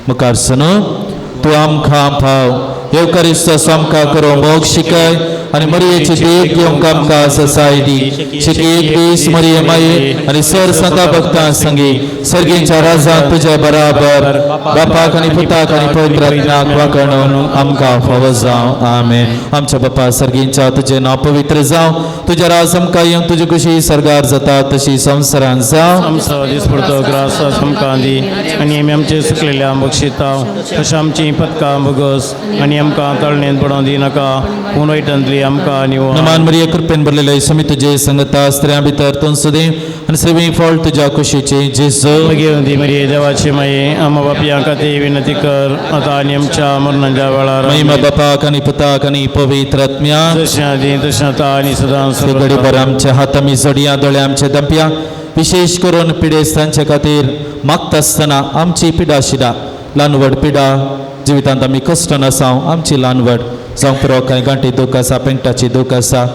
मुखार सनो तूं आमकां पाव येवकारिस्त आमकां करो मोग शिकय आनी मरयेची देख घेवंक आमकां ससाय दी. शिकी एक दीस मरये माये आनी सर संता भक्तां संगी सर्गींच्या राजांत तुज्या बराबर बापाक आनी पुताक आनी पवित्र आत्म्याक वांकणून आमकां फावो जावं. आमेन. आमच्या बापा सर्गींच्या तुजें नांव पवित्र जावं, तुजें राज आमकां येवं, तुजी खुशी सर्गार जाता तशी संवसारांत जावं. आमचो दिसपडतो ग्रास आमकां दी आनी आमी आमचे सुकलेल्या बक्षिता तशें आमची पदकां भोगस आनी आमकां तळणेंत पडोवंक दिनाका, पूण वायटांतली आमकां निवळ. नमान मरिये कृपेन भरलेले समी तुजे संगता स्त्रियां भितर तूं सुदेव आनी श्रीवी फळ तुज्या कुशीचे जेजू. मागीर दी मरिये देवाची माये आमा बापयां खातीर विनंती कर आतां आनी आमच्या मरणाच्या वेळार. महिमा बापाक आनी पुताक आनी पवित्र आत्म्याक, जशें आदी तशें आतां आनी सदां घडी भर आमच्या हात आमी जोडया, दोळे आमचे दंपया. विशेष करून पिडेस्तांचे खातीर मागता आसतना आमची पिडा शिडा ल्हान व्हड पिडा जिवितांत आमी कश्टान आसा, आमची ल्हान व्हड जावं पुरो कांय गांठी दूख आसा, पेंटाची दूख आसा,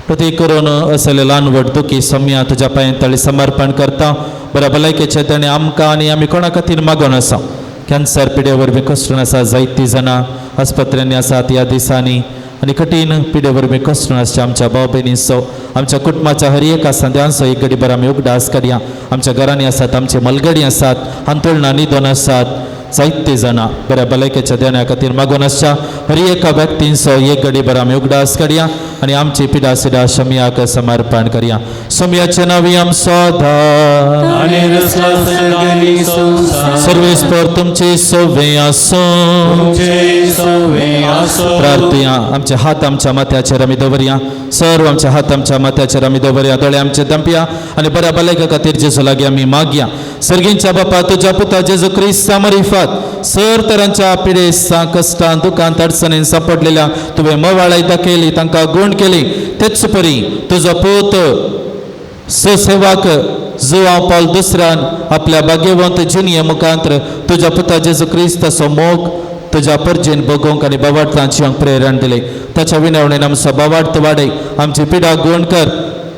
प्रत्येक करून असले ल्हान व्हड दुखी सम्या तुज्या पांयां तळी समर्पण करता. बऱ्या भलायकेचे ताणें आमकां आनी आमी कोणा खातीर मागून आसा. कॅन्सर पिडे वरवीं कश्टून आसा जायतीं जाणां आस्पत्र्यांनी आसात ह्या दिसांनी आनी कठीण पिडे वरवीं कश्टून आसच्या आमच्या भाव भयणींचो आमच्या कुटुंबाच्या हर एका संद्यांचो एक घडी भर आमी उगडास करया. आमच्या घरांनी आसात, आमचे मलगडी आसात, हांतुळणां न्हिदोन आसात, जायते जाणां बऱ्या भलायकेच्या देण्या खातीर मागून आसच्या हर एका व्यक्तींचो एक घडी बरा आमी उगडास काडया आनी आमची पिडा सिडा शमयाक समर्पण करया. सोमयाचें नांव आमचो आधार आनी रसला सगळी संसार सर्वेस्पर तुमचे सवे आसूं. तुमचे सवे आसो. प्रार्थया. आमचे हात आमच्या माथ्याचेर आमी दवरया, सर्व आमचे हात आमच्या माथ्याचेर आमी दवरया, दोळे आमचे दंपया आनी बऱ्या भलायके खातीर जेजू लागीं आमी मागया. सर्गींच्या बापा, तुज्या पुता जेजू क्रिस्ता मारिफात सर तरांच्या पिडेस्तां कश्टां दुखांत अडचणीन सांपडलेल्या तुवें मवाळाय दाखयली, तांकां गूण केली. तेच परी तुजो पूत ससेवाक जुवांव पावल दुसऱ्यान आपल्या भाग्यवंत जिणये मुखांत्र तुज्या पुता जेजू क्रिस्ताचो मोग तुज्या परजेन भोगोवंक आनी बावार्थान जिवंक प्रेरण दिलें. ताच्या विनवणेन आमचो बावार्थ वाडय, आमची पिडा गुण कर.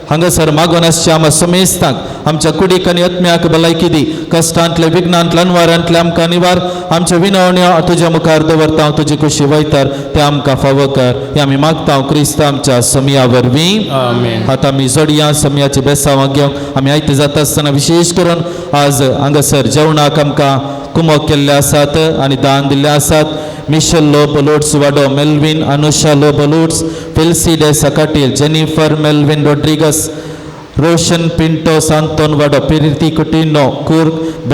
हांगासर मागून आसच्या आमच्या समेस्तांक आमच्या कुडीक आनी आत्म्याक भलायकी दी. कश्टांतले विघ्नांतले अनवारांतले आमकां निवार. आमचे विनवण्यो तुज्या मुखार दवरता, तुजी खुशी वयतर ते आमकां फावो कर. हें आमी मागता क्रिस्त आमच्या समया वरवीं. आमेन. आतां आमी जोडया समयाची बेसांवां घेवंक आमी आयते जाता आसतना विशेश करून आज हांगासर जेवणाक आमकां कुमोक केल्ले आसात आनी दान दिल्ले आसात. Michelle Lobo Lutz Wado, Melvin Anusha Lobo Lutz, Felcy D'Sa Katil, Jennifer Melvin Rodrigues, Roshan Pinto Santon Wado, Preethi Coutinho Coorg,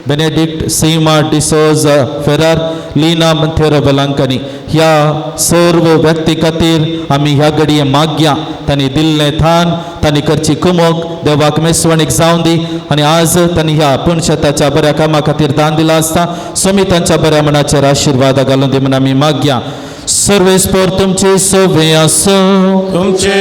Benedict Seema D'Souza Ferrer, Leena Monteiro Velankanni ह्या सर्व व्यक्ती खातीर आमी ह्या घडये मागया. तांणी दिल्लें थान, तांणी करची कुमोक देवाक मेसवणीक जावन दी आनी आज तांणी ह्या पुणशेताच्या बऱ्या कामा खातीर दान दिलां आसता स्वामी तांच्या बऱ्या मनाचेर आशिर्वाद घालून दी म्हूण आमी मागया. सर्वेस्पर तुमचे सवे आसूं. तुमचे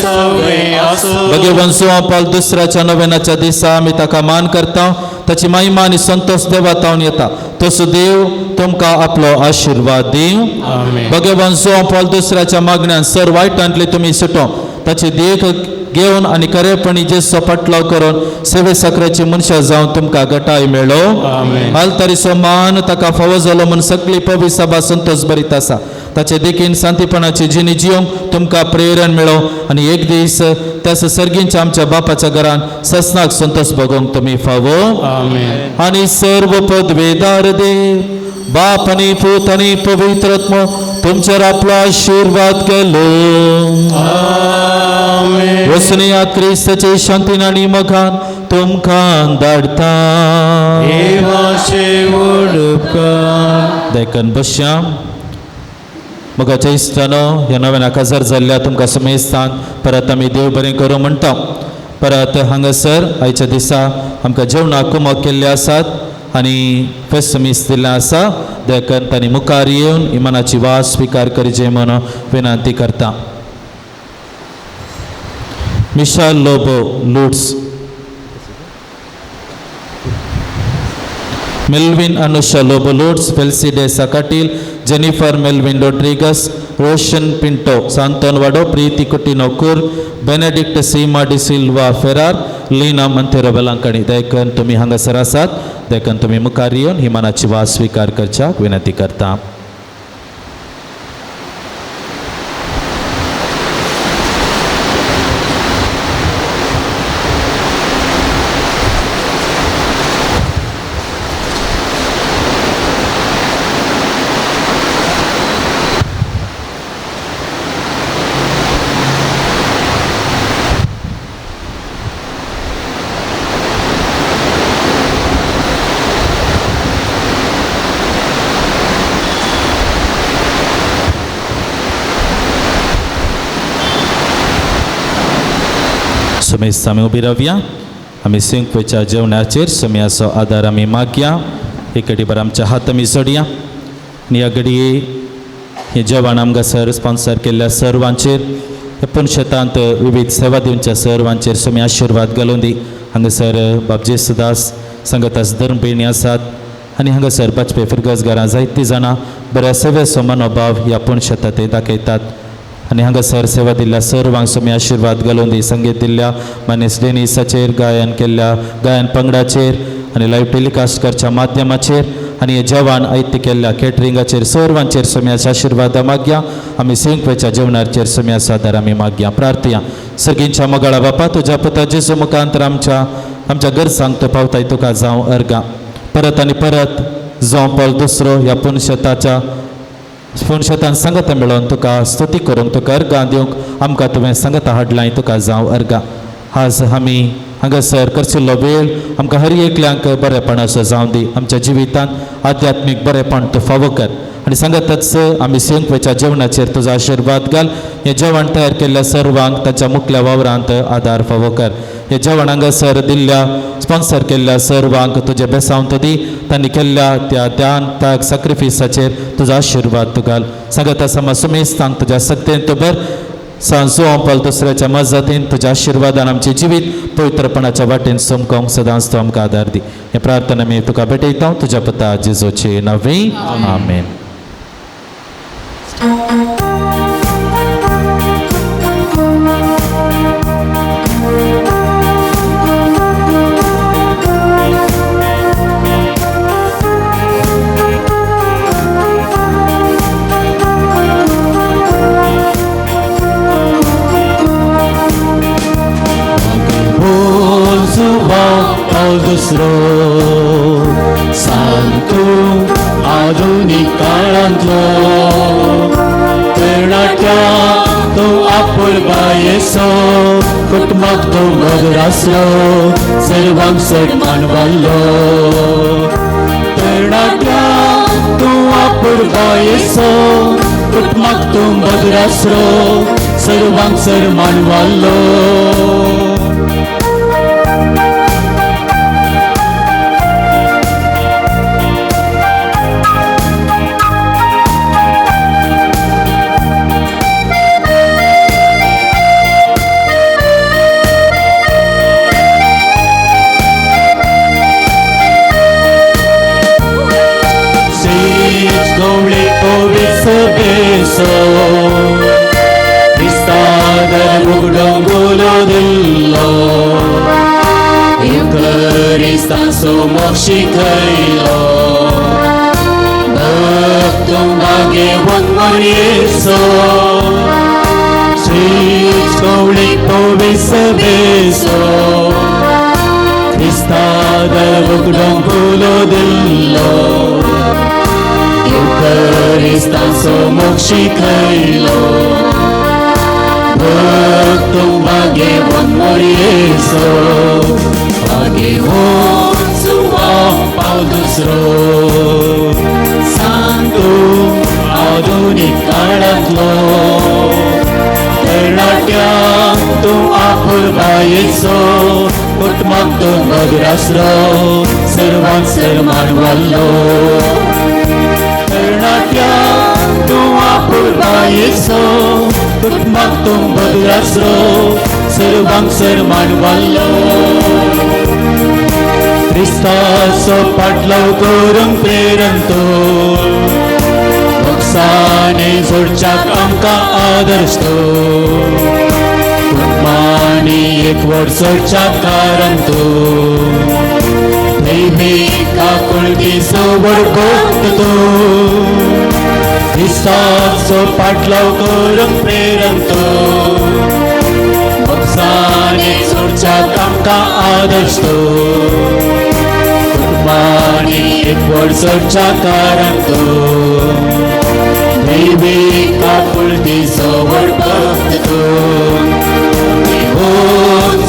सवे आसो. भगवान सुवापाल दुसऱ्याच्या नव्यानाच्या दिसा आमी ताका मान करता, ताची महिमा आनी संतोष देवा तावन येता. तसो देव तुमकां आपलो आशिर्वाद दिवं. आमेन. भगवान सुवापाल दुसऱ्याच्या मागण्यान सर वायटांतले तुमी सुटो, ताची देख घेवन आनी खरेपणी जेसो फाटलाव करून सेवे साकराची मनशां जावन तुमकां गटाय मेळो. आमेन. आलतारीचो मान ताका फावो जालो म्हूण सगळी पवित्र सभा संतोष भरीत आसा. ताचे देखीन शांतीपणाची जिणी जिवंक तुमकां प्रेरण मेळो आनी एक दीस त्या सर्गींच्या आमच्या बापाच्या घरान ससनाक संतोष भोगोवंक तुमी फावो. आमेन. आनी सर्व पदवेदार देव बाप आनी पूत आनी पवित्र आत्मो तुमचेर आपलो आशिर्वाद केलो. आमेन. वसुनिया क्रिस्ताचे शांतीन आनी मोगान तुमकां धाडटा. देवाचे वडपकार. देखून बसया. मोगाच्या इश्टानो, ह्या नव्यान काजार जाल्ल्या तुमकां समेस्तांक परत आमी देव बरें करूं म्हणटा. परत हांगासर आयच्या दिसा आमकां जेवणाक कुमक केल्ले आसात आनी फेस्तमीस दिल्लें आसा. देखून तांणी मुखार येवन इमानाची वास स्विकार करचे म्हणून विनंती करता. Michelle Lobo Lutz, Melvin Anusha Lobo Lutz, Felcy D'Sa Katil, Jennifer Melvin Rodrigues, Roshan Pinto Santon Wado, Preethi Coutinho Coorg, Benedict Seema D'Silva Ferrer, Leena Monteiro Velankanni. देखून तुमी हांगासर आसात, देखून तुमी मुखार येवन ही मनाची वास स्विकार करच्याक विनंती करता. समेस्त आमी उबी रावया. आमी सिंकवेच्या जेवणाचेर सम्याचो आदार आमी मागया. एक घडीभर आमच्या हात आमी जोडया आनी ह्या घडये हें जेवण आमकां सर स्पॉन्सर केल्ल्या सर्वांचेर, पुनशेतांत विविध सेवा दिवच्या सर्वांचेर स्वामी आशिर्वाद घालून दी. हांगासर बाब जेसुदास संगतास धर्मपेणी आसात आनी हांगासर बाजपे फिरगजगारां जायतीं जाणां बऱ्या सेवेचो मनोभाव ह्या पुनशेतात ते दाखयतात. आनी हांगासर सेवा दिल्ल्या सर्वांक स्वामी आशिर्वाद घालून दी. संगीत दिल्ल्या मानेस डेनिसाचेर, गायन केल्ल्या गायन पंगडाचेर आनी लायव्ह टेलिकास्ट करच्या माध्यमाचेर आनी हे जेवण आयत्य केल्ल्या केटरिंगाचेर सर्वांचेर स्वाम्याच्या आशिर्वाद मागया. आमी सिंकवेच्या जेवणाचेर स्वाम्याचो आदार आमी मागया. प्रार्थया. सगळींच्या मोगाळा बापा, तुज्या पुता जेजू मुखांतर आमच्या आमच्या गरजांक तूं पावताय, तुका जावं अर्गां. परत आनी परत जावं पॉल दुसरो ह्या पुनशताच्या पुनशतान सांगता मेळोवन तुका स्तुती करूंक तुका अर्गां दिवंक आमकां तुवें सांगता हाडलां तुका जावं अर्गां। आज आमी हांगासर करशिल्लो वेळ आमकां हर एकल्यांक बरेपणाचो जावं दी। आमच्या जिवितांत आध्यात्मीक बरेपण तूं फावो कर आनी सांगतच आमी सेंकवेच्या जेवणाचेर तुजो आशिर्वाद घाल। हें जेवण तयार केल्ल्या सर्वांक ताच्या मुखल्या वावरांत आदार फावो कर। हें जेवण हांगासर दिल्ल्या स्पॉन्सर केल्ल्या सर्वांक तुजें बेसांव दी। तांणी केल्ल्या त्या ध्यान त्याग सॅक्रिफिसाचेर तुजो आशिर्वाद तूं घाल। सांगत आसा सुमेस्तांक तुज्या सत्तेन तूं बर सांजो पल दुसऱ्याच्या मजतीन तुज्या आशिर्वादान आमचें जिवीत पवित्रपणाच्या वाटेन चमकोवंक सदांच तूं आमकां आदार दी। हे प्रार्थना मी तुका भेटयता तुज्या पुता जेजूचे नांवे, आमेन। दुसरो सांतू आधुनीक काळांतलो तरणाट्या तो आपुरबायेचो कुटुंबाक तो बरो आसलो सर्वांक सट मानवालो। तरणाट्या तो आपुरबायेचो कुटुंबाक तो बरो आसलो सर्वांक सर मानवालो। क्रिस्तादर उगडोंगुलो दिल्लो क्रिस्ताचो मोग शिकयलो भक्तूं भाग्यवंत मरयेचो श्रीच कवळीक पवित्र बेसो क्रिस्तादर उगडोंगुलो दिल्लो क्रिस्ताचो मोग शिकयलो भक्तूं भाग्यवंत मरयेचो भाग्यवंत जुवांव पावल दुसरो सांतू आधुनीक काळांतलो तरणाट्या तूं आपुरबायेचो कुटुंबाक तूं बरो आसलो सर्वांक सर मानवालो। तरणाट्या तूं आपुरबायेचो कुटुंबाक तूं बरो आसलो सर्वांक सर मानवालो। क्रिस्ताचो पाटलाव करूंक प्रेरण तूं भक्सांनी जोडच्याक आमकां आदर्श तूं कुटुंबांनी एकवट जोडच्याक कारण तूं दैवी काकुळटीचो व्हड भक्त तूं क्रिस्ताचो पाटलाव करूंक प्रेरण तूं भक्सांनी जोडच्याक आमकां आदर्श तूं कुटुंबांनी एकवट जोडच्याक कारण तूं दैवी काकुळटीचो व्हड भक्त तूं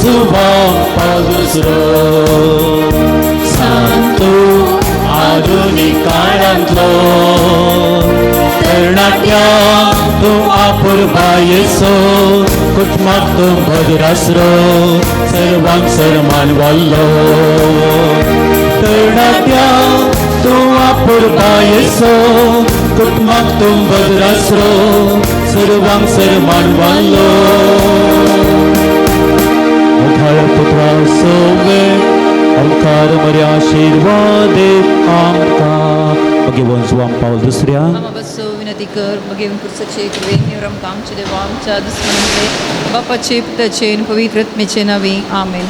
जुवांव पावल दुसरो सांतू आधुनीक काळांतलो तरणाट्या तूं आपुरबायेचो कुटुंबाक तूं बरो आसलो सर्वांक सर मानवालो। तरणाट्या तूं आपुरबायेचो कुटुंबाक तूं बरो आसलो सर्वांक सर मानवालो। मुखार पुत्रा सोवे ओंकार मरे आशिर्वाद आमकां भगवंत जुवांव पावल दुसऱ्या आमा विनंती कर भगवंत कुर्साचे कृपेन आमकां आमचे देवा आमच्या दुस्मनांचे बापाचे पुताचे आनी पवित्र आत्म्याचे नांवे, आमेन।